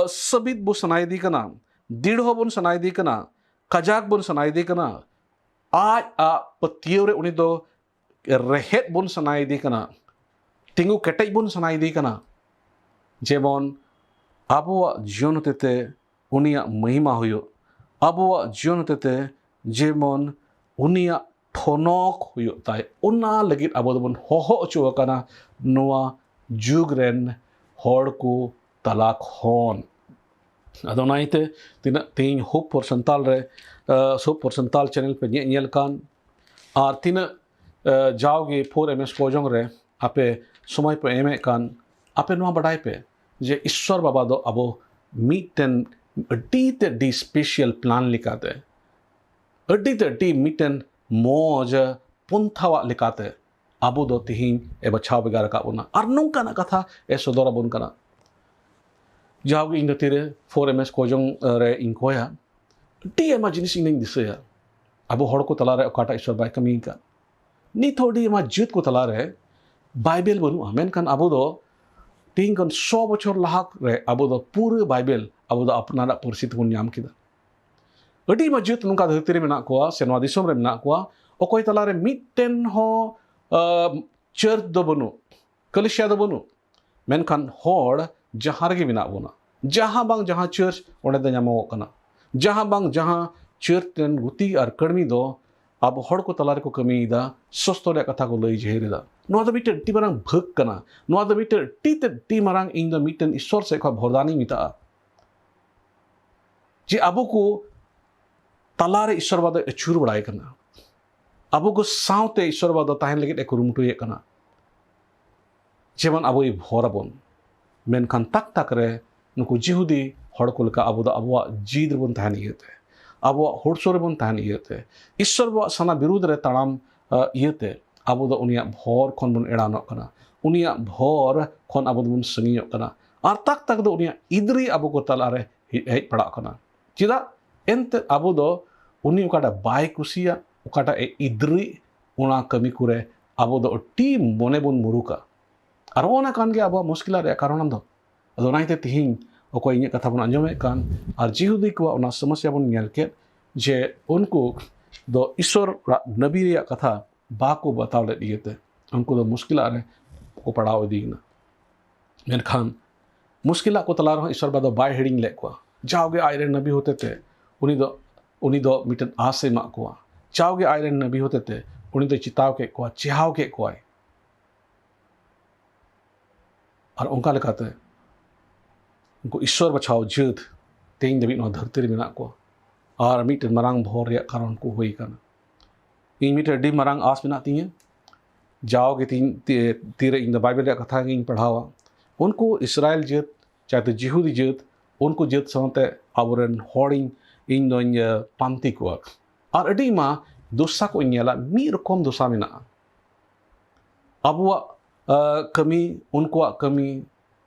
ᱥᱟᱹᱵᱤᱛ ᱵᱚ ᱥᱟᱱᱟᱭᱮᱫᱮ ᱠᱟᱱᱟ, ᱫᱤᱲᱦᱚ ᱵᱚᱱ ᱥᱟᱱᱟᱭᱮᱫᱮ ᱠᱟᱱᱟ, ᱠᱟᱡᱟᱠ ᱵᱚᱱ ᱥᱟᱱᱟᱭᱮᱫᱮ ᱠᱟᱱᱟ᱾ ᱟᱡ ᱟᱜ ᱯᱟᱹᱛᱭᱟᱹᱣ ᱨᱮ ᱩᱱᱤ ᱫᱚ ᱨᱮᱦᱮᱫ ᱵᱚᱱ ᱥᱟᱱᱟᱭᱮᱫᱮ ᱠᱟᱱᱟ, ᱛᱤᱸᱜᱩ ᱠᱮᱴᱮᱡ ᱵᱚᱱ ᱥᱟᱱᱟᱭᱮᱫᱮ ᱠᱟᱱᱟ, ᱡᱮᱢᱚᱱ ᱟᱵᱚᱣᱟᱜ ᱡᱤᱭᱚᱱ ᱦᱚᱛᱮᱛᱮ ᱩᱱᱤᱭᱟᱜ ᱢᱚᱦᱤᱢᱟ ᱦᱩᱭᱩᱜ, ᱟᱵᱚᱣᱟᱜ ᱡᱤᱭᱚᱱ ᱦᱚᱛᱮᱛᱮ ᱡᱮᱢᱚᱱ ᱩᱱᱤᱭᱟᱜ ᱴᱷᱚᱱᱚᱠ ᱦᱩᱭᱩᱜ ᱛᱟᱭ, ᱚᱱᱟ ᱞᱟᱹᱜᱤᱫ ᱟᱵᱚ ᱫᱚᱵᱚᱱ ᱦᱚᱦᱚ ᱦᱚᱪᱚ ᱟᱠᱟᱱᱟ ᱱᱚᱣᱟ ᱡᱩᱜᱽ ᱨᱮᱱ ᱦᱚᱲ ᱠᱚ ᱛᱟᱞᱟ ᱠᱷᱚᱱ᱾ ᱟᱫᱚ ᱚᱱᱟ ᱤᱭᱟᱹᱛᱮ ᱛᱤᱱᱟᱹᱜ ᱛᱮᱦᱮᱧ ᱦᱳᱯ ᱯᱷᱚᱨ ᱥᱟᱱᱛᱟᱞ ᱨᱮ, ᱦᱳᱯ ᱯᱷᱚᱨ ᱥᱟᱱᱛᱟᱞ ᱪᱮᱱᱮᱞ ᱯᱮ ᱧᱮ- ᱧᱮᱞ ᱠᱟᱱ, ᱟᱨ ᱛᱤᱱᱟᱹᱜ ᱡᱟᱣᱜᱮ ᱯᱷᱳᱨ ᱮᱢ ᱮᱥ ᱠᱚᱡᱚᱝ ᱨᱮ ᱟᱯᱮ ᱥᱚᱢᱚᱭ ᱯᱮ ᱮᱢᱮᱫ ᱠᱟᱱ, ᱟᱯᱮ ᱱᱚᱣᱟ ᱵᱟᱰᱟᱭ ᱯᱮ ᱡᱮ ᱤᱥᱥᱚᱨ ᱵᱟᱵᱟ ᱫᱚ ᱟᱵᱚ ᱢᱤᱫᱴᱮᱱ ᱟᱹᱰᱤ ᱛᱮ ᱟᱹᱰᱤ ᱥᱯᱮᱥᱟᱞ ᱯᱞᱟᱱ ᱞᱮᱠᱟᱛᱮ, ᱟᱹᱰᱤ ᱛᱮ ᱟᱹᱰᱤ ᱢᱤᱫᱴᱮᱱ ᱢᱚᱡᱽ ᱯᱚᱱᱛᱷᱟᱣᱟᱜ ᱞᱮᱠᱟᱛᱮ ᱟᱵᱚ ᱫᱚ ᱛᱮᱦᱮᱧ ᱮ ᱵᱟᱪᱷᱟᱣ ᱵᱷᱮᱜᱟᱨ ᱟᱠᱟᱫ ᱵᱚᱱᱟ ᱟᱨ ᱱᱚᱝᱠᱟᱱᱟᱜ ᱠᱟᱛᱷᱟ ᱮ ᱥᱚᱫᱚᱨ ᱟᱵᱚᱱ ᱠᱟᱱᱟ᱾ ᱡᱟᱣᱜᱮ ᱤᱧ ᱫᱚ ᱛᱤᱨᱮ ᱯᱷᱳᱨ ᱮᱢ ᱮᱥ ᱠᱚᱡᱚᱝ ᱨᱮ ᱤᱧ ᱠᱚᱭᱟ, ᱟᱹᱰᱤ ᱟᱭᱢᱟ ᱡᱤᱱᱤᱥ ᱤᱧ ᱫᱚᱧ ᱫᱤᱥᱟᱹᱭᱟ᱾ ᱟᱵᱚ ᱦᱚᱲ ᱠᱚ ᱛᱟᱞᱟᱨᱮ ᱚᱠᱟᱴᱟᱜ ᱤᱥᱥᱚᱨ ᱵᱟᱭ ᱠᱟᱹᱢᱤ ᱟᱠᱟᱫ᱾ ᱱᱤᱛ ᱦᱚᱸ ᱟᱹᱰᱤ ᱟᱭᱢᱟ ᱡᱟᱹᱛ ᱠᱚ ᱛᱟᱞᱟᱨᱮ ᱵᱟᱭᱵᱮᱞ ᱵᱟᱹᱱᱩᱜᱼᱟ, ᱢᱮᱱᱠᱷᱟᱱ ᱟᱵᱚ ᱫᱚ ᱛᱮᱦᱮᱧ ᱠᱷᱚᱱ ᱥᱚ ᱵᱚᱪᱷᱚᱨ ᱞᱟᱦᱟ ᱨᱮ ᱟᱵᱚ ᱫᱚ ᱯᱩᱨᱟᱹ ᱵᱟᱭᱵᱮᱞ ᱟᱵᱚ ᱫᱚ ᱟᱯᱱᱟᱨᱟᱜ ᱯᱟᱹᱨᱥᱤ ᱛᱮᱵᱚᱱ ᱧᱟᱢ ᱠᱮᱫᱟ᱾ ᱟᱹᱰᱤ ᱟᱭᱢᱟ ᱡᱟᱹᱛ ᱱᱚᱝᱠᱟ ᱫᱷᱟᱹᱨᱛᱤ ᱨᱮ ᱢᱮᱱᱟᱜ ᱠᱚᱣᱟ ᱥᱮ ᱱᱚᱣᱟ ᱫᱤᱥᱚᱢ ᱨᱮ ᱢᱮᱱᱟᱜ ᱠᱚᱣᱟ, ᱚᱠᱚᱭ ᱛᱟᱞᱟᱨᱮ ᱢᱤᱫᱴᱮᱱ ᱦᱚᱸ ᱪᱟᱨᱪ ᱫᱚ ᱵᱟᱹᱱᱩᱜ, ᱠᱟᱞᱤᱥᱤᱭᱟ ᱫᱚ ᱵᱟᱹᱱᱩᱜ, ᱢᱮᱱᱠᱷᱟᱱ ᱦᱚᱲ ᱡᱟᱦᱟᱸ ᱨᱮᱜᱮ ᱢᱮᱱᱟᱜ ᱵᱚᱱᱟ, ᱡᱟᱦᱟᱸ ᱵᱟᱝ ᱡᱟᱦᱟᱸ ᱪᱟᱨᱪ ᱚᱸᱰᱮ ᱫᱚ ᱧᱟᱢᱚᱜᱚᱜ ᱠᱟᱱᱟ, ᱡᱟᱦᱟᱸ ᱵᱟᱝ ᱡᱟᱦᱟᱸ ᱪᱟᱹᱛ ᱨᱮᱱ ᱜᱩᱛᱤ ᱟᱨ ᱠᱟᱹᱲᱢᱤ ᱫᱚ ᱟᱵᱚ ᱦᱚᱲ ᱠᱚ ᱛᱟᱞᱟ ᱨᱮᱠᱚ ᱠᱟᱹᱢᱤᱭᱮᱫᱟ, ᱥᱚᱥᱛᱚ ᱨᱮᱭᱟᱜ ᱠᱟᱛᱷᱟ ᱠᱚ ᱞᱟᱹᱭ ᱡᱟᱹᱦᱤᱨ ᱮᱫᱟ᱾ ᱱᱚᱣᱟ ᱫᱚ ᱢᱤᱫᱴᱮᱱ ᱟᱹᱰᱤ ᱢᱟᱨᱟᱝ ᱵᱷᱟᱹᱜᱽ ᱠᱟᱱᱟ᱾ ᱱᱚᱣᱟ ᱫᱚ ᱢᱤᱫᱴᱮᱱ ᱟᱹᱰᱤ ᱛᱮᱫ ᱟᱹᱰᱤ ᱢᱟᱨᱟᱝ, ᱤᱧ ᱫᱚ ᱢᱤᱫᱴᱮᱱ ᱤᱥᱥᱚᱨ ᱥᱮᱫ ᱠᱷᱚᱱ ᱵᱷᱚᱨᱫᱟᱱᱤᱧ ᱢᱮᱛᱟᱜᱼᱟ, ᱡᱮ ᱟᱵᱚ ᱠᱚ ᱛᱟᱞᱟᱨᱮ ᱤᱥᱥᱚᱨ ᱵᱟᱵᱟ ᱫᱚ ᱟᱹᱪᱩᱨ ᱵᱟᱲᱟᱭ ᱠᱟᱱᱟ᱾ ᱟᱵᱚ ᱠᱚ ᱥᱟᱶᱛᱮ ᱤᱥᱥᱚᱨ ᱵᱟᱵᱟ ᱫᱚ ᱛᱟᱦᱮᱱ ᱞᱟᱹᱜᱤᱫ ᱮ ᱠᱩᱨᱩᱢᱩᱴᱩᱭᱮᱫ ᱠᱟᱱᱟ, ᱡᱮᱢᱚᱱ ᱟᱵᱚᱭ ᱵᱷᱚᱨ ᱟᱵᱚᱱ᱾ ᱢᱮᱱᱠᱷᱟᱱ ᱛᱟᱠ ᱛᱟᱠ ᱨᱮ ᱱᱩᱠᱩ ᱡᱤᱦᱩᱫᱤ ᱦᱚᱲ ᱠᱚ ᱞᱮᱠᱟ ᱟᱵᱚ ᱫᱚ ᱟᱵᱚᱣᱟᱜ ᱡᱤᱫ ᱨᱮᱵᱚᱱ ᱛᱟᱦᱮᱱ ᱤᱭᱟᱹᱛᱮ, ᱟᱵᱚᱣᱟᱜ ᱦᱩᱲᱥᱟᱹ ᱨᱮᱵᱚᱱ ᱛᱟᱦᱮᱱ ᱤᱭᱟᱹᱛᱮ, ᱤᱥᱥᱚᱨ ᱵᱟᱵᱟᱣᱟᱜ ᱥᱟᱱᱟ ᱵᱤᱨᱩᱫᱽ ᱨᱮ ᱛᱟᱲᱟᱢ ᱤᱭᱟᱹᱛᱮ ᱟᱵᱚ ᱫᱚ ᱩᱱᱤᱭᱟᱜ ᱵᱷᱚᱨ ᱠᱷᱚᱱ ᱵᱚᱱ ᱮᱲᱟᱱᱚᱜ ᱠᱟᱱᱟ, ᱩᱱᱤᱭᱟᱜ ᱵᱷᱚᱨ ᱠᱷᱚᱱ ᱟᱵᱚ ᱫᱚᱵᱚᱱ ᱥᱟᱺᱜᱤᱧᱚᱜ ᱠᱟᱱᱟ᱾ ᱟᱨ ᱛᱟᱠ ᱛᱟᱠ ᱫᱚ ᱩᱱᱤᱭᱟᱜ ᱤᱫᱽᱨᱤ ᱟᱵᱚ ᱠᱚ ᱛᱟᱞᱟᱨᱮ ᱦᱮᱡ ᱯᱟᱲᱟᱜ ᱠᱟᱱᱟ᱾ ᱪᱮᱫᱟᱜ? ᱮᱱᱛᱮᱫ ᱟᱵᱚ ᱫᱚ ᱩᱱᱤ ᱚᱠᱟᱴᱟᱜ ᱵᱟᱭ ᱠᱩᱥᱤᱭᱟᱜ, ᱚᱠᱟᱴᱟᱜ ᱮ ᱤᱫᱽᱨᱤ, ᱚᱱᱟ ᱠᱟᱹᱢᱤ ᱠᱚᱨᱮ ᱟᱵᱚ ᱫᱚ ᱟᱹᱰᱤ ᱢᱚᱱᱮ ᱵᱚᱱ ᱢᱩᱨᱩᱠᱟ᱾ ᱟᱨ ᱚᱱᱟ ᱠᱟᱱ ᱜᱮᱭᱟ ᱟᱵᱚᱣᱟᱜ ᱢᱩᱥᱠᱤᱞᱟᱜ ᱨᱮᱭᱟᱜ ᱠᱟᱨᱚᱱ ᱫᱚ᱾ ᱟᱫᱚ ᱚᱱᱟ ᱤᱭᱟᱹᱛᱮ ᱛᱤᱦᱤᱧ ᱚᱠᱚᱭ ᱤᱧᱟᱹᱜ ᱠᱟᱛᱷᱟ ᱵᱚᱱ ᱟᱸᱡᱚᱢᱮᱫ ᱠᱟᱱ ᱟᱨ ᱡᱤᱦᱩᱫᱤ ᱠᱚᱣᱟᱜ ᱚᱱᱟ ᱥᱚᱢᱚᱥᱭᱟ ᱵᱚᱱ ᱧᱮᱞ ᱠᱮᱫ, ᱡᱮ ᱩᱱᱠᱩ ᱫᱚ ᱤᱥᱥᱚᱨ ᱱᱟᱵᱤ ᱨᱮᱭᱟᱜ ᱠᱟᱛᱷᱟ ᱵᱟᱠᱚ ᱵᱟᱛᱟᱣ ᱞᱮᱫ ᱤᱭᱟᱹᱛᱮ ᱩᱱᱠᱩ ᱫᱚ ᱢᱩᱥᱠᱤᱞᱟᱜ ᱨᱮ ᱠᱚ ᱯᱟᱲᱟᱣ ᱤᱫᱤᱭᱮᱱᱟ᱾ ᱢᱮᱱᱠᱷᱟᱱ ᱢᱩᱥᱠᱤᱞᱟᱜ ᱠᱚ ᱛᱟᱞᱟ ᱨᱮᱦᱚᱸ ᱤᱥᱥᱚᱨ ᱵᱟᱵᱟ ᱫᱚ ᱵᱟᱭ ᱦᱤᱲᱤᱧ ᱞᱮᱫ ᱠᱚᱣᱟ᱾ ᱡᱟᱣᱜᱮ ᱟᱡᱨᱮᱱ ᱱᱟᱵᱤ ᱦᱚᱛᱮᱛᱮ ᱩᱱᱤ ᱫᱚ, ᱩᱱᱤ ᱫᱚ ᱢᱤᱫᱴᱮᱱ ᱟᱥ ᱮ ᱮᱢᱟᱜ ᱠᱚᱣᱟ᱾ ᱡᱟᱣᱜᱮ ᱟᱡᱨᱮᱱ ᱱᱟᱵᱤ ᱦᱚᱛᱮᱛᱮ ᱩᱱᱤ ᱫᱚᱭ ᱪᱮᱛᱟᱣ ᱠᱮᱫ ᱠᱚᱣᱟ, ᱪᱮᱦᱟᱣ ᱠᱮᱫ ᱠᱚᱣᱟᱭ᱾ ᱟᱨ ᱚᱱᱠᱟ ᱞᱮᱠᱟᱛᱮ ᱩᱱᱠᱩ ᱤᱥᱥᱚᱨ ᱵᱟᱪᱷᱟᱣ ᱡᱟᱹᱛ ᱛᱮᱦᱮᱧ ᱫᱷᱟᱹᱵᱤᱡ ᱱᱚᱣᱟ ᱫᱷᱟᱹᱨᱛᱤ ᱨᱮ ᱢᱮᱱᱟᱜ ᱠᱚᱣᱟ᱾ ᱟᱨ ᱢᱤᱫᱴᱮᱱ ᱢᱟᱨᱟᱝ ᱵᱷᱚᱨ ᱨᱮᱭᱟᱜ ᱠᱟᱨᱚᱱ ᱠᱚ ᱦᱩᱭ ᱟᱠᱟᱱᱟ᱾ ᱤᱧ ᱢᱤᱫᱴᱮᱱ ᱟᱹᱰᱤ ᱢᱟᱨᱟᱝ ᱟᱥ ᱢᱮᱱᱟᱜ ᱛᱤᱧᱟᱹ, ᱡᱟᱣᱜᱮ ᱛᱤᱧ ᱛᱤ-, ᱛᱤᱨᱮ ᱤᱧ ᱫᱚ ᱵᱟᱭᱵᱮᱞ ᱨᱮᱭᱟᱜ ᱠᱟᱛᱷᱟ ᱜᱤᱧ ᱯᱟᱲᱦᱟᱣᱟ᱾ ᱩᱱᱠᱩ ᱤᱥᱨᱟᱭᱮᱞ ᱡᱟᱹᱛ, ᱪᱟᱦᱮ ᱡᱤᱦᱩᱫᱤ ᱡᱟᱹᱛ, ᱩᱱᱠᱩ ᱡᱟᱹᱛ ᱥᱟᱶᱛᱮ ᱟᱵᱚᱨᱮᱱ ᱦᱚᱲᱤᱧ, ᱤᱧ ᱫᱚᱧ, ᱮ, ᱯᱟᱱᱛᱮ ᱠᱚᱣᱟ᱾ ᱟᱨ ᱟᱹᱰᱤ ᱢᱟ ᱫᱚᱥᱟ ᱠᱚᱧ ᱧᱮᱞᱟ, ᱢᱤᱫ ᱨᱚᱠᱚᱢ ᱫᱚᱥᱟ ᱢᱮᱱᱟᱜᱼᱟ᱾ ᱟᱵᱚᱣᱟᱜ, ᱮ, ᱠᱟᱹᱢᱤ, ᱩᱱᱠᱩᱣᱟᱜ ᱠᱟᱹᱢᱤ,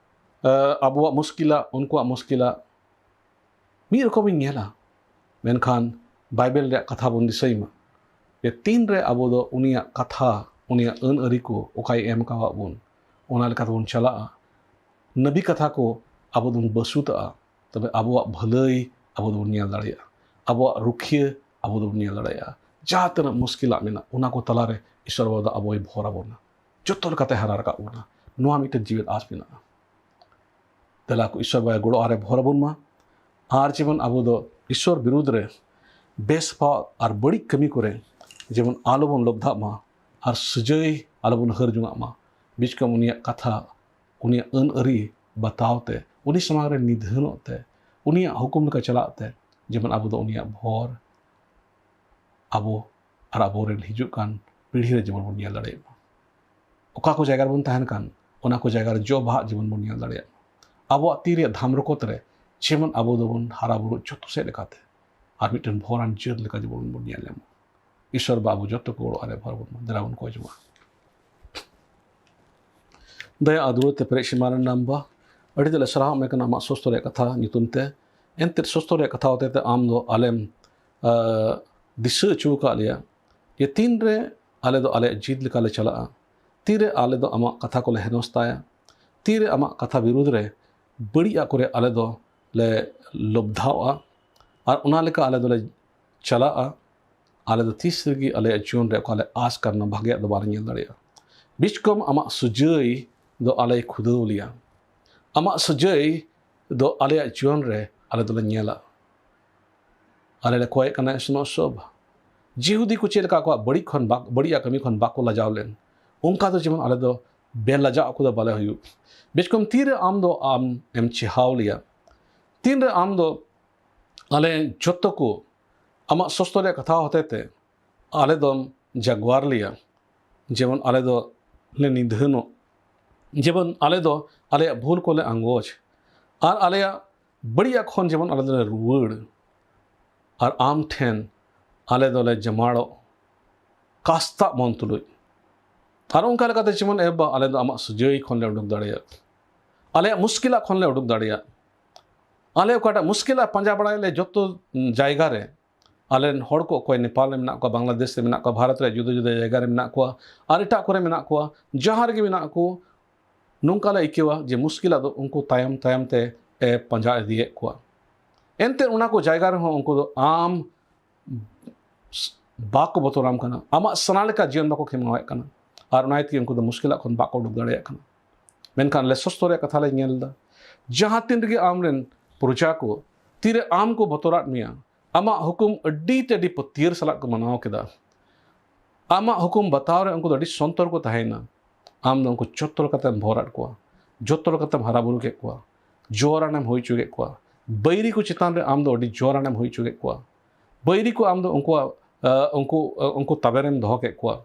ᱮ, ᱟᱵᱚᱣᱟᱜ ᱢᱩᱥᱠᱤᱞᱟ, ᱩᱱᱠᱩᱣᱟᱜ ᱢᱩᱥᱠᱤᱞᱟ, ᱢᱤᱫ ᱨᱚᱠᱚᱢᱤᱧ ᱧᱮᱞᱟ᱾ ᱢᱮᱱᱠᱷᱟᱱ ᱵᱟᱭᱵᱮᱞ ᱨᱮᱭᱟᱜ ᱠᱟᱛᱷᱟ ᱵᱚᱱ ᱫᱤᱥᱟᱹᱭ ᱢᱟ, ᱡᱮ ᱛᱤᱱᱨᱮ ᱟᱵᱚ ᱫᱚ ᱩᱱᱤᱭᱟᱜ ᱠᱟᱛᱷᱟ, ᱩᱱᱤᱭᱟᱜ ᱟᱹᱱ ᱟᱹᱨᱤ ᱠᱚ ᱚᱠᱟᱭ ᱮᱢ ᱟᱠᱟᱣᱟᱫ ᱵᱚᱱ, ᱚᱱᱟ ᱞᱮᱠᱟ ᱛᱮᱵᱚᱱ ᱪᱟᱞᱟᱜᱼᱟ, ᱱᱟᱵᱤ ᱠᱟᱛᱷᱟ ᱠᱚ ᱟᱵᱚ ᱫᱚᱵᱚᱱ ᱵᱟᱹᱥᱩᱛᱟᱜᱼᱟ, ᱛᱚᱵᱮ ᱟᱵᱚᱣᱟᱜ ᱵᱷᱟᱹᱞᱟᱹᱭ ᱟᱵᱚ ᱫᱚᱵᱚᱱ ᱧᱮᱞ ᱫᱟᱲᱮᱭᱟᱜᱼᱟ, ᱟᱵᱚᱣᱟᱜ ᱨᱩᱠᱷᱤᱭᱟᱹ ᱟᱵᱚ ᱫᱚᱵᱚᱱ ᱧᱮᱞ ᱫᱟᱲᱮᱭᱟᱜᱼᱟ᱾ ᱡᱟᱦᱟᱸ ᱛᱤᱱᱟᱹᱜ ᱢᱩᱥᱠᱤᱞᱟᱜ ᱢᱮᱱᱟᱜ, ᱚᱱᱟ ᱠᱚ ᱛᱟᱞᱟᱨᱮ ᱤᱥᱥᱚᱨ ᱵᱟᱵᱟ ᱫᱚ ᱟᱵᱚᱭ ᱵᱷᱚᱨ ᱟᱵᱚᱱᱟ, ᱡᱚᱛᱚ ᱞᱮᱠᱟᱛᱮ ᱦᱟᱨᱟ ᱨᱟᱠᱟᱵ ᱵᱚᱱᱟ᱾ ᱱᱚᱣᱟ ᱢᱤᱫᱴᱮᱱ ᱡᱤᱣᱮᱫ ᱟᱥ ᱢᱮᱱᱟᱜᱼᱟ᱾ ᱫᱮᱞᱟ ᱠᱚ ᱤᱥᱥᱚᱨ ᱵᱟᱵᱟᱭ ᱜᱚᱲᱚ ᱟᱨᱮ ᱵᱷᱚᱨ ᱟᱵᱚᱱ ᱢᱟ᱾ ᱟᱨ ᱡᱮᱢᱚᱱ ᱟᱵᱚ ᱫᱚ ᱤᱥᱥᱚᱨ ᱵᱤᱨᱩᱫᱽ ᱨᱮ ᱵᱮᱥ ᱯᱟᱣᱟᱜ ᱟᱨ ᱵᱟᱹᱲᱤᱡ ᱠᱟᱹᱢᱤ ᱠᱚᱨᱮ ᱡᱮᱢᱚᱱ ᱟᱞᱚᱵᱚᱱ ᱞᱚᱵᱫᱷᱟᱜ ᱢᱟ ᱟᱨ ᱥᱟᱹᱡᱟᱹᱭ ᱟᱞᱚᱵᱚᱱ ᱦᱟᱹᱨ ᱡᱚᱝᱟᱜ ᱢᱟ᱾ ᱵᱤᱪᱠᱚᱢ ᱩᱱᱤᱭᱟᱜ ᱠᱟᱛᱷᱟ, ᱩᱱᱤᱭᱟᱜ ᱟᱹᱱ ᱟᱹᱨᱤ ᱵᱟᱛᱟᱣ ᱛᱮ, ᱩᱱᱤ ᱥᱟᱢᱟᱝ ᱨᱮ ᱱᱤᱫᱷᱟᱹᱱᱚᱜ ᱛᱮ, ᱩᱱᱤᱭᱟᱜ ᱦᱩᱠᱩᱢ ᱞᱮᱠᱟ ᱪᱟᱞᱟᱜ ᱛᱮ ᱡᱮᱢᱚᱱ ᱟᱵᱚ ᱫᱚ ᱩᱱᱤᱭᱟᱜ ᱵᱷᱚᱨ ᱟᱵᱚ ᱟᱨ ᱟᱵᱚᱨᱮᱱ ᱦᱤᱡᱩᱜ ᱠᱟᱱ ᱯᱤᱲᱦᱤ ᱨᱮ ᱡᱮᱢᱚᱱ ᱵᱚᱱ ᱧᱮᱞ ᱫᱟᱲᱮᱭᱟᱜ ᱢᱟ᱾ ᱚᱠᱟ ᱠᱚ ᱡᱟᱭᱜᱟ ᱨᱮᱵᱚᱱ ᱛᱟᱦᱮᱱ ᱠᱟᱱ, ᱚᱱᱟ ᱠᱚ ᱡᱟᱭᱜᱟ ᱨᱮ ᱡᱚ ᱵᱟᱦᱟᱜ ᱡᱮᱢᱚᱱ ᱵᱚᱱ ᱧᱮᱞ ᱫᱟᱲᱮᱭᱟᱜ ᱢᱟ᱾ ᱟᱵᱚᱣᱟᱜ ᱛᱤ ᱨᱮᱭᱟᱜ ᱫᱷᱟᱢ ᱨᱚᱠᱚᱛ ᱨᱮ ᱡᱮᱢᱚᱱ ᱟᱵᱚ ᱫᱚᱵᱚᱱ ᱦᱟᱨᱟ ᱵᱩᱨᱩᱜ ᱡᱚᱛᱚ ᱥᱮᱫ ᱞᱮᱠᱟᱛᱮ ᱟᱨ ᱢᱤᱫᱴᱮᱱ ᱵᱷᱚᱨᱟᱱ ᱡᱟᱹᱛ ᱞᱮᱠᱟ ᱡᱮᱢᱚᱱ ᱵᱚᱱ ᱧᱮᱞ ᱧᱟᱢᱚᱜ᱾ ᱤᱥᱚᱨ ᱵᱟ ᱟᱵᱚ ᱡᱚᱛᱚ ᱠᱚ ᱜᱚᱲᱚ ᱟᱨᱮ ᱵᱷᱚᱨ ᱵᱚᱱ ᱢᱟ᱾ ᱫᱮᱞᱟ ᱵᱚᱱ ᱠᱚᱭ ᱡᱚᱝᱟ᱾ ᱫᱟᱭᱟ ᱟᱨ ᱫᱩᱞᱟᱹᱲ ᱛᱮ ᱯᱮᱨᱮᱡ ᱥᱤᱢᱟᱨᱟᱱ ᱱᱟᱢᱵᱟ, ᱟᱹᱰᱤ ᱫᱚᱞᱮ ᱥᱟᱨᱦᱟᱣ ᱢᱮ ᱠᱟᱱᱟ ᱟᱢᱟᱜ ᱥᱚᱥᱛᱚ ᱨᱮᱭᱟᱜ ᱠᱟᱛᱷᱟ ᱧᱩᱛᱩᱢ ᱛᱮ᱾ ᱮᱱᱛᱮᱫ ᱥᱚᱥᱛᱚ ᱨᱮᱭᱟᱜ ᱠᱟᱛᱷᱟ ᱦᱚᱛᱮ ᱛᱮ ᱟᱢ ᱫᱚ ᱟᱞᱮᱢ, ᱟ, ᱫᱤᱥᱟᱹ ᱦᱚᱪᱚ ᱟᱠᱟᱫ ᱞᱮᱭᱟ ᱡᱮ ᱛᱤᱱᱨᱮ ᱟᱞᱮ ᱫᱚ ᱟᱞᱮᱭᱟᱜ ᱡᱤᱫ ᱞᱮᱠᱟ ᱞᱮ ᱪᱟᱞᱟᱜᱼᱟ, ᱛᱤᱨᱮ ᱟᱞᱮ ᱫᱚ ᱟᱢᱟᱜ ᱠᱟᱛᱷᱟ ᱠᱚᱞᱮ ᱦᱮᱱᱚᱥᱛᱟᱭᱟ, ᱛᱤᱨᱮ ᱟᱢᱟᱜ ᱠᱟᱛᱷᱟ ᱵᱤᱨᱩᱫᱽ ᱨᱮ ᱵᱟᱹᱲᱤᱡᱟᱜ ᱠᱚᱨᱮ ᱟᱞᱮ ᱫᱚ ᱞᱮ ᱞᱚᱵᱫᱷᱟᱣᱟ ᱟᱨ ᱚᱱᱟ ᱞᱮᱠᱟ ᱟᱞᱮ ᱫᱚᱞᱮ ᱪᱟᱞᱟᱜᱼᱟ, ᱟᱞᱮ ᱫᱚ ᱛᱤᱥ ᱨᱮᱜᱮ ᱟᱞᱮᱭᱟᱜ ᱡᱤᱭᱚᱱ ᱨᱮ ᱚᱠᱟ ᱞᱮ ᱟᱸᱥ ᱠᱟᱨᱱᱟ ᱵᱷᱟᱜᱮᱭᱟᱜ ᱫᱚ ᱵᱟᱞᱮ ᱧᱮᱞ ᱫᱟᱲᱮᱭᱟᱜᱼᱟ᱾ ᱵᱤᱪᱠᱚᱢ ᱟᱢᱟᱜ ᱥᱩᱡᱟᱹᱭ ᱫᱚ ᱟᱞᱮᱭ ᱠᱷᱩᱫᱟᱹᱣ ᱞᱮᱭᱟ᱾ ᱟᱢᱟᱜ ᱥᱩᱡᱟᱹᱭ ᱫᱚ ᱟᱞᱮᱭᱟᱜ ᱡᱤᱭᱚᱱ ᱨᱮ ᱟᱞᱮ ᱫᱚᱞᱮ ᱧᱮᱞᱟ᱾ ᱟᱞᱮ ᱞᱮ ᱠᱚᱭᱮᱜ ᱠᱟᱱᱟ ᱮᱥᱱᱚᱜ ᱥᱚᱵ᱾ ᱡᱤᱦᱩᱫᱤ ᱠᱚ ᱪᱮᱫ ᱞᱮᱠᱟ ᱟᱠᱚᱣᱟᱜ ᱵᱟᱹᱲᱤᱡ ᱠᱷᱚᱱ ᱵᱟᱠ-, ᱵᱟᱹᱲᱤᱡᱟᱜ ᱠᱟᱹᱢᱤ ᱠᱷᱚᱱ ᱵᱟᱠᱚ ᱞᱟᱡᱟᱣ ᱞᱮᱱ, ᱚᱱᱠᱟ ᱫᱚ ᱡᱮᱢᱚᱱ ᱟᱞᱮ ᱫᱚ ᱵᱮᱞᱟᱡᱟᱣ ᱠᱚᱫᱚ ᱵᱟᱞᱮ ᱦᱩᱭᱩᱜ᱾ ᱵᱤᱪᱠᱚᱢ ᱛᱤᱨᱮ ᱟᱢ ᱫᱚ ᱟᱢ ᱮᱢ ᱪᱮᱦᱟᱣ ᱞᱮᱭᱟ, ᱛᱤᱱᱨᱮ ᱟᱢ ᱫᱚ ᱟᱞᱮ ᱡᱚᱛᱚ ᱠᱚ ᱟᱢᱟᱜ ᱥᱚᱥᱛᱚ ᱨᱮᱭᱟᱜ ᱠᱟᱛᱷᱟ ᱦᱚᱛᱮ ᱛᱮ ᱟᱞᱮ ᱫᱚᱢ ᱡᱟᱜᱣᱟᱨ ᱞᱮᱭᱟ, ᱡᱮᱢᱚᱱ ᱟᱞᱮ ᱫᱚ ᱞᱮ ᱱᱤᱫᱷᱟᱹᱱᱚᱜ, ᱡᱮᱢᱚᱱ ᱟᱞᱮ ᱫᱚ ᱟᱞᱮᱭᱟᱜ ᱵᱷᱩᱞ ᱠᱚᱞᱮ ᱟᱸᱜᱚᱪ, ᱟᱨ ᱟᱞᱮᱭᱟᱜ ᱵᱟᱹᱲᱤᱡᱟᱜ ᱠᱷᱚᱱ ᱡᱮᱢᱚᱱ ᱟᱞᱮ ᱫᱚᱞᱮ ᱨᱩᱣᱟᱹᱲ, ᱟᱨ ᱟᱢ ᱴᱷᱮᱱ ᱟᱞᱮ ᱫᱚᱞᱮ ᱡᱟᱢᱟᱲᱚᱜ ᱠᱟᱥᱛᱟᱜ ᱢᱚᱱ ᱛᱩᱞᱩᱡ᱾ ᱟᱨ ᱚᱱᱠᱟ ᱞᱮᱠᱟᱛᱮ ᱡᱮᱢᱚᱱ ᱮ ᱵᱟᱵᱟ, ᱟᱞᱮ ᱫᱚ ᱟᱢᱟᱜ ᱥᱩᱡᱟᱹᱭ ᱠᱷᱚᱱ ᱞᱮ ᱩᱰᱩᱠ ᱫᱟᱲᱮᱭᱟᱜ, ᱟᱞᱮᱭᱟᱜ ᱢᱩᱥᱠᱤᱞᱟᱜ ᱠᱷᱚᱱ ᱞᱮ ᱩᱰᱩᱠ ᱫᱟᱲᱮᱭᱟᱜ᱾ ᱟᱞᱮ ᱚᱠᱟᱴᱟᱜ ᱢᱩᱥᱠᱤᱞᱟᱜ ᱯᱟᱸᱡᱟ ᱵᱟᱲᱟᱭᱟᱞᱮ ᱡᱚᱛᱚ ᱡᱟᱭᱜᱟ ᱨᱮ, ᱟᱞᱮ ᱨᱮᱱ ᱦᱚᱲ ᱠᱚ ᱚᱠᱚᱭ ᱱᱮᱯᱟᱞ ᱨᱮ ᱢᱮᱱᱟᱜ ᱠᱚᱣᱟ, ᱵᱟᱝᱞᱟᱫᱮᱥ ᱨᱮ ᱢᱮᱱᱟᱜ ᱠᱚᱣᱟ, ᱵᱷᱟᱨᱚᱛ ᱨᱮ ᱡᱩᱫᱟᱹ ᱡᱩᱫᱟᱹ ᱡᱟᱭᱜᱟ ᱨᱮ ᱢᱮᱱᱟᱜ ᱠᱚᱣᱟ, ᱟᱨ ᱮᱴᱟᱜ ᱠᱚᱨᱮ ᱢᱮᱱᱟᱜ ᱠᱚᱣᱟ, ᱡᱟᱦᱟᱸ ᱨᱮᱜᱮ ᱢᱮᱱᱟᱜ ᱠᱚ, ᱱᱚᱝᱠᱟ ᱞᱮ ᱟᱹᱭᱠᱟᱹᱣᱟ ᱡᱮ ᱢᱩᱥᱠᱤᱞᱟᱜ ᱫᱚ ᱩᱱᱠᱩ ᱛᱟᱭᱚᱢ ᱛᱟᱭᱚᱢ ᱛᱮ ᱮ ᱯᱟᱸᱡᱟ ᱤᱫᱤᱭᱮᱫ ᱠᱚᱣᱟ᱾ ᱮᱱᱛᱮ ᱚᱱᱟ ᱠᱚ ᱡᱟᱭᱜᱟ ᱨᱮᱦᱚᱸ ᱩᱱᱠᱩ ᱫᱚ ᱟᱢ ᱵᱟᱠᱚ ᱵᱚᱛᱚᱨᱟᱢ ᱠᱟᱱᱟ, ᱟᱢᱟᱜ ᱥᱟᱱᱟ ᱞᱮᱠᱟ ᱡᱤᱭᱚᱱ ᱵᱟᱠᱚ ᱠᱷᱮᱢᱟᱣᱮᱫ ᱠᱟᱱᱟ᱾ ᱟᱨ ᱚᱱᱟ ᱛᱮᱜᱮ ᱩᱱᱠᱩ ᱫᱚ ᱢᱩᱥᱠᱤᱞᱟᱜ ᱠᱷᱚᱱ ᱵᱟᱠᱚ ᱩᱰᱩᱠ ᱫᱟᱲᱮᱭᱟᱜ ᱠᱟᱱᱟ᱾ ᱢᱮᱱᱠᱷᱟᱱ ᱟᱞᱮ ᱥᱚᱥᱛᱚ ᱨᱮᱭᱟᱜ ᱠᱟᱛᱷᱟ ᱞᱮ ᱧᱮᱞ ᱮᱫᱟ, ᱡᱟᱦᱟᱸ ᱛᱤᱱ ᱨᱮᱜᱮ ᱟᱢ ᱨᱮᱱ ᱯᱨᱚᱡᱟ ᱠᱚ ᱛᱤᱨᱮ ᱟᱢ ᱠᱚ ᱵᱚᱛᱚᱨᱟᱫ ᱢᱮᱭᱟ, ᱟᱢᱟᱜ ᱦᱩᱠᱩᱢ ᱟᱹᱰᱤ ᱛᱮ ᱟᱹᱰᱤ ᱯᱟᱹᱛᱭᱟᱹᱨ ᱥᱟᱞᱟᱜ ᱠᱚ ᱢᱟᱱᱟᱣ ᱠᱮᱫᱟ᱾ ᱟᱢᱟᱜ ᱦᱩᱠᱩᱢ ᱵᱟᱛᱟᱣ ᱨᱮ ᱩᱱᱠᱩ ᱫᱚ ᱟᱹᱰᱤ ᱥᱚᱱᱛᱚᱨ ᱠᱚ ᱛᱟᱦᱮᱸᱭᱮᱱᱟ᱾ ᱟᱢ ᱫᱚ ᱩᱱᱠᱩ ᱡᱚᱛᱚ ᱞᱮᱠᱟᱛᱮᱢ ᱵᱷᱚᱨᱟᱫ ᱠᱚᱣᱟ, ᱡᱚᱛᱚ ᱞᱮᱠᱟᱛᱮᱢ ᱦᱟᱨᱟ ᱵᱩᱨᱩ ᱠᱮᱫ ᱠᱚᱣᱟ, ᱡᱳᱨᱟᱱᱮᱢ ᱦᱩᱭ ᱦᱚᱪᱚ ᱠᱮᱫ ᱠᱚᱣᱟ᱾ ᱵᱟᱹᱭᱨᱤ ᱠᱚ ᱪᱮᱛᱟᱱ ᱨᱮ ᱟᱢ ᱫᱚ ᱟᱹᱰᱤ ᱡᱳᱨᱟᱱᱮᱢ ᱦᱩᱭ ᱦᱚᱪᱚ ᱠᱮᱫ ᱠᱚᱣᱟ᱾ ᱵᱟᱹᱭᱨᱤ ᱠᱚ ᱟᱢ ᱫᱚ ᱩᱱᱠᱩᱣᱟᱜ, ᱟᱸ, ᱩᱱᱠᱩ, ᱟᱸ, ᱩᱱᱠᱩ ᱛᱟᱵᱮᱨᱮᱢ ᱫᱚᱦᱚ ᱠᱮᱫ ᱠᱚᱣᱟ᱾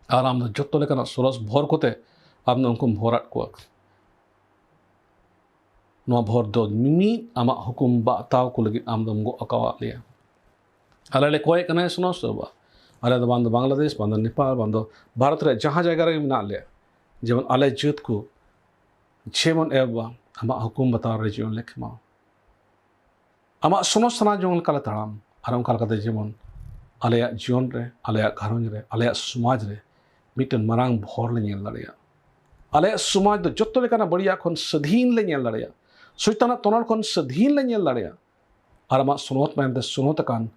ᱟᱨ ᱟᱢ ᱫᱚ ᱡᱚᱛᱚ ᱞᱮᱠᱟᱱᱟᱜ ᱥᱚᱨᱚᱥ ᱵᱷᱚᱨ ᱠᱚᱛᱮ ᱟᱢ ᱫᱚ ᱩᱱᱠᱩᱢ ᱵᱷᱚᱨᱟᱫ ᱠᱚᱣᱟ᱾ ᱱᱚᱣᱟ ᱵᱷᱚᱨ ᱫᱚ ᱢᱤᱢᱤᱫ ᱟᱢᱟᱜ ᱦᱩᱠᱩᱢ ᱵᱟᱛᱟᱣ ᱠᱚ ᱞᱟᱹᱜᱤᱫ ᱟᱢ ᱫᱚᱢ ᱜᱚᱜ ᱟᱠᱟᱣᱟᱫ ᱞᱮᱭᱟ᱾ ᱟᱞᱮ ᱞᱮ ᱠᱚᱭᱮᱫ ᱠᱟᱱᱟ, ᱥᱚᱱᱚᱥ ᱵᱟᱵᱟ, ᱟᱞᱮ ᱫᱚ ᱵᱟᱝ ᱫᱚ ᱵᱟᱝᱞᱟᱫᱮᱥ, ᱵᱟᱝ ᱫᱚ ᱱᱮᱯᱟᱞ, ᱵᱟᱝ ᱫᱚ ᱵᱷᱟᱨᱚᱛ ᱨᱮ ᱡᱟᱦᱟᱸ ᱡᱟᱭᱜᱟ ᱨᱮᱜᱮ ᱢᱮᱱᱟᱜ ᱞᱮᱭᱟ, ᱡᱮᱢᱚᱱ ᱟᱞᱮ ᱡᱟᱹᱛ ᱠᱚ, ᱡᱮᱢᱚᱱ ᱮ ᱵᱟᱵᱟ, ᱟᱢᱟᱜ ᱦᱩᱠᱩᱢ ᱵᱟᱛᱟᱣ ᱨᱮ ᱡᱤᱭᱚᱱ ᱞᱮ ᱠᱷᱮᱢᱟᱣ᱾ ᱟᱢᱟᱜ ᱥᱚᱱᱚᱛ ᱥᱟᱱᱟ ᱡᱚᱝ ᱞᱮᱠᱟ ᱞᱮ ᱛᱟᱲᱟᱢ, ᱟᱨ ᱚᱱᱠᱟ ᱞᱮᱠᱟᱛᱮ ᱡᱮᱢᱚᱱ ᱟᱞᱮᱭᱟᱜ ᱡᱤᱭᱚᱱ ᱨᱮ, ᱟᱞᱮᱭᱟᱜ ᱜᱷᱟᱨᱚᱸᱡᱽ ᱨᱮ, ᱟᱞᱮᱭᱟᱜ ᱥᱚᱢᱟᱡᱽ ᱨᱮ ᱢᱤᱫᱴᱮᱱ ᱢᱟᱨᱟᱝ ᱵᱷᱚᱨ ᱞᱮ ᱧᱮᱞ ᱫᱟᱲᱮᱭᱟᱜ᱾ ᱟᱞᱮᱭᱟᱜ ᱥᱚᱢᱟᱡᱽ ᱫᱚ ᱡᱚᱛᱚ ᱞᱮᱠᱟᱱᱟᱜ ᱵᱟᱹᱲᱤᱡᱟᱜ ᱠᱷᱚᱱ ᱥᱟᱹᱫᱷᱤᱱ ᱞᱮ ᱧᱮᱞ ᱫᱟᱲᱮᱭᱟᱜ, ᱥᱚᱭᱛᱟᱱᱟᱜ ᱛᱚᱱᱚᱞ ᱠᱷᱚᱱ ᱥᱟᱹᱫᱷᱤᱱ ᱞᱮ ᱧᱮᱞ ᱫᱟᱲᱮᱭᱟᱜ, ᱟᱨ ᱟᱢᱟᱜ ᱥᱚᱱᱚᱛ ᱢᱟᱭᱟᱢ ᱛᱮ ᱥᱚᱱᱚᱛ ᱟᱠᱟᱱ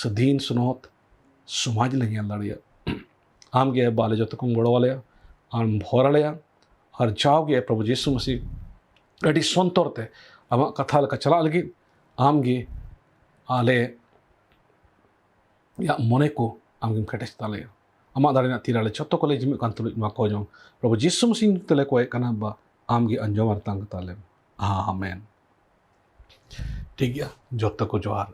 ᱥᱟᱹᱫᱷᱤᱱ ᱥᱚᱱᱚᱛ ᱥᱚᱢᱟᱡᱽ ᱞᱮ ᱧᱮᱞ ᱫᱟᱲᱮᱭᱟᱜ᱾ ᱟᱢ ᱜᱮ ᱵᱟᱞᱮ ᱡᱚᱛᱚ ᱠᱚᱢ ᱜᱚᱲᱚ ᱟᱞᱮᱭᱟ, ᱟᱢ ᱵᱷᱚᱨ ᱟᱞᱮᱭᱟ, ᱟᱨ ᱡᱟᱣᱜᱮ ᱯᱨᱚᱵᱷᱩ ᱡᱤᱥᱩ ᱢᱟᱹᱥᱤ ᱟᱹᱰᱤ ᱥᱚᱱᱛᱚᱨ ᱛᱮ ᱟᱢᱟᱜ ᱠᱟᱛᱷᱟ ᱞᱮᱠᱟ ᱪᱟᱞᱟᱜ ᱞᱟᱹᱜᱤᱫ ᱟᱢ ᱜᱮ ᱟᱞᱮᱭᱟᱜ ᱢᱚᱱᱮ ᱠᱚ ᱟᱢ ᱜᱮᱢ ᱠᱮᱴᱮᱡ ᱛᱟᱞᱮᱭᱟ᱾ ᱟᱢᱟᱜ ᱫᱟᱲᱮ ᱨᱮᱱᱟᱜ ᱛᱤᱨᱮ ᱟᱞᱮ ᱡᱚᱛᱚ ᱠᱚᱞᱮ ᱡᱤᱢᱤᱫ ᱠᱟᱱ ᱛᱩᱞᱩᱡ ᱱᱚᱣᱟ ᱠᱚ ᱡᱚᱝ ᱯᱨᱚᱵᱷᱩ ᱡᱤᱥᱩ ᱢᱟᱹᱥᱤ ᱧᱩᱛᱩᱢ ᱛᱮᱞᱮ ᱠᱚᱭᱮᱜ ᱠᱟᱱᱟ, ᱵᱟ ᱟᱢ ᱜᱮ ᱟᱸᱡᱚᱢ ᱟᱨ ᱛᱟᱝ ᱛᱟᱞᱮᱢ᱾ ᱟᱢᱮᱱ᱾ ᱴᱷᱤᱠ ᱜᱮᱭᱟ, ᱡᱚᱛᱚ ᱠᱚ ᱡᱚᱦᱟᱨ᱾